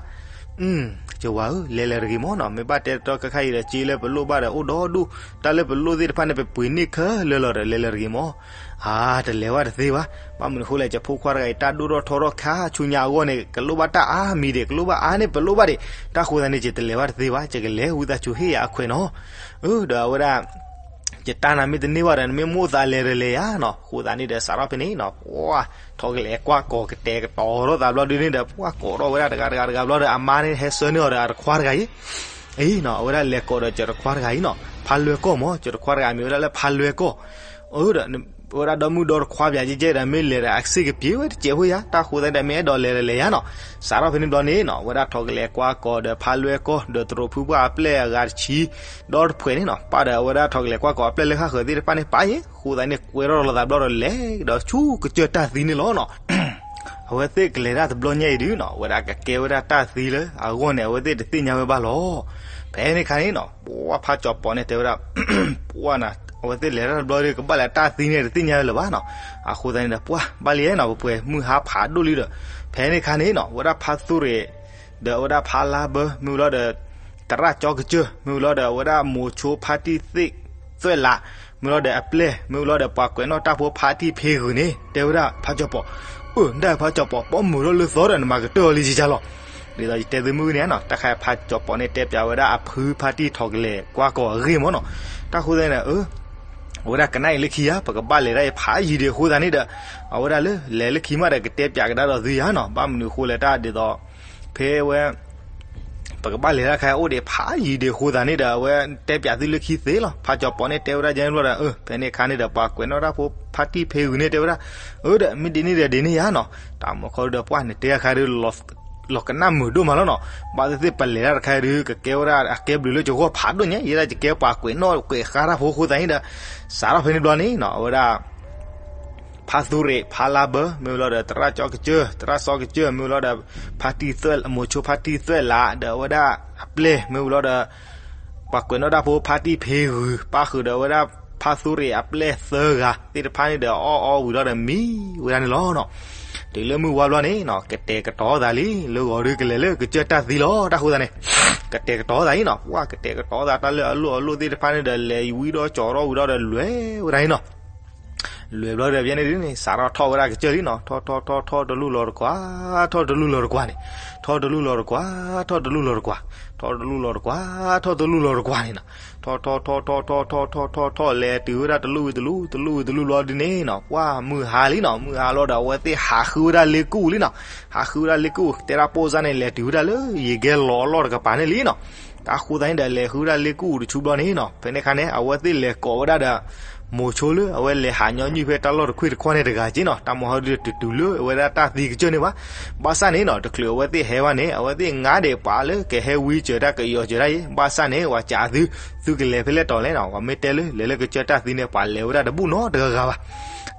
ယဝၤဧၢ, လဲၤလဲၤတဂ့ၤမၢ်နီၤ, မ့ၢ်ဘၣ်တဲတီတီခဲခါအံၤဒီး စ့လၢပလိၣ်ဘၣ်ဒီးအိၣ်ဒီဒူၣ်, တၢ်လၢပလိၣ်သ့ၣ်တဖၣ်န့ၣ် ပပှ့ၤန့ၢ်ခဲလၢာ်လီၤဒီး လဲၤလဲၤတဂ့ၤမၢ်. အါ တလဲၤဝဲတသ့ဘၣ်, ဘၣ်မနုၤအဃိလဲၣ်, ယဖိခွါတဂၤအံၤ တၢ်ဒိၣ်ထီၣ်ထီထီၣ်ခါဆူညါအဂီၢ်န့ၣ် ကလိၣ်ဘၣ်တၢ်အါမံၤဒံး, ကလိၣ်ဘၣ်အါန့ၣ် ပလိၣ်ဘၣ်ဒံး, တၢ်ဃိသးန့ၣ် ယတလဲၤဘၣ်တသ့ဘၣ်, ယကလဲၤဝံသးစူၤဟ့ၣ်ယၤအခွဲးနီၤ. အၢ ဒီးအဝဲဒၣ် ယတၢ်နၤမ့ၢ်တန့ၢ်ဘၣ်ဒီး နမ့ၢ်မိၣ်သးလဲၤဒီးလဲၤယၤနီၤ, ဃိသးန့ၣ်ဒီး စးထီၣ်ဖဲန့ၣ်နီၤ, ပှၢ် ထီၣ်ကလဲၤကွၢ်ကီၤ ကတဲာ်ကတီၤထီၣ်သးဘျီဒုးန့ၣ်ဒီး ပှၢ်ကိးထီၣ်ဝဲဒၣ်တဂၤတဂၤတဂၤဘျီဒီး အမါန့ၣ် ဟဲဆှၢန့ၢ်အီၤဒီးအတခွါတဂၤအံၤ အံၤနီၤ, အဝဲဒၣ်လဲၤကိးဒီး ကၠီတခွါတဂၤအံၤနီၤ, ဖါလွဲၢ်ကီၢ်မၢ်, ကၠီတခွါတဂၤ မ့ၢ်ဝဲဒၣ်လၢဖါလွဲၢ်ကီၢ်. အၢ ဒီး အဝဲဒၣ်ဒီမုၣ်ဒီတခွါပၠးကဲကဲဒီး မ့ၢ်လဲၤဒီးအစ့ၢ်ကပ့ၤဝဲတစဲးဖိယၤ, တၢ်ဃိသးဒီး မ့ၢ်အဲၣ်ဒိးလဲၤဒီးလဲၤယၤနီၤ. စးထီၣ်ဖဲန့ၣ်ဘျီန့ၣ်နီၤ, အဝဲဒၣ်ထီၣ်ကလဲၤကွၢ်ကီၤဒီး ဖါလွဲၢ်ကီၢ် ဒီးတရူးဖုပှၢ်အပျဲၢ်အဂၤတဆံ ဒီတဖှဲးန့ၣ်နီၤ, ပၢ်ဒီးအဝဲဒၣ်ထီၣ်ကလဲၤကွၢ်ကီၤအပျဲၢ်လၢဃၣ်ဃၢၤသ့ၣ်တဖၣ်န့ၣ် ပၢ်ယဲ ဃိသးန့ၣ် ကွဲထီၣ်လီၤသးဘျီဒီးလဲၤဒီးဆူကစၢၢ်တၢ်သံန့ၣ်လီၤနီၤ. အဝဲသ့ၣ်ကလဲၤတၢ်တဘျီညါအံၤဒုးနီၤ, အဝဲဒၣ်ကကဲဝဲဒၣ်တၢ်သံလၢအဂီၢ်န့ၣ် အဝဲသ့ၣ်တသ့ၣ်ညါဝဲဘၣ်လီၤ. ဖဲန့ၣ်ခါန့ၣ်နီၤ, ပှၢ်ဖါကၠီၤပီၤန့ၣ်တဲဝဲဒၣ်, ပှၢ်နၤ, အဝဲသ့ၣ်လဲၤတၢ်တဘျီဒီး ကဘၣ်လဲၤတၢ်သံန့ၣ် တသ့ၣ်ညါဝဲလၢၤဘၣ်နီၤ. အဃိသတးန့ၣ်ဒီး ပှၢ်ဘၣ်လံနီၤ, ပပှဲၤမုၢ်ဟါဖးဒိၣ်လံဒီး, ဖဲန့ၣ်ခါန့ၣ်နီၤ, ဝဲဒၣ်ဖါသူရ့ၣ် ဒီးအဝဲဒၣ်ဖါလါဘၢ မ့ၢ်ဝံၤလီၤဒီး သရၣ်ကၠီကစၢၢ် မ့ၢ်ဝံၤလီၤဒီး အဝဲဒၣ်မိၤဆိဖါတံၢ်သ့ၣ်သွဲၣ်လး မ့ၢ်ဝံၤလီၤဒီးအပျဲၢ် မ့ၢ်ဝံၤလီၤဒီးပှၤကွဲးနီၣ်တၢ်ဖိဖါတံၢ်ဖ့ဂုာ်န့ၣ် တဲဝဲဒၣ်ဖါကၠီၤပီၤ, အၢ ဒၣ်ဖါကၠီၤပီၤ ပီၣ်မုာ်ထီၣ်လၢသီဒီး နမၤကတၢၢ်အီၤလံယကလီၤ. ဒ်သိးယတဲသုမုၢ်န့ၣ်နီၤ, တၢ်ခါဖါကၠီၤပီၤန့ၣ် တဲပၠးဝဲဒၣ်အဖုဖါတံၢ်ထီၣ်ကလဲၤကွၢ်ကီၤအဂ့ၢ်မၢ်နီၤ. တၢ်ဃိသတးန့ၣ် အဝဲဒၣ်ကနၣ်အံၤလၢခံယါ, ပကဘၣ်လဲၤဒၣ်အံၤဖးယံၤဒံးအဃိသတးန့ၣ်ဒီး, အဝဲဒၣ်လၢလဲၤလၢခံမးဒီးကတဲပၠးကဒါဒီးသုယါနီၤ, ဘၣ်မနုၤအဃိလဲၣ်တၢ်ဒ်သိး ဖဲဝဲ ပကဘၣ်လဲၤတၢ်ခါအိၣ်ဒံးဖးယံၤဒံးအဃိသတးန့ၣ်ဒီး အဝဲတဲပၠးသုလၢခံသ့လီၤ. ဖါကၠီၤပီၤန့ၣ်တဲဝဲဒၣ်ယဲန့ၣ်ဘျီဒီး အၢ ဖဲန့ၣ်အခါန့ၣ်ဒီး ပှၤကွဲးနီၣ်တၢ်ဖိဖါတံၢ်ဖ့ဂုာ်န့ၣ်တဲဝဲဒၣ်, အၢ ဒီး မ့ၢ်ဒ်န့ၣ်ဒီးဒ်န့ၣ်ယါနီၤ, တၢ်မူခီဒီးပှၢ်န့ၣ်တဲအခါဒီး လီၤကနၣ်မုာ်ဒိၣ်မးလီၤနီၤ. ဘၣ်သ့ၣ်သ့ၣ်ပလဲၤတၢ်တခါဒီး ကကဲဝဲဒၣ်အကဲဘျုးလၢယဂီၢ်ဖးဒိၣ်ညါ, ယဲဒၣ်ယကဲပှၤကွဲးနီၣ်ကွဲးဃါတၢ်ဖိအဃိသတးန့ၣ်ဒီး စးထီၣ်ဖဲန့ၣ်ဘျီန့ၣ်နီၤ, အဝဲဒၣ် ဖါသူရ့ၣ် ဖါလါဘၢ မ့ၢ်ဝံၤလီၤဒီး သရၣ်ကၠီကစၢၢ် သရၣ်စီကစၢၢ် မ့ၢ်ဝံၤလီၤဒီး ဖါတံၢ်သွဲၣ် မိၤဆိဖါတံၢ်သွဲၣ်လး ဒီးအဝဲဒၣ်အပျဲၢ် မ့ၢ်ဝံၤလီၤဒီး ပှၤကွဲးနီၣ်တၢ်ဖိဖါတံၢ်ဖ့ဂုာ် ပၣ်ဃုာ်ဒီးအဝဲဒၣ်ဖါသူရ့ၣ်အပျဲၢ်သၢဂၤသ့ၣ်တဖၣ်န့ၣ်ဒီး အီၣ်အီဝံၤလီၤဒီးမံဝဲဒၣ်န့ၣ်လီၤ. တုၤလၢမုၢ်ဝါဘျီန့ၣ်နီၤ ကတဲာ်ကတီၤသးလံ လၢဂီၤဒုးကလဲၤလၢကစၢၢ်တၢ်သံလီၤ. တၢ်ဃိသတးန့ၣ် ကတဲာ်ကတီၤသးအံၤနီၤ, ပှၢ်ကတဲာ်ကတီၤသး တၢ်လၢအလိၣ်အလိၣ်သ့ၣ်တဖၣ်န့ၣ်ဒီး လဲၤဝံဒီးကၠီၤထီၣ်ဝံၤဒီး လဲၤဝဲဒၣ်အံၤနီၤ. လွဲၢ်ဘျီဒီး ဖဲန့ၣ်ဒုန့ၣ် စးထီၣ်ထီၣ်ဝဲဒၣ်ကစၢၢ်လံနီၤ, ထီၣ်ထီၣ်ထီၣ်ထီၣ်တလူၢ်လီၤတကွၢ်, ထီၣ်တလူၢ်လီၤတကွၢ်န့ၣ်, ထီၣ်တလူၢ်လီၤတကွၢ်, ထီၣ်တလူၢ်လီၤတကွၢ်, ထီၣ်တလူၢ်လီၤတကွၢ်, ထီၣ်တလူၢ်လီၤတကွၢ်န့ၣ်နီၤ, ထီၣ်ထီၣ်ထီၣ်ထီၣ်ထီၣ်ထီၣ်ထီၣ်ထီၣ် လဲၤတုၤဝဲဒၣ်တလူၢ်ဝံၤတလူၢ် တလူၢ်ဝံၤတလူၢ်ဘျီဒုန့ၣ်နီၤ, ပှၢ်မုၢ်ဟါလံနီၤ, မုၢ်ဟါလီၤဒီး အဝဲသ့ၣ်ဟးဃုဝဲဒၣ်လ့ကူၣ်လံနီၤ, ဟးဃုဝဲဒၣ်လ့ကူၣ် တဲဒၣ်ပိၢ်စၢ်န့ၣ် လဲၤတုၤဝဲဒၣ်လၢယံၤကဲလီၤအလီၢ်တကပၤန့ၣ်လံနီၤ, တၢ်ဃိသတးန့ၣ်ဒီး လဲၤဃုဝဲဒၣ်လ့ကူၣ်တဆူဘျီန့ၣ်နီၤ, ဖဲန့ၣ်ခါန့ၣ် အဝဲသ့ၣ်လဲၤကိးဝဲဒၣ်ဒီး မိၤဆိလၢ အဝဲလဲၤဟးညီနုၢ်ဖဲတၢ်လီၢ်တခွ့ၣ်တခီၣ်န့ၣ်တဂၤက့နီၤ, တၢ်မၤဟီဒုးတတုၤလၢအဝဲဒၣ်တၢ်သံကစၢၢ်န့ၣ်ဘၣ်, ဘၣ်ဆၣ်န့ၣ်နီၤ တချုးအဝဲသ့ၣ်ဟဲဘၣ်န့ၣ် အဝဲသ့ၣ်ငါဒံးပှၤလၢကဟဲဝံစၢၤတၢ်ကယီၤစၢၤတၢ်အံၤ, ဘၣ်ဆၣ်န့ၣ် ပှၤစံးသု, သုကလဲၤဖဲလဲၣ်တီၤလဲၣ်နီၤ, ပှၤမ့ၢ်တဲလၢ လဲၤလၢကစၢၢ်တၢ်သံန့ၣ် ပှၤလဲၤဝဲဒၣ်တဘူၣ်နီတဂၤဂၤဘၣ်,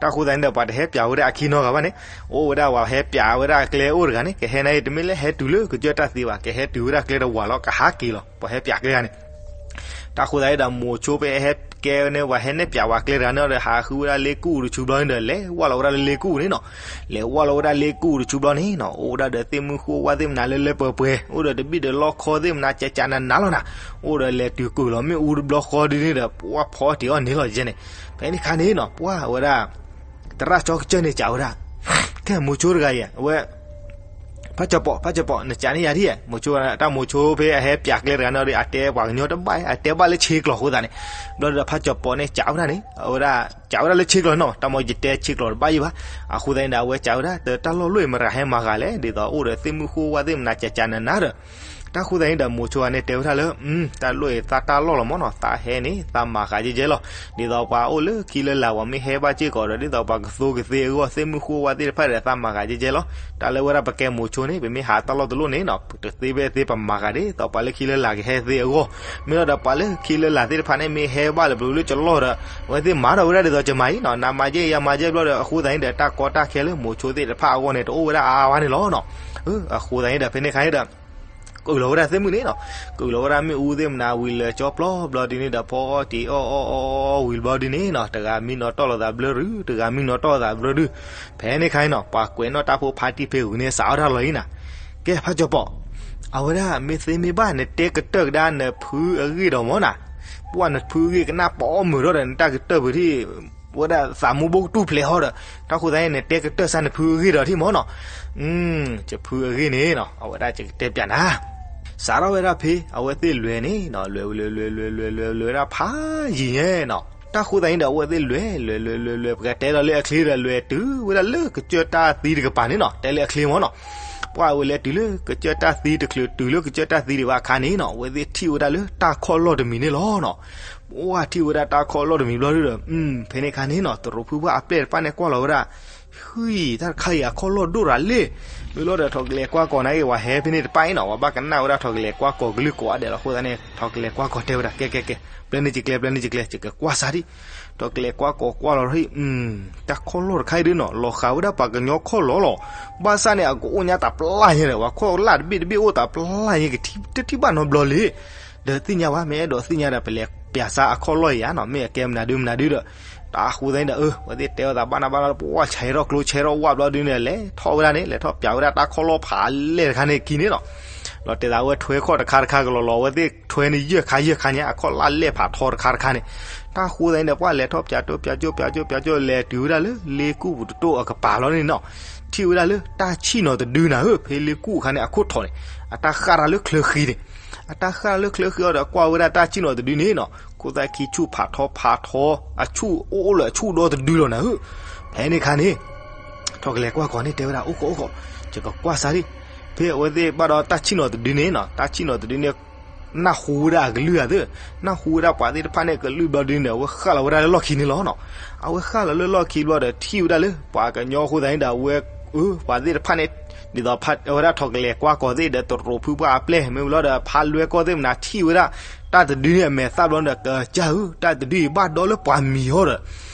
တၢ်ဃိသတးန့ၣ်ဒီး ပှၤတဟဲပၠးဝဲဒၣ်အခံနီတဂၤဘၣ်န့ၣ်, အိၣ်ဝဲဒၣ် ပှၤဟဲပၠးဝဲဒၣ်အကျဲအိၣ်တဂၤန့ၣ်, ကဟဲန့ၣ်အံၤ တမ့ၢ်လၢဟဲတုၤလၢကစၢၢ်တၢ်သံဘၣ်, ကဟဲတုၤဝဲဒၣ်ကျဲတဝးလီၤ, ကဟးက့ၤလီၤ, ပှၤဟဲပၠးကျဲဂၤန့ၣ် တၢ်ဃိသတးဒီး မိၤဆိဖဲဟဲကဲန့ၣ် ပှၤဟဲနဲၣ်ပၠးဝဲကျဲတဂၤန့ၣ်ဒီး ဟးဃုဝဲဒၣ်လ့ကူၣ်တဆူဘျီန့ၣ်ဒီး လဲၤဝဲလီၤဝဲဒၣ်လၢလ့ကူၣ်န့ၣ်နီၤ, လဲၤဝဲလီၤဝဲဒၣ်လ့ကူၣ်တဆူဘျီန့ၣ်နီၤ, အိၣ်ဝဲဒၣ်ဒီးသ့ၣ်မုၢ်ဃိဝၣ်သ့ၣ်မနၤလၢလၢပှဲၤပှဲၤ, အိၣ်ဒီးတဘ့ၣ်ဒီးလီၢ်ခီသ့ၣ်မနၤ ကးကးနးနးလီၤနၤ, အိၣ်ဒီးလဲၤတုၤကုာ်လီၤမ့ၣ်အူတဘျီဃီဒုန့ၣ်ဒီး ပှၢ်ဖီတ့ၢ်အီၣ်န့ၣ်လီၤယဲန့ၣ်, ဖဲန့ၣ်ခါန့ၣ်နီၤ ပှၢ်ဝဲဒၣ် သရၣ်ကၠီကစၢၢ်န့ၣ် စံးဝဲဒၣ်, ကဲမိၤဆိတဂၤအံၤ အဝဲ ဖးကၠီၤပိာ် ဖးကၠီၤပိာ် နစံးန့ၢ်ယၤဒ်, မိၤဆိ တၢ်မိၤဆိဖဲအဟဲပၠးကျဲတဂၤန့ၣ်ဒီး အတဲပှၤကညီတဘၣ်, အတဲဘၣ်လၢဆ့ကျိာ်အဃိသတးန့ၣ်, ဘျီဒီးဖးကၠီၤပိာ်န့ၣ် စံးဝဲဒၣ်န့ၣ် အဝဲဒၣ် စံးဝဲဒၣ်လၢဆ့ကျိာ်န့ၣ်နီၤ, တၢ်မ့ၢ်ယတဲဆ့ကျိာ်တဘၣ်ယံၤဘၣ်, အဃိသတးန့ၣ်ဒီး အဝဲစံးဝဲဒၣ် တၢ်လီၢ်လီၢ်အံၤ မတၤဟဲမၤဂၤလဲၣ်, ဒ်သိးအိၣ်ဒီးသ့ၣ်မုၢ်ဃိဝၣ်သ့ၣ်မနၤ ကးကးနးနးဒီး တၢ်ဃိသတးန့ၣ်ဒီး မိၤဆိဂၤန့ၣ်တဲဝဲဒၣ်လၢ တၢ်လီၢ်အံၤသးတၢ်လီၢ်လီၤမ့ၢ်နီၤ, သးဟဲန့ၣ် သးမၤဃးကဲကဲလီၤ, ဒ်သိးပှၤအိၣ်လၢခံလၢလာ် ပှၤမ့ၢ်ဟဲဘၣ်စ့ၢ်ကီးဒီး ဒ်သိးပှၤကသိကသ့အဂီၢ် သ့ၣ်မုၢ်ဃိဝၣ်သ့ၣ်တဖၣ်ဒီး သးမၤဃးကဲကဲလီၤ, တၢ်လၢဝဲဒၣ်ပကဲမိၤဆိန့ၣ် ပမ့ၢ်ဟးတၢ်လီၢ်တလီၢ်န့ၣ်နီၤ တသ့ဖဲသ့ ပမၤဃးဒ်သိးပှၤလၢခံလၢလာ်ကဟဲသ့အဂီၢ်, မ့ၢ်လီၤဒီးပှၤလၢခံလၢလာ်သ့ၣ်တဖၣ်န့ၣ် မ့ၢ်ဟဲဘၣ်လၢပျိလၢကလီၢ်ဒီး အဝဲသ့ၣ်မၤထီၣ်ဝဲဒၣ်ဒ်သိးကမၤအံၤနီၤ, နမၤယဲယမၤယဲဘျီဒီး အဃိသတးန့ၣ်ဒီး တၢ်ကီတၢ်ခဲလၢမိၤဆိသ့ၣ်တဖၣ်အဂီၢ်န့ၣ် တအိၣ်ဝဲဒၣ်အါအါဘၣ်န့ၣ်လီၤနီၤ, အဃိသတးန့ၣ်ဒီး ဖဲန့ၣ်ခါန့ၣ်ဒီး ကုာ်လီၤဝဲဒၣ်သ့ၣ်မုၢ်န့ၣ်နီၤ, ကုာ်လီၤဝဲဒၣ်မ့ၣ်အူသ့ၣ်မနၤဝံၤလၢာ်ကၠီပျီဘျီဒုန့ၣ်ဒီး ဖီအီၣ်တ့ၢ်အီၣ်အီၣ်အီၣ်အီၣ်ဝံၤဘျီဒုန့ၣ်နီၤ, တဂၤမံနီၤတီၢ်လိာ်သးဘျၢဒု, တဂၤမံနီၤတီၢ်လိာ်သးဘျၢဒု, ဖဲန့ၣ်ခါန့ၣ်နီၤ ပှၤကွဲးနီၣ်တၢ်ဖိဖါတံၢ်ဖဲဂုၤန့ၣ် စံးဝဲဒၣ်လီၤအံၤနၤ, ကဲဖးကၠီၤပိာ်, အဝဲဒၣ်မ့ၢ်သ့မ့ၢ်ဘၣ် နတဲကတၢၢ်ကဒါနဖုအဂ့ၢ်ဒီးမ့ၢ်နၤ, ပှၢ်နဖုအဂ့ၢ်ကနၣ်ပီအီၣ်မုာ်ထီၣ်ဒီး နတၢ်ကတၢၢ်ပူၤထံၣ် ဝဲဒၣ်သးမူဘိကတူၢ်ဖျဲးဟီဒီး, တၢ်ဃိသတးန့ၣ် နတဲကတၢၢ်စၢ်နဖုအဂ့ၢ်ဒီးထံၣ်မ့ၢ်နီၤ, ယဖုအဂ့ၢ်န့ၣ်နီၤ အဝဲဒၣ်ယကတဲပျးနၤ, စးထီၣ်ဝဲဒၣ်ဖဲ အဝဲသ့ၣ်လဲၤန့ၣ်နီၤ လဲၤဝဲလဲၤလဲၤလဲၤလဲၤလဲၤလဲၤဝဲဒၣ်ဖးယံာ်ညါနီၤ, တၢ်ဃိသတးန့ၣ်ဒီး အဝဲသ့ၣ်လဲၤလဲၤလဲၤလဲၤလဲၤ ပကတဲလီၤလၢအချ့ဒီး လဲၤတုၤဝဲဒၣ်လၢကစၢၢ်တၢ်သံတကပၤန့ၣ်နီၤ တဲလၢအချ့မ့ၢ်နီၤ, ပှၢ်ဝဲလဲၤတုၤလၢကစၢၢ်တၢ်သံတချုးတုၤလၢကစၢၢ်တၢ်သံဒံးဘၣ်အခါန့ၣ်နီၤ အဝဲသ့ၣ်ထံၣ်ဝဲဒၣ်လၢတၢ်ခီၣ်လီၢ်တမံၤန့ၣ်လီၤနီၤ ပှၢ်ထံၣ်ဝဲဒၣ်တၢ်ခီၣ်လီၢ်တမံၤဘျီဒုဒီး ဖဲန့ၣ်ခါန့ၣ်နီၤ တရူးဖုပှၢ်အပျဲၢ်တဖၣ်န့ၣ်ကွၢ်လီၤဝဲဒၣ်, ဟံၣ် တၢ်တခါအံၤအခီၣ်လီၢ်ဒိၣ်ရၤလံ, မ့ၢ်လီၤဒီး ထီၣ်ကလဲၤကွၢ်ကီၤနာ်က့ၤ ပှၤဟဲဖဲန့ၣ်တဖၣ်အံၤနီၤ ပှၤဘၣ်ကနၣ်ဝဲဒၣ်ထီၣ်ကလဲၤကွၢ်ကီၤကလုၢ်ကိးဂၤဒဲးလီၤ အဃိသတးန့ၣ် ထီၣ်ကလဲၤကွၢ်ကီၤတဲဝဲဒၣ် ကဲကဲကဲ ပျဲန့ၢ်ယကျဲ ပျဲန့ၢ်ယကျဲ ယကကွၢ်စၢ်ဒံး, ထီၣ်ကလဲၤကွၢ်ကီၤကွၢ်လီၤဟံၣ် တၢ်ခီၣ်လီၢ်တခါအံၤဒုနီၤ လီၤဃာ်ဝဲဒၣ်ပှၤကညီခီၣ်လီၢ်လီၤ, ဘၣ်ဆၣ်န့ၣ် အကအိၣ်ညါတၢ်ပျၢ်ညါဒီး ပှၤခီၣ်လၢ်တဘ့ၣ်တဘ့ၣ်အိၣ်တၢ်ပျၢ်ညါ ကထံၣ်တထံၣ်ဘၣ်နီတဘျီလံ, ဒီးသ့ၣ်ညါဘၣ် မ့ၢ်အဲၣ်ဒိးသ့ၣ်ညါဒီး ပလဲၤပျးစၢ်အခီၣ်လီၢ်အံၤဧါနီၤ မ့ၢ်အကဲမနုၤဒုမနုၤဒုဒီး, တၢ်ဃိသတးန့ၣ်ဒီး အဝဲသ့ၣ်တဲအီၤသးဘၣ်နၤဘၣ်လီၤ ပှၢ်ဆဲးထီၣ်ကျိဆဲးထီၣ်ဝၣ်ဘျီဒုန့ၣ် လဲၤထီၣ်ဝဲဒၣ်န့ၣ် လဲၤထီၣ်ပျးဝဲဒၣ်တၢ်ခီၣ်လီၢ်ဖးလဲၢ်တခါန့ၣ်ခံန့ၣ်နီၤ လီၤတဲာ်သးဝဲထွဲခီၣ်တခါတခါကလီၤလီၤ အဝဲသ့ၣ်ထွဲန့ၣ်ယဲၢ်ခါယဲၢ်ခါညါ အခီၣ်လၢ်လဲၢ်ဖးထီတခါတခါန့ၣ်, တၢ်ဃိသတးန့ၣ်ဒီး ပှၢ်လဲၤထီၣ်ပျးကၠိပျးကၠိပျးကၠိပျးကၠိ လဲၤတုၤဝဲဒၣ်လၢလ့ကူၣ်ပူၤတတိၢ်အကပၤလီၤန့ၣ်နီၤ, ထံၣ်ဝဲဒၣ်လၢတၢ်ဆံၣ်နီၤတဒုနၤဧၢ ဖဲလ့ကူၣ်အခါန့ၣ် အခိၣ်ထီၣ်န့ၣ်, အတၢ်ဃၣ်တၢ်လၢချၢဃံန့ၣ်, အတၢ်ဃၣ်တၢ်လၢချၢဃံအီၤဒီး ကွၢ်ဝဲဒၣ်တၢ်ဆံၣ်နီၤတဒုန့ၣ်နီၤ ခိၣ်သၣ်ခံဆူၣ်ဖးထီဖးထီ, အဆူၣ်အိၣ်အိၣ်လၢအဆူၣ်ဒီတဒုလီၤနၤဧၢ, ဖဲန့ၣ်ခါန့ၣ် ထီၣ်ကလဲၤကွၢ်ကီၤန့ၣ် တဲဝဲဒၣ် အိၣ်ကီးအိၣ်ကီး, ယကကွၢ်စၢ်ဒံး, ဖဲအဝဲသ့ၣ်ဘၣ်ဒီးတၢ်ဆံၣ်နီၤတဒုန့ၣ်နီၤ တၢ်ဆံၣ်နီၤတဒုန့ၣ် နၢ်ဟူဝဲဒၣ်အကလုၢ်ဧါသ့ၣ်, နၢ်ဟူဝဲဒၣ်ပှၤသ့ၣ်တဖၣ်န့ၣ်အကလုၢ်ဘျီဒုန့ၣ် အဝဲဃၣ်လီၤဝဲဒၣ်လၢလီၢ်ခံန့ၣ်လီၤနီၤ, အဝဲဃၣ်လီၤလၢလီၢ်ခံဘျီဒီးထံၣ်ဝဲဒၣ်လၢ ပှၤကညီအဃိသတးန့ၣ်ဒီး အဝဲ အၢ ပှၤသ့ၣ်တဖၣ်န့ၣ် ဒ်သိးဖးဝဲဒၣ်ထီၣ်ကလဲၤကွၢ်ကီၤသ့ၣ်ဒီး တရူးဖုပှၢ်အပျဲၢ် မ့ၢ်ဝံၤလီၤဒီး ဖးလွဲၢ်ကီၢ်သ့ၣ်မနၤထံၣ်ဝဲဒၣ် တၢ်တဒုန့ၣ်အမဲာ်သၣ်ဘျီဒီး ကစၢ်ဧၢ တၢ်တဒုအံၤဘၣ်ဒီလၢပှၤမံၤဟီဒီး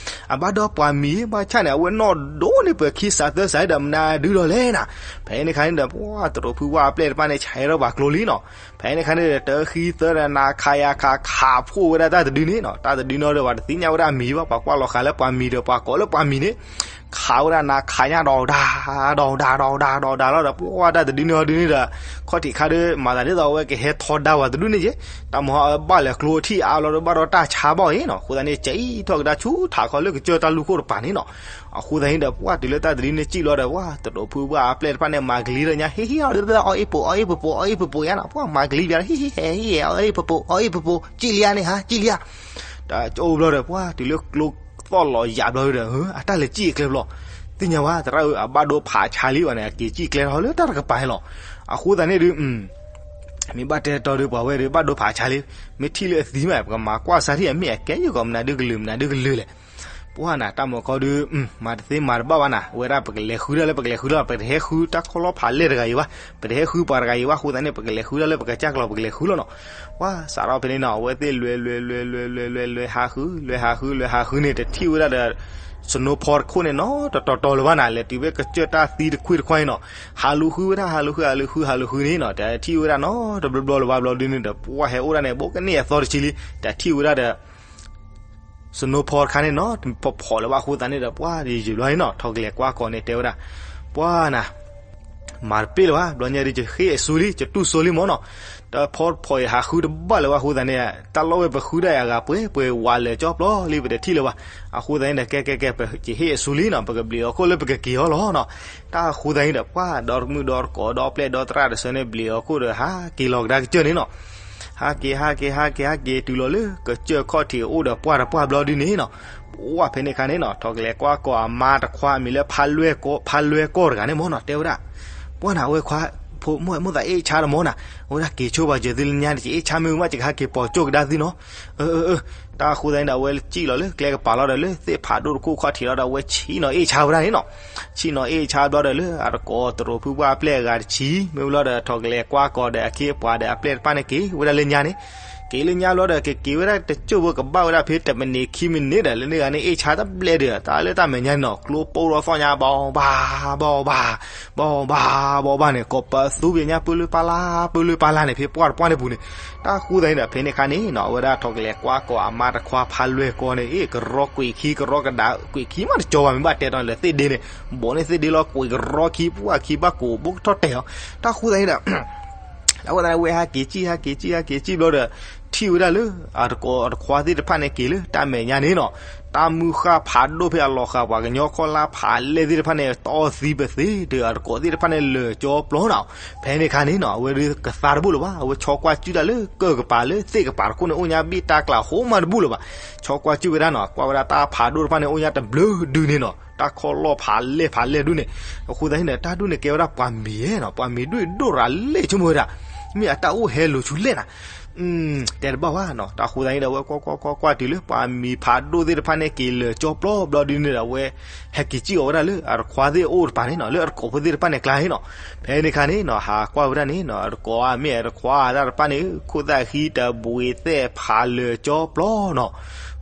အဘၣ်ဒီပှၤမံၤ ဘၣ်ဆၣ်န့ၣ် အဝဲနီၢ်ဒိၣ်န့ၢ်ပှဲၤခံစးသၢစးဒီး မနုၤဒုဒီးလဲၣ်နၤ, ဖဲန့ၣ်ခါန့ၣ်ဒီး ပှၢ်တရူးဖုပှၢ်အပျဲၢ်တဖၣ်န့ၣ် ဆဲးထီၣ်ပှၤကျိလံနီၤ, ဖဲန့ၣ်ခါန့ၣ်ဒီး တၢ်ဃံသၢဒီး နၤခးယၤခး ခးဖှိၣ်ဝဲဒၣ်တၢ်တဒုန့ၣ်နီၤ, တၢ်တဒုနီၤဒီး ပှၤတသ့ၣ်ညါဝဲဒၣ်အမံၤဘၣ်, ပှၤကွၢ်လီၤဃာ်လၢပှၤမံၤဒီး ပှၤကိးလၢပှၤမံၤန့ၣ်, ခးဝဲဒၣ်နၤခးညၣ်ဒီးဒါ ဒီးဒါ ဒီးဒါ ဒီးဒါလီၤဒီး ပှၢ်တၢ်တဒုန့ၣ်အီၤဒုန့ၣ်ဒီး ခီၣ်ထံးခါဒီး မၤသးဒ်သိးအဝဲကဟဲထီဒါပှၤတဒုန့ၣ်က့, တၢ်မၤဟီဘၣ်လဲၤကျိထံၣ်အါဘျီဒီး ဘၣ်ဒီးတၢ်ဆါဘၣ်အံၤနီၤ, အဃိသတးန့ၣ် ကအံၣ်ထီၣ်ကဒါဆူထးခီလၢကစၢၢ်တၢ်လူၢ်ခိၣ်တပၤန့ၣ်နီၤ, အဃိသတးန့ၣ်ဒီး ပှၢ်တုၤလၢတၢ်တဒုန့ၣ်စံၣ်လီၤဒီး ပှၢ်တရိးဖုပှၢ်အပျဲၢ်တဖၣ်န့ၣ် မၤကလံဒီးညါ ဟ့ၣ်ဟ့ၣ်အီၤ အီၣ်အ့ၣ်ပူၤ အီၣ်အ့ၣ်ပူၤပူၤ အီၣ်အ့ၣ်ပူၤပူၤညါနီၤ, ပှၢ်မၤကလံဘၣ် ဟ့ၣ်ဟ့ၣ်ဟဲဟ့ၣ်ဟဲ အီၣ်အ့ၣ်ပူၤပူၤ အီၣ်အ့ၣ်ပူၤပူၤ စံၣ်လံဧါန့ၣ်ဟါ စံၣ်လံဧါ တၢ်အိၣ်ဘျီဒီး ပှၢ်တုၤလၢကျိသီၣ်လီၤယးဘျီဒီး အတၢ်လဲၤစံၣ်အကျဲဘျီ, သ့ၣ်ညါဝဲ သရၣ်ဧၢ အဘၣ်ဒိဖးဆါလံဘၣ်န့ၣ် အက့ၤစံၣ်ကျဲထီၣ်လၢတၢ်တကပၤလီၤ, အဃိသတးန့ၣ်ဒုး မ့ၢ်ဘၣ်တဲတီဒုး ပှၤဝဲဒုး ဘၣ်ဒိဖးဆါလံ, မ့ၢ်ထံၣ်လၢအသံမး ပကမၤကွၢ်စၢ်ထံၣ် အမ့ၢ်အကဲယိာ်ကီး မနုၤဒုကလုာ် မနုၤဒုကလုာ်လဲၣ်, ပှၢ်နၤ တၢ်မၤခီဒုး မၤတသ့မၤတဘၣ်ဘၣ်နၤ, ဝဲဒၣ်ပကလဲၤဃုဒၣ်လၢ ပကလဲၤဃုလီၤ ပတဟဲဃုတၢ်ခီၣ်လီၢ်ဖးလဲၢ်တဂၤအံၤဘၣ်, ပတဟဲဃုပှၤတဂၤအံၤဘၣ်, အဃိသတးန့ၣ် ပကလဲၤဃုဒၣ်လၢပကစၢ်ကျီၤ ပကလဲၤဃုလီၤနီၤ, ပှၢ်စးထီၣ်ဖဲန့ၣ်နီၤ အဝဲသ့ၣ်လဲၤလဲၤလဲၤလဲၤလဲၤလဲၤလဲၤ လဲၤဟးဃု လဲၤဟးဃု လဲၤဟးဃုန့ၣ် တထံၣ်ဝဲဒၣ်ဒီး snow pond ခိၣ်န့ၣ်နီၤ တတီၤတီၤလၢၤဘၣ်နၤ, လဲၤတုၤဖဲကစၢၢ်တၢ်သံတခွံတခွါအံၤနီၤ, ဟးလူၤဃုဝဲဒၣ် ဟးလူၤဃု ဟးလူၤဃု ဟးလူၤဃုန့ၣ်နီၤ, တထံၣ်ဝဲဒၣ်နီၤ တဘျီဘျီလၢၤဘၣ်ဘျီဒုန့ၣ်ဒီး ပှၢ်ဟဲအိၣ်ဒၣ်န့ၣ် ဘူးကန့ၢ်အသီတဆံလံ, တထံၣ်ဝဲဒၣ်ဒီး snow pond တခါန့ၣ်နီၤ တဖီၣ်ဖီၣ်လၢၤဘၣ်အဃိသတးန့ၣ်ဒီး ပှၢ်ယံာ်ယံာ်ဘျီန့ၣ်နီၤ ထီၣ်ကလဲၤကွၢ်ကီးန့ၣ် တဲဝဲဒၣ်, ပှၢ်နၤ မၤတပ့ၢ်လၢၤဘၣ်, ဘျီညါဒုး ယဟ့ၣ်အစုလံ ယတူၢ်စိလံမၢ်နီၤ, တၢ်ဖီတဖီၣ်အံၤ ဟးဃုတဘၣ်လၢၤဘၣ်အဃိသတးန့ၣ် တၢ်လီၢ်ဝဲပဃုဒၣ်ယၤဂၤပှဲၤပှဲၤ ဝးလၢာ်ကၠီပျီလံ ပတထံၣ်လၢၤဘၣ်, အဃိသတးန့ၣ်ဒီး ကဲကဲကဲ ယဟ့ၣ်အစုလံနီၤ ပကဘျံးအီၤခိၣ်လၢပကက့ၤအီၤလီၤနီၤ, တၢ်အဃိသတးန့ၣ်ဒီး ပှၢ်ဒီတမုၣ်ဒီတကိးဒီပျဲၢ်ဒီသရၣ်တဆၢန့ၣ် ဘျံးအီၤခိၣ်ဒီး ဟးက့ၤလီၤကဒါကစၢၢ်န့ၣ်နီၤ ဟးက့ၤ ဟးက့ၤ ဟးက့ၤ ဟးက့ၤ တုၤလီၤလၢ ကစၢၢ်ခီၣ်ထံးအိၣ်ဒီးပှၢ်တပှၢ်ဘျီဒုန့ၣ်နီၤ, ပှၢ်ဖဲန့ၣ်ခါန့ၣ်နီၤ ထီၣ်ကလဲၤကွၢ်ကီးအမါတခွါ အမံၤလၢ ဖါလွဲၢ်ကီၢ်တဂၤန့ၣ်မၢ်နီၤ တဲဝဲဒၣ်, ပှၢ်နၤ အဝဲခွါ ဖိမိၢ်သးအ့ၣ်ဆါတမၢ်နၤ, အဝဲဒၣ်က့ၤဆိပှၤစၢၤသုလၢညါန့ၣ် ယအ့ၣ်ဆါမ့ၢ်ဝံၤမး ယကဟးက့ၤပိာ်ကၠိၣ်ကဒါသုနီၤ, အၢ အၢ တၢ်အဃိသတးန့ၣ်ဒီး အဝဲစံၣ်လီၤလၢကျဲကပၤလီၤဒီး လၢသ့ၣ်ဖးဒိၣ်တခိၣ်ခီၣ်ထံးလီၤဒီး အဝဲဆံးနီၤအ့ၣ်ဆါဝဲဒၣ်န့ၣ်နီၤ, ဆံးနီၤအ့ၣ်ဆါဘျီဒီး လၢအတကိးတရိးဖုပှၢ်အပျဲၢ်အဂၤတဆံ မ့ၢ်ဘျီဒီး ထီၣ်ကလဲၤကွၢ်ကီးဒီး အခ့အပှၤဒီးအပျဲၢ်တဖၣ်န့ၣ် က့ၤဝဲဒၣ်လၢညါန့ၣ်, က့ၤလၢညါဘျီဒီး ကက့ၤဝဲဒၣ်တကၠိၢ်ဖိ ကဘၣ်ဝဲဒၣ်ဖဲတမံးနံးခံမံးနံးဒီး လၢန့ၣ်ဂၤန့ၣ် အ့ၣ်ဆါတဘျဲၣ်ဒီး တၢ်လၢတၢ်မဲာ်ညါန့ၣ်နီၤ ကျိပိၢ်ထီၣ်သီၣ်ညါ ဘီဘၣ် ဘီဘၣ် ဘီဘၣ် ဘီဘၣ်န့ၣ် ကိးပသူပညါ ပၢလုၢ်ပၢ်လၢ် ပၢလုၢ်ပၢ်လၢ်န့ၣ် ဖဲပှၢ်တပှၢ်န့ၣ်ပူၤန့ၣ်, တၢ်အဃိသတးန့ၣ်ဒီး ဖဲန့ၣ်ခါန့ၣ်နီၤ အဝဲဒၣ်ထီၣ်ကလဲၤကွၢ်ကီးအမါတခွါ ဖါလွဲၢ်ကီၢ်န့ၣ် အ့ၣ် ကရီကွံာ်ခံ ကရီကဒါ ကွံာ်ခံမးတကၠီဘၣ် မ့ၢ်ဘၣ်တဲတီၤန့ၣ် လၢသ့ၣ်ဒ့န့ၣ် ဘိးန့ၢ်သ့ၣ်ဒ့လီၤ ကွံာ်ကရီခံ ပှၢ်ခံဘၣ်ကိးဘိကထီၣ်တဲာ်အီၤ, တၢ်အဃိသတးန့ၣ်ဒီး အဃိသတးန့ၣ် ဝဲဟးက့ၤစံၣ် ဟးက့ၤစံၣ် ဟးက့ၤစံၣ်ဘျီဒီး ထံၣ်ဝဲဒၣ်လၢ အတကိးအတခွါသ့ၣ်တဖၣ်န့ၣ် က့ၤလၢတၢ်မဲာ်ညါန့ၣ်နီၤ, တၢ်မုၢ်ဃၢ်ဖးဒိၣ်ဖဲအလီၤဃာ် ပှၤကညီခီၣ်လၢ်ဖးလဲၢ်သ့ၣ်တဖၣ်န့ၣ် တီသံပသ့ဒီး အတကိးသ့ၣ်တဖၣ်န့ၣ် လၢာ်ကၠီပျီနီၤ. ဖဲန့ၣ်အခါန့ၣ်နီၤ အဝဲဒၣ်ကသါတဘူၣ်လၢၤဘၣ်, အဝဲဆီကွၢ်စုၣ်တၢ်လၢကၢၢ်ကပၤလၢသ့ၣ်ကပၤတခိၣ်န့ၣ် အိၣ်ညါဘ့ၣ်တၢ်ကျး ဟိမးတဘူၣ်လၢၤဘၣ်. ဆီကွၢ်စုၣ်ဝဲဒၣ်နီၤ ကွၢ်ဝဲဒၣ်တၢ်ဖးဒိၣ်တဖၣ်န့ၣ် အိၣ်ညါတဘျုးဒုန့ၣ်နီၤ, တၢ်ခီၣ်လီၢ်ဖးလဲၢ်ဖးလဲၢ်ဒုန့ၣ်. အဃိသတးန့ၣ်ဒီး တၢ်ဒုန့ၣ်ကဲဝဲဒၣ်ပှၤမံၤနီၤ, ပှၤမံၤဒုဒိၣ်ရၤလဲၣ်ဆိကမိၣ်ဝဲဒၣ်, မ့ၢ်အတၢ်အိၣ်ဟဲလိာ်ဆူလဲၣ်နၤ တဲတဘၣ်ဘၣ်နီၤ. တၢ်အဃိသတးန့ၣ်ဒီး အဝဲကွၢ်ကွၢ်ကွၢ်ကွၢ်တုၤလၢ ပှၤမံၤဖးဒိၣ်သ့ၣ်တဖၣ်န့ၣ် က့ၤလၢာ်ကၠီပျီဘျီဒုန့ၣ်ဒီး အဝဲဟဲက့ၤစံၣ်အီၤဝဲဒၣ်လၢအတခွါသ့ၣ်အအိၣ်တပၤန့ၣ်နီၤ, လၢအတကိးဖိသ့ၣ်တဖၣ်န့ၣ်အကျါန့ၣ်နီၤ. ဖဲန့ၣ်အခါန့ၣ်နီၤ ဟးကွၢ်ဝဲဒၣ်န့ၣ်နီၤ အတကိးဧါမ့ၢ်အတခွါဧါတၢ်တဖၣ်န့ၣ် ခိၣ်သၣ်ဃံတဘှံးသဲၣ်ဖးလၢာ်ကၠီပျီနီၤ.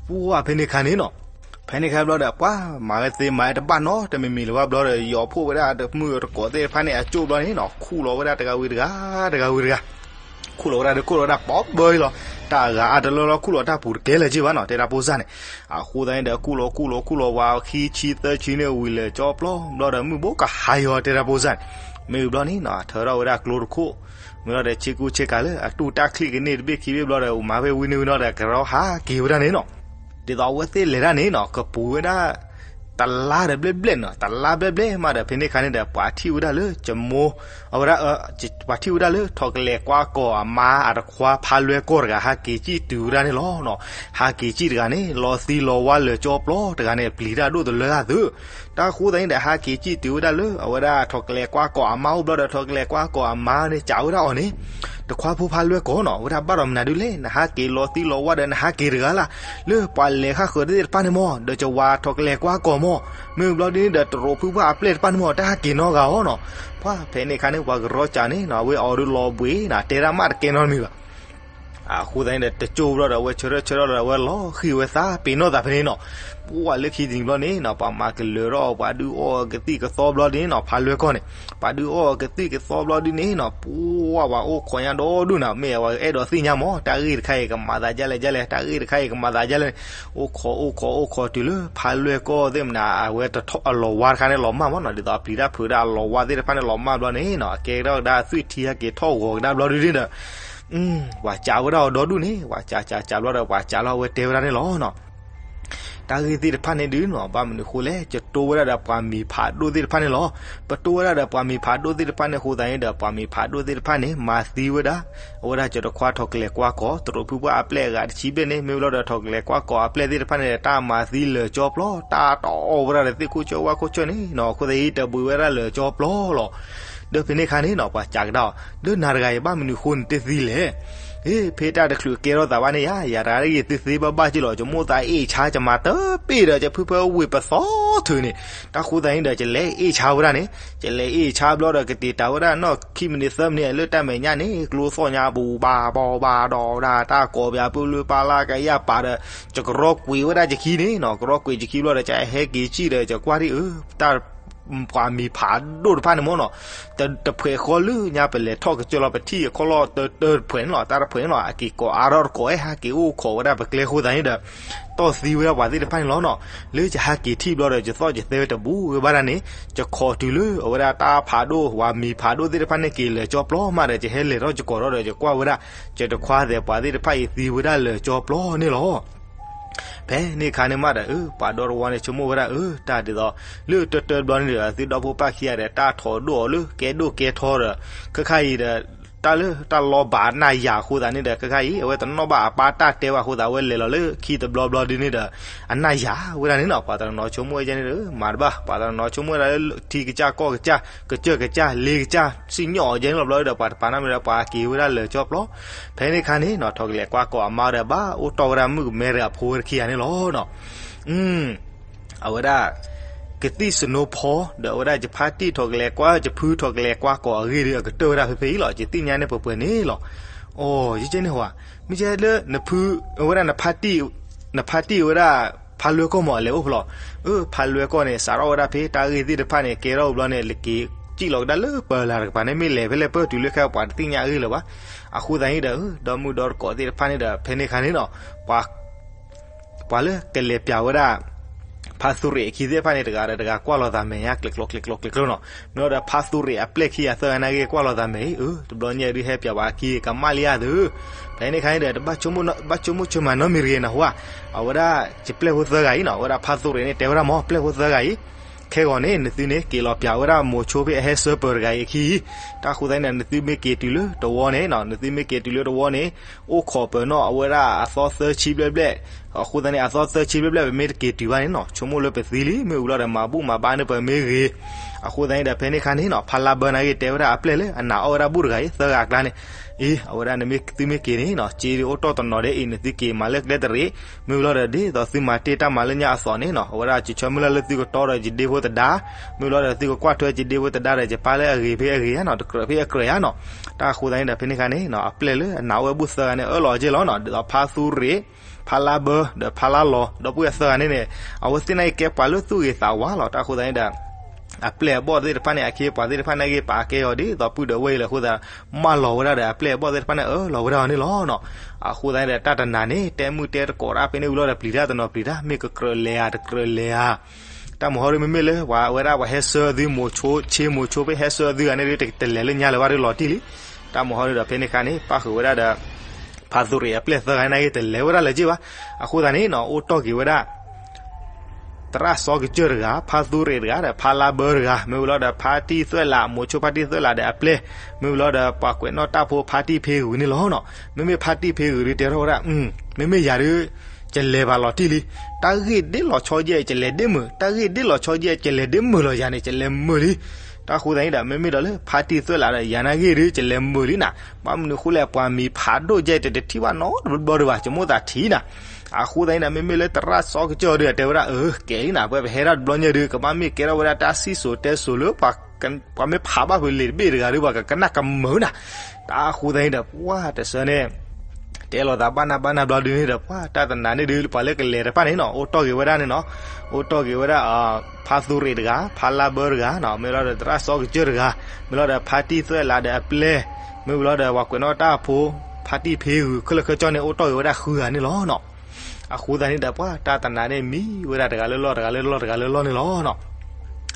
ပှၢ်ဖဲန့ၣ်အခါန့ၣ်နီၤ ဖဲန့ၣ်အခါဘျီဒီး ပှၤမၤဝဲသ့မၤဝဲတဘၣ်နီတမံၤမံၤလၢၤဘၣ်ဘျီဒီး ယီၤဖှိၣ်ဝဲဒၣ်တမုၢ်တကိးသ့ၣ်တဖၣ်န့ၣ် အကၠိၣ်ဘျီန့ၣ်နီၤ ခူၣ်လီၤဝဲဒၣ်တဂၤဝံၤတဂၤ တဂၤဝံၤတဂၤ ခူၣ်လီၤဝဲဒၣ်ဒီး ခူၣ်လီၤဝဲဒၣ်ပီဘၢလီၤ. တၢ်အဂၤအါတလၢလီၤ ခူၣ်လီၤတၢ်ပူၤတကဲလၢၤက့ဘၣ်နီၤ တဲတၢ်ဖိစၢ်န့ၣ်. အဃိသတးန့ၣ်ဒီး ခူၣ်လီၤခူၣ်လီၤခူၣ်လီၤဝဲ ခံဆံသၢဆံန့ၣ် ဝံၤလၢာ်ကၠီပျီဘျီဒီး မုၢ်ဘိကဟါယီၤ တဲတၢ်ဖိစၢ်န့ၣ်. မ့ၢ်ဘျီန့ၣ်နီၤ ထၢထီၣ်ဝဲဒၣ်ကျိတခိၣ်, မ့ၢ်လီၤဒီး ဆ့ကူဆ့ကၤလၢ အတူၢ်တၢ်ချံၣ်ကန့ၢ်တဘ့ၣ်ခံဘ့ၣ်ဘျီဒီး မၤဝဲဝံၤန့ၣ်ဝံၤနီၤဒီး ကရီဟးက့ၤဝဲဒၣ်န့ၣ်နီၤ. ဒ်သိးအဝဲသ့ၣ်လဲၤတၢ်န့ၣ်နီၤ ကပူၤဝဲဒၣ် တလါဒီးဘျဲၣ်ဘျဲၣ်နီၤ, တလါဘျဲၣ်ဘျဲၣ်မးဒီး ဖဲန့ၣ်အခါန့ၣ်ဒီး ပှၤထံၣ်ဝဲဒၣ်လၢ ကမိၢ် အဝဲဒၣ် ပှၤထံၣ်ဝဲဒၣ်လၢ ထီၣ်ကလဲၤကွၢ်ကီၤအမါအတခွါဖးလွဲၢ်ကီၢ်တဂၤ ဟးက့ၤစံၣ်တုၤဝဲဒၣ်န့ၣ်လီၤနီၤ. ဟးက့ၤစံၣ်တဂၤန့ၣ် လီၤသံလီၤဝါလၢာ်ကၠီပျီတဂၤန့ၣ် ပျံၤတၢ်ဒိၣ်တလၢအသး. တၢ်ဃိသတးန့ၣ်ဒီး ဟးက့ၤစံၣ်တုၤဝဲဒၣ်လၢ အဝဲဒၣ်ထီၣ်ကလဲၤကွၢ်ကီၤအမါအိၣ်ဘျီဒီး ထီၣ်ကလဲၤကွၢ်ကီၤအမါန့ၣ် စံးဝဲဒၣ်အီၤန့ၣ် တခွါဖိဖးလွဲၢ်ကီၢ်နီၤ အဝဲဒၣ်ဘၣ်ဒီးမနုၤဒုလဲၣ်, နဟးက့ၤလီၤသံလီၤဝါဒီး နဟးက့ၤတဂၤလၢ် လၢပှၤလဲၤဃၣ်ဃၢၤသ့ၣ်တဖၣ်န့ၣ်မး ဒီးကဝၤထီၣ်ကလဲၤကွၢ်ကီၤမး, မ့ၢ်ဘျီဒ်န့ၣ်ဒီး တရိးဖုပှၢ်အပျဲၢ်တဖၣ်န့ၣ်မး တၢ်ဟးက့ၤနီတဂၤအီၤနီၤ. ပှၤဖဲန့ၣ်အခါန့ၣ် ပှၤကရီစံးန့ၣ်နီၤ အဝဲအီၤဒုးလီၤဘှံးနီၤ တဲဒၣ်မးတကဲနီတမံၤဘၣ်. အဃိသတးန့ၣ်ဒီး တကၠိဘျီဒီး အဝဲဆၢထၢၣ်ဆၢထၢၣ်လီၤဒီး အဝဲလီၤဃံၤဝဲသးပ့ၤနီၣ်သးဖဲန့ၣ်နီၤ. ပှၤလၢခံတနံၤဘျီန့ၣ်နီၤ ပှၤမၤကလၢၤထီၣ် ပှၤဒုးအီၣ်ကသံၣ်ကသီဘျီန့ၣ်နီၤ ဖးလွဲၢ်ကီၢ်န့ၣ် ပှၤဒုးအီၣ်ကသံၣ်ကသီဘျီဒ်န့ၣ်နီၤ ပှၤ ပှၤအိၣ်ခိးညါဒီဒူၣ်နီၤ မ့ၢ်အဝဲအဲၣ်ဒိးသ့ၣ်ညါမး တၢ်ဂ့ၢ်တခါအံၤကမၤသးဒ်လဲၣ်ဒ်လဲၣ် တၢ်ဂ့ၢ်တခါအံၤကမၤသးဒ်လဲၣ်န့ၣ် အိၣ်ခိးအိၣ်ခိးအိၣ်ခိးတုၤလၢ ဖးလွဲၢ်ကီၢ်သ့ၣ်မနၤ အဝဲတထီၣ်အလီၤဝါတခါန့ၣ်လီၤမၢ်မးနီၤ ဒ်သိးအပျံၤတၢ်ဖုးဒၣ်အလီၤဝါသ့ၣ်တဖၣ်န့ၣ်လီၤမၢ်ဘျီန့ၣ်နီၤ အကဲကဒီးကဒါအသွံၣ်ထံဟဲက့ၤထီၣ်ဂီၤကဒါဘျီဒ်န့ၣ်ဒီး ပှၤစံးဝဲဒၣ်အီၤဒီဒူၣ်န့ၣ် ပှၤစံးစံးစံးဘျီဒီး ပှၤစံးလီၤအဝဲတဲဝဲဒၣ်န့ၣ်လီၤနီၤ. တၢ်ဂ့ၢ်သ့ၣ်တဖၣ်န့ၣ်ဒုးနီၤ ဘၣ်မနုၤဃိလဲၣ် ကတိၤဝဲဒၣ်ဒီးပှၤမံၤဖးဒိၣ်သ့ၣ်တဖၣ်န့ၣ်လီၤ. ပတိၤဝဲဒၣ်ဒီးပှၤမံၤဖးဒိၣ်သ့ၣ်တဖၣ်န့ၣ်အဃိသတးန့ၣ်ဒီး ပှၤမံၤဖးဒိၣ်သ့ၣ်တဖၣ်န့ၣ် မၤသံဝဲဒၣ် အဝဲဒၣ်ကၠီၤတခွါထီၣ်ကလဲၤကွၢ်ကီၢ် သရိာ်ဖုပှၢ်အပျဲၢ်အဂၤတဆံဘျဲၣ်န့ၣ် မ့ၢ်ဝံၤလီၤဒီးထီၣ်ကလဲၤကွၢ်ကီၢ်အပျဲၢ်သ့ၣ်တဖၣ်န့ၣ်ဒီး တၢ်မၤသံလၢာ်ကၠီပျီ တၢ်တအီၣ်ဝဲဒၣ်ဒီးသ့ၣ်ခိၣ်ဆၢဝၣ်ခိၣ်ဆၢန့ၣ်နီၤ အဃိသတးအံၤတဘှံးဝဲဒၣ်လၢာ်ကၠီပျီလီၤ. ဒီးဖဲန့ၣ်အခါန့ၣ်နီၤ ပှၤစံးကဒါအီၤ ဒီးနၤတဂၤအံၤဘၣ်မနုၤအဃိနတသံလဲၣ် ဖဲတၢ်တချုးကဲထီၣ်သးဘၣ်န့ၣ်ယါ ယၤတဂၤအံၤသုသ့ဘၣ်ဘၣ်က့လီၤ ယမိၣ်သးအ့ၣ်ဆါ ယမၤတပ့ၢ်ဒီး ယဖုဖၢဝ့ၢ်ပသီထုးန့ၣ် တၢ်ဃိသတးန့ၣ်ဒီး ယလဲၤအ့ၣ်ဆါဝဲဒၣ်န့ၣ် ယလဲၤအ့ၣ်ဆါဘျီဒီး ကတ့ၤတၢ်ဝဲဒၣ်နီၢ်ခံမံးနံးသၢမံးနံး လၢတၢ်မဲာ်ညါန့ၣ် ကျိသီၣ်ညါပူၤဘၣ်ဘီဘၣ်ဒီးဒၣ် တၢ်ကိးပၠးပုၢ်လၢပၢ်လၢကယၢ်ပာ်ဒီး ယကရီကွံာ်ဝဲဒၣ်ယခံန့ၣ်နီၤ ကရီကွံာ်ယခံဘျီဒီး ယဟဲက့ၤစံၣ်ဒီး ယကွၢ်ဒ်အၢ တၢ် ပှၤမံၤဖးဒိၣ်တဖၣ်န့ၣ်မ့ၢ်နီၤ တဖှဲးဃီလၢညါ ပလဲၤထီၣ်ကစၢၢ်လီၤ ပထံၣ်အခီၣ်လီၢ်တၢတၢတဖှဲးန့ၣ်လီၤ တၢ်တဖှဲးန့ၣ်လီၤ အက့ၤကိးအါထီၣ်တကိး ဟဲဟးက့ၤအိၣ်ခိးဝဲဒၣ်ပကျဲဃိသတးန့ၣ်ဒီး တီၢ်သံဝဲဒၣ်ပှၤသ့ၣ်တဖၣ်န့ၣ်လီၤနီၤ လၢယဟးက့ၤထံၣ်ဘျီဒီး ယသီၣ်ယသဲဝဲတဘူးဝဲဘၣ်ဒၣ်န့ၣ် ယခိးတုၤလၢအဝဲဒၣ်တၢ်ဖးဒိၣ် ပှၤမံၤဖးဒိၣ်သ့ၣ်တဖၣ်န့ၣ်က့ၤလၢာ်ကၠီပျီမးဒီး ယဟဲလဲၤထီၣ်ယကိးထီၣ်ဒီး ယကွၢ်ဝဲဒၣ် ယတခွါသဲးပှၤသ့ၣ်တဖၣ်အံၤသံဝဲဒၣ်လၢာ်ကၠီပျီန့ၣ်လီၤ. ဖဲန့ၣ်အခါန့ၣ်မးဒီး ပှၤဒီတဝီန့ၣ်ဆိကမိၣ်ဝဲဒၣ်အၢ တၢ်ဒ်သိး လၢတၢတၢဘျီန့ၣ်ဒီး အသုဒီဖိပၢ်ခံဂၤဒီး တၢ်ထီၣ်ဒိၣ်အီၤလၢကဲဒိၣ်ကဲထီဒီး ခဲခါအံၤဒီး တၢ်လၢတၢ်လီၤဘၣ်နၢ်ယၤအဃိသတးန့ၣ်ဒီး ခဲခါအံၤ အဝဲတနီၣ်ဘၣ်အပၢ်တၢ်တဲဘၣ်အဃိသတး အဝဲလဲၤလီၤလၢခံတဘျီဘျီဒ်န့ၣ်ဒီး အနၢ်ယၤဝဲဒၣ်န့ၣ်နီၤ ပှၤတနီၤဆိကမိၣ်ဝဲဒ်န့ၣ်ဒီး မၤတဘၣ် ပှၤတနီၤဆိကမိၣ်ဝဲဒၣ်လၢထံကစၢ်ကီၢ်ကစၢ် ကစၢၢ်ကစၢ် လ့ကစၢ် စံၣ်ညီၣ်အီၤကဲန့ၣ်လီၤဘျီဒီး ပှၤတပာ်နီတမံၤဒီး ပှၤက့ၤဝဲဒၣ်လၢာ်ကၠီပျီ ဖဲန့ၣ်အခါန့ၣ်နီၤ ထီၣ်ကလဲၤကွၢ်ကီၢ်အမါဒီး ဘၣ်အိၣ်တီၢ်ဝဲဒၣ်မုၣ်ကမဲတဂၤဖိဝဲတခံဂၤန့ၣ်လီၤနီၤ. အဝဲဒၣ် ကသံၣ်စနိဖီ ဒီးအဝဲဒၣ်ယဖါတံၢ်ထီၣ်ကလဲၤကွၢ် ယဖုထီၣ်ကလဲၤကွၢ်ကီၢ်အဂ့ၢ်ဒီး အကတၢၢ်ဝဲဒၣ်ဖဲဖဲအံၤလီၤ ယသ့ၣ်ညါန့ၣ်ပှဲၤပှဲၤန့ၣ်လီၤ. အိ ယကဲန့ၣ်ဟီဧါ မ့ၢ်ကဲလၢ အဝဲဒၣ် နဖါတံၢ်ဝဲဒၣ် ဖးလွဲၢ်ကီၢ်မ့ၢ်အလဲၤအိၣ်ဖဲလီၤ. အၢ ဖးလွဲၢ်ကီၢ်န့ၣ် စးထီၣ်ဝဲဒၣ်ဖဲတၢ်ဂ့ၢ်သ့ၣ်တဖၣ်န့ၣ် ကဲထီၣ်ဘျီန့ၣ် လက့ၤစံၣ်လီၤကဒါလၢပၢၤလၢ်တကပၤန့ၣ် မ့ၢ်လဲၤဖဲလဲၣ်ပၢၢ်တုၤလၢခဲ ပှၤတသ့ၣ်ညါအဂ့ၢ်လၢၤဘၣ်. အဃိသတးန့ၣ်ဒီး ဒီမုၢ်ဒီတကိးသ့ၣ်တဖၣ်န့ၣ်ဒီး ဖဲန့ၣ်အခါန့ၣ်နီၤ ပှၤ ပှၤလၢကလဲၤပၠးဝဲဒၣ် ဖါသူရ့ၣ်အခံသ့ၣ်တဖၣ်န့ၣ် တဂၤဒီးတဂၤကွၢ်လိာ်သးမဲာ်ညါ ကျဲၤကျိၤကျဲၤကျိၤကျဲၤကျိၤနီၤ. မ့ၢ်ဝံၤဒီးဖါသူရ့ၣ်အပျဲၢ်ခံဂၤသၢဂၤန့ၣ်ဂ့ၤ ကွၢ်လိာ်သးမဲာ်အံၤ အၢ တဘျီညါဒုးဟဲပၠးဝဲအခံကမၣ်လံဧါသု. ဖဲန့ၣ်အခါန့ၣ်ဒီး တဘၣ်ဆိကမိၣ်ဆိကမးနီတမံၤတဂ့ၤနီၤဟူဧါ. အဝဲဒၣ် ယပျဲၢ်ဖိသၢဂၤအံၤနီၤ အဝဲဒၣ်ဖါသူရ့ၣ်န့ၣ် တဲဝဲဒၣ်မ့ၢ်ပျဲၢ်ဖိသၢဂၤအံၤ ခဲဂီၤန့ၣ် နသုန့ၣ်က့ၤလီၤပၠးဝဲဒၣ်မိၤဆိဖဲအဟဲဆၢပၢၤတဂၤအံၤအခံ တၢ်ဃိသတးန့ၣ်ဒီး နသုမ့ၢ်က့ၤတုၤလၢတဝီန့ၣ်နီၤ နသုမ့ၢ်က့ၤတုၤလၢတဝီန့ၣ် အိၣ်ခိးပၢၤနီၣ်အဝဲဒၣ်အသီသၢဆံဘျဲၣ်ဘျဲၣ်. အဃိသတးန့ၣ် အသီသၢဆံဘျဲၣ်ဘျဲၣ် ပမ့ၢ်တက့ၤတုၤဘၣ်န့ၣ်နီၤ ဆိကမိၣ်လၢပသံလံ မ့ၢ်ဝံၤလီၤဒီးမၤဘူၣ်မၤဘါန့ၢ်ပှၤမ့ၢ်ဂ့ၤ. အဃိသတးန့ၣ်ဒီး ဖဲန့ၣ်အခါန့ၣ်နီၤ ဖါလါဘၢန့ၣ်ဂ့ၤ တဲဝဲဒၣ်အပျဲၢ်လၢအနာ်အီၣ်ဝဲဒၣ်ဘူၣ်တဂၤအံၤ သၢဂၤအကျါန့ၣ် အံၤ အဝဲဒၣ်နမ့ၢ်သုမ့ၢ်က့ၤန့ၣ်နီၤ စ့အိၣ်တီၢ်တနီၤဒဲးအံၤ နသုက့ၤမၤလၢကျဲတရံး မ့ၢ်ဝံၤလီၤဒီး ဒ်သိးသုမၤတ့ၢ်တၢ်မၤလၢညါအသိးန့ၣ်နီၤ အဝဲဒၣ်ကဆၢမုၢ်လၢ်လၢသုကတီဒီးယဒ့ဖိသဒါ မ့ၢ်ဝံၤလီၤဒီး သုကကွၢ်ထွဲယဒ့ဖိသဒါဒီး ယပၢ်လၢအဂ့ၤဖဲအဂ့ၤဧါနီၤ တကြၢးဖဲအကြၢးဧါနီၤ. တၢ်ဃိသတးန့ၣ်ဒီး ဖဲန့ၣ်အခါန့ၣ်နီၤ အပျဲၢ်လၢအနာ်အီၣ်ဝဲဘူၣ်သၢဂၤန့ၣ် အၢၣ်လီၤက့လီၤနီၤ ဒ်သိးဖါသူရ့ၣ် ဖါလါဘၢ ဒီးဖါလါလီၤ ဒီပုၢ်ဝဲၢ်သၢဂၤန့ၣ်န့ၣ် အဝဲသ့ၣ်န့ၣ်ကဲပှၤလၢသူၣ်ဂ့ၤသးဝါလီၤ. တၢ်ဃိသတးန့ၣ်ဒီး အပျဲၢ်အဘီၣ်သ့ၣ်တဖၣ်န့ၣ် အခ့အပှၤသ့ၣ်တဖၣ်န့ၣ်ဂ့ၤ ပာ်ကဲအီၤဒ်သိးပုၢ်ဒီးဝဲၢ်အံၤလီၤအဃိသတး မၢလီၤဝဲဒၣ်ဒီး အပျဲၢ်အဘီၣ်သ့ၣ်တဖၣ်န့ၣ် အၢၣ်လီၤဝဲဒၣ်အီၤန့ၣ်လီၤနီၤ. အဃိသတးန့ၣ်ဒီး တၢ်တနၤန့ၣ် တဲမုၢ်တဲတကိးတၢ်ဖဲန့ၣ်ဝံၤလီၤဒီး ပျံၤတၢ်တနီၤပျံၤတၢ် မ့ၢ်ကကြၢးလဲၤဧါ တကြၢးလဲၤဧါ တၢ်မုၢ်ဟီဒ်မ့မ့ၢ်လၢ ပှၤဝဲဒၣ်ပှၤဟဲဆှၢသုမိၤဆိ ဆ့မိၤဆိဖဲဟဲဆှၢသုဂၤန့ၣ်ဒ် တလဲၤလၢညါလၢၤဘၣ်ဒ်လီၤတံၢ်လံ. တၢ်မုၢ်ဟီဒ်ဒီး ဖဲန့ၣ်အခါန့ၣ် ပၣ်ဃုာ်ဝဲဒၣ်ဒီး ဖါသူရ့ၣ်အပျဲၢ်သၢဂၤန့ၣ်ဂ့ၤ တလဲၤဝဲဒၣ်လၢၤက့ဘၣ်. အဃိသတးန့ၣ်နီၤ အိၣ်တီၢ်က့ၤဝဲဒၣ် သရၣ်စီကစၢၢ်တဂၤ ဖါသူရ့ၣ်တဂၤဒီး ဖါလါဘၢတဂၤ မ့ၢ်ဝံၤလီၤဒီး ဖါတံၢ်သွဲၣ်လး မိၤဆိဖါတံၢ်သွဲၣ်လးဒီးအပျဲၢ် မ့ၢ်ဝံၤလီၤဒီး ပှၤကွဲးနီၣ်တၢ်ဖိဖါတံၢ်ဖ့ဂုၤန့ၣ်လီၤနီၤ. မ့မ့ၢ်ဖါတံၢ်ဖ့ဂုၤဒ်တဲထီၣ်ဝဲဒၣ် မ့မ့ၢ်ယၤဒ် ကလဲၤဘၣ်လီၤတံၢ်လံ. တၢ်ဂ့ၢ်ဒ်လီၤဆီယဲၢ် ကလဲၤဒ်မုာ် တၢ်ဂ့ၢ်ဒ်လီၤဆီယဲၢ် ကလဲၤဒ်မုာ်လီၤယၤန့ၣ် ကလဲၤမုာ်လံ. တၢ်ဃိသတးန့ၣ်ဒီး မ့မ့ၢ်ဒီးလၢဖါတံၢ်သွဲၣ်လးဒီး ယၤန့ၣ်ဂ့ၢ်ဒ် ကလဲၤမုာ်လံနၤ. ဘၣ်မနုၤဃိလဲၣ် ပှၤမံၤဖးဒိၣ်ယဲၢ်တတထံၣ်ဘၣ်နီတဘျီဘျီဒံးဘၣ် ကမိၣ်သးထံၣ်နၤ. အဃိသတးန့ၣ်ဒီး မ့မ့ၢ်လၢသရၣ်စီကစၢၢ်ဒ်တဲဝဲဒၣ် အၢ ကဲလံနၤ ပဝဲပဟဲဒၣ်တဘျီညါဒ် ကဘၣ်မ့ၢ်ကဲထီၣ်ဝဲဒၣ်တၢ်စံၣ်စိၤတဲစိၤလၢ ပှၤမ့ၢ်ဖးဘၣ်ဖုးလံာ်တဘ့ၣ်တဂၤဒ် ပှၤကကနၣ်ကမုာ်နၤ. တၢ်ဃိသတးန့ၣ်ဒီး ပှၤတဆၢန့ၣ် တဲလီၤသးဘၣ်နၢ်ဘၣ်နၢ်ဘျီဒုန့ၣ်ဒီး ပှၤတၢ်တနၤန့ၣ်ဒုး ပှၤလၢကလဲၤတဖၣ်န့ၣ်နီၤ အိၣ်တီၢ်က့ၤဝဲဒၣ်န့ၣ်နီၤ, အိၣ်တီၢ်က့ၤဝဲဒၣ် ဖါသူရ့းတဂၤ, ဖါလါဘၢတဂၤနီၤ, မ့ၢ်လီၤဒီးသရၣ်စီကစၢၢ်တဂၤ, မ့ၢ်လီၤဒီးဖါတံၢ်သွဲၣ်လးဒီးအပျဲၢ်, မ့ၢ်လီၤဒီးပှၤကွဲးနီၣ်တၢ်ဖိ ဖါတံၢ်ဖ့ဂုၤ ခဲလၢာ်ခဲဆ့န့ၣ် အိၣ်တီၢ်က့ၤဝဲဒၣ်ဃုဂၤန့ၣ်လီၤနီၤ. အဃိသတးန့ၣ်ဒီး ပှၤတၢ်တနၤန့ၣ် မံဝဲဒၣ်တဂၤလၢလီၢ် တဂၤလၢလီၢ် တဂၤလၢလီၢ်န့ၣ်လီၤနီၤ.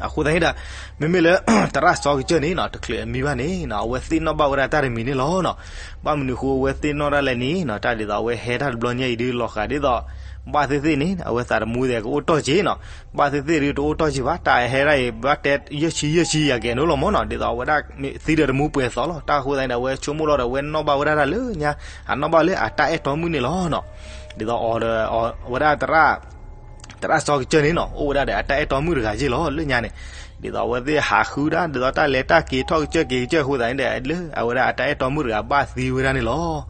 အဃိသတးန့ၣ်ဒီး မ့မ့ၢ်လၢ သရၣ်စီကစၢၢ်န့ၣ်နီၤ တချုးအမံဘၣ်န့ၣ်နီၤ အဝဲသ့ၣ်နီၣ်ဘၣ်ဝဲဒၣ်တၢ်တမံၤန့ၣ်လီၤနီၤ. ဘၣ်မနုၤဃိအဝဲသ့ၣ်နီၣ်ဒၣ်လဲာ်န့ၣ်နီၤ တၢ်ဒ်သိးအဝဲဟဲတၢ်တဘျီညါအံၤဒုး လီၤဃာ်ဒ်သိး ဘၣ်သ့ၣ်သ့ၣ်န့ၣ် အဝဲသးတမူသဲးကအိၣ်တီၢ်က့ၤနီၤ. ဘၣ်သ့ၣ်သ့ၣ်ဒုးတအိၣ်တီၢ်က့ၤဘၣ် တၢ်ဟဲဒၣ်အံၤ ဘၣ်တဲယဲၢ်ဆံယဲၢ်ဆံ ယၤကဲၤနုာ်လီၤမၢ်နီၤ. ဒ်သိးအဝဲဒၣ်သံဒီးတမူပှဲၤသီလီၤ. တၢ်အဃိသတးန့ၣ်ဒီး အဝဲဆိကမိၣ်လီၤဒီး အဝဲနီၣ်ဘၣ်ဝဲဒၣ်တၢ်လၢညါ အနီၣ်ဘၣ်လၢအတၢ်အဲၣ်တီမုၣ်န့ၣ်လီၤနီၤ. ဒ်သိးအီၤဒီး အဝဲဒၣ် သရၣ်စီကစၢၢ်န့ၣ်နီၤ အိၣ်ဝဲဒၣ်ဒီးအတၢ်အဲၣ်တီမုၣ်တဂၤက့ၢ်လီၤ လၢညါန့ၣ်. ဒ်သိးအဝဲသ့ၣ်ဟးဃုဒၣ် ဒ်သိးတၢ်လဲၤတၢ်က့ၤထီၣ်ကစၢၢ်က့ၤကစၢၢ်အဃိသတးန့ၣ်ဒီး လၢအဝဲဒၣ်အတၢ်အဲၣ်တီမုၣ်တဂၤဘၣ်သံဝဲဒၣ်န့ၣ်လီၤ.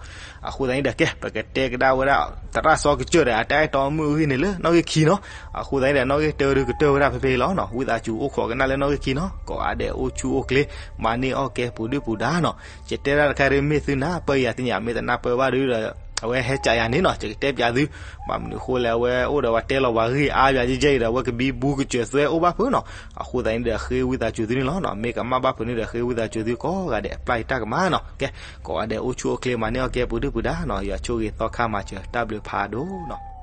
အဃိသတးန့ၣ်ဒီး ကဲ ပကတဲကဒါဝဲဒၣ် သရၣ်စီကစၢၢ်ဒီးအတၢ်အဲၣ်တီမုၣ်အဂ့ၢ်န့ၣ်လၢနီၣ်ဂံၢ်ခံနီၤ. အဃိသတးန့ၣ်ဒီး နီၣ်ဂံၢ်တၢဒုးကတၢၢ်ဝဲဒၣ်ဖဲဖဲအံၤလီၤနီၤ. ဝံသးစူၤအိၣ်ခိးကနၣ်လၢနီၣ်ဂံၢ်ခံနီၤ. ကိးဂၤဒဲးအိၣ်ဆူၣ်အိၣ်ချ့ မၤန့ၢ်အီၣ်ကဲပူၤဒုၣ်ပူၤဒါနီၤ. ယတဲဒၣ်တခါဒုး မ့ၢ်သုနၢ်ပၢၢ်ယၤသ့ၣ်ညါ မ့ၢ်တနၢ်ပၢၢ်ဘၣ်ဒုးဒီး အဝဲဟဲကးယၤန့ၣ်နီၤ ယကတဲပၠးသု. ဘၣ်မနုၤအဃိလဲၣ် အဝဲအိၣ်ဒီးပှၤတဲလီၤပှၤဂ့ၢ်အါယၤယဲၢ်ယဲၢ်အံၤဒီး အဝဲကဘံဘူကစၢၤသွဲအိၣ်ဘၣ်ဖုးနီၤ. အဃိသတးန့ၣ်ဒီး ဃ့ဝံသးစူၤသုန့ၣ်လီၤနီၤ. မ့ၢ်ကမၣ်ဘၣ်ဖုးန့ၣ်ဒီး ဃ့ဝံသးစူၤသုကိးဂၤဒဲး အပျၢ်ယတၢ်ကမၣ်နီၤ. ကဲ ကိးဂၤဒဲးအိၣ်ဆူၣ်အိၣ်ချ့မၤန့ၢ်အီၣ်ကဲပူၤဒုၣ်ပူၤဒါနီၤ. ယွၤဆိၣ်ဂ့ၤသီခါမၤစၢၤ တၢ်ဘျုးဖးဒိၣ်နီၤ.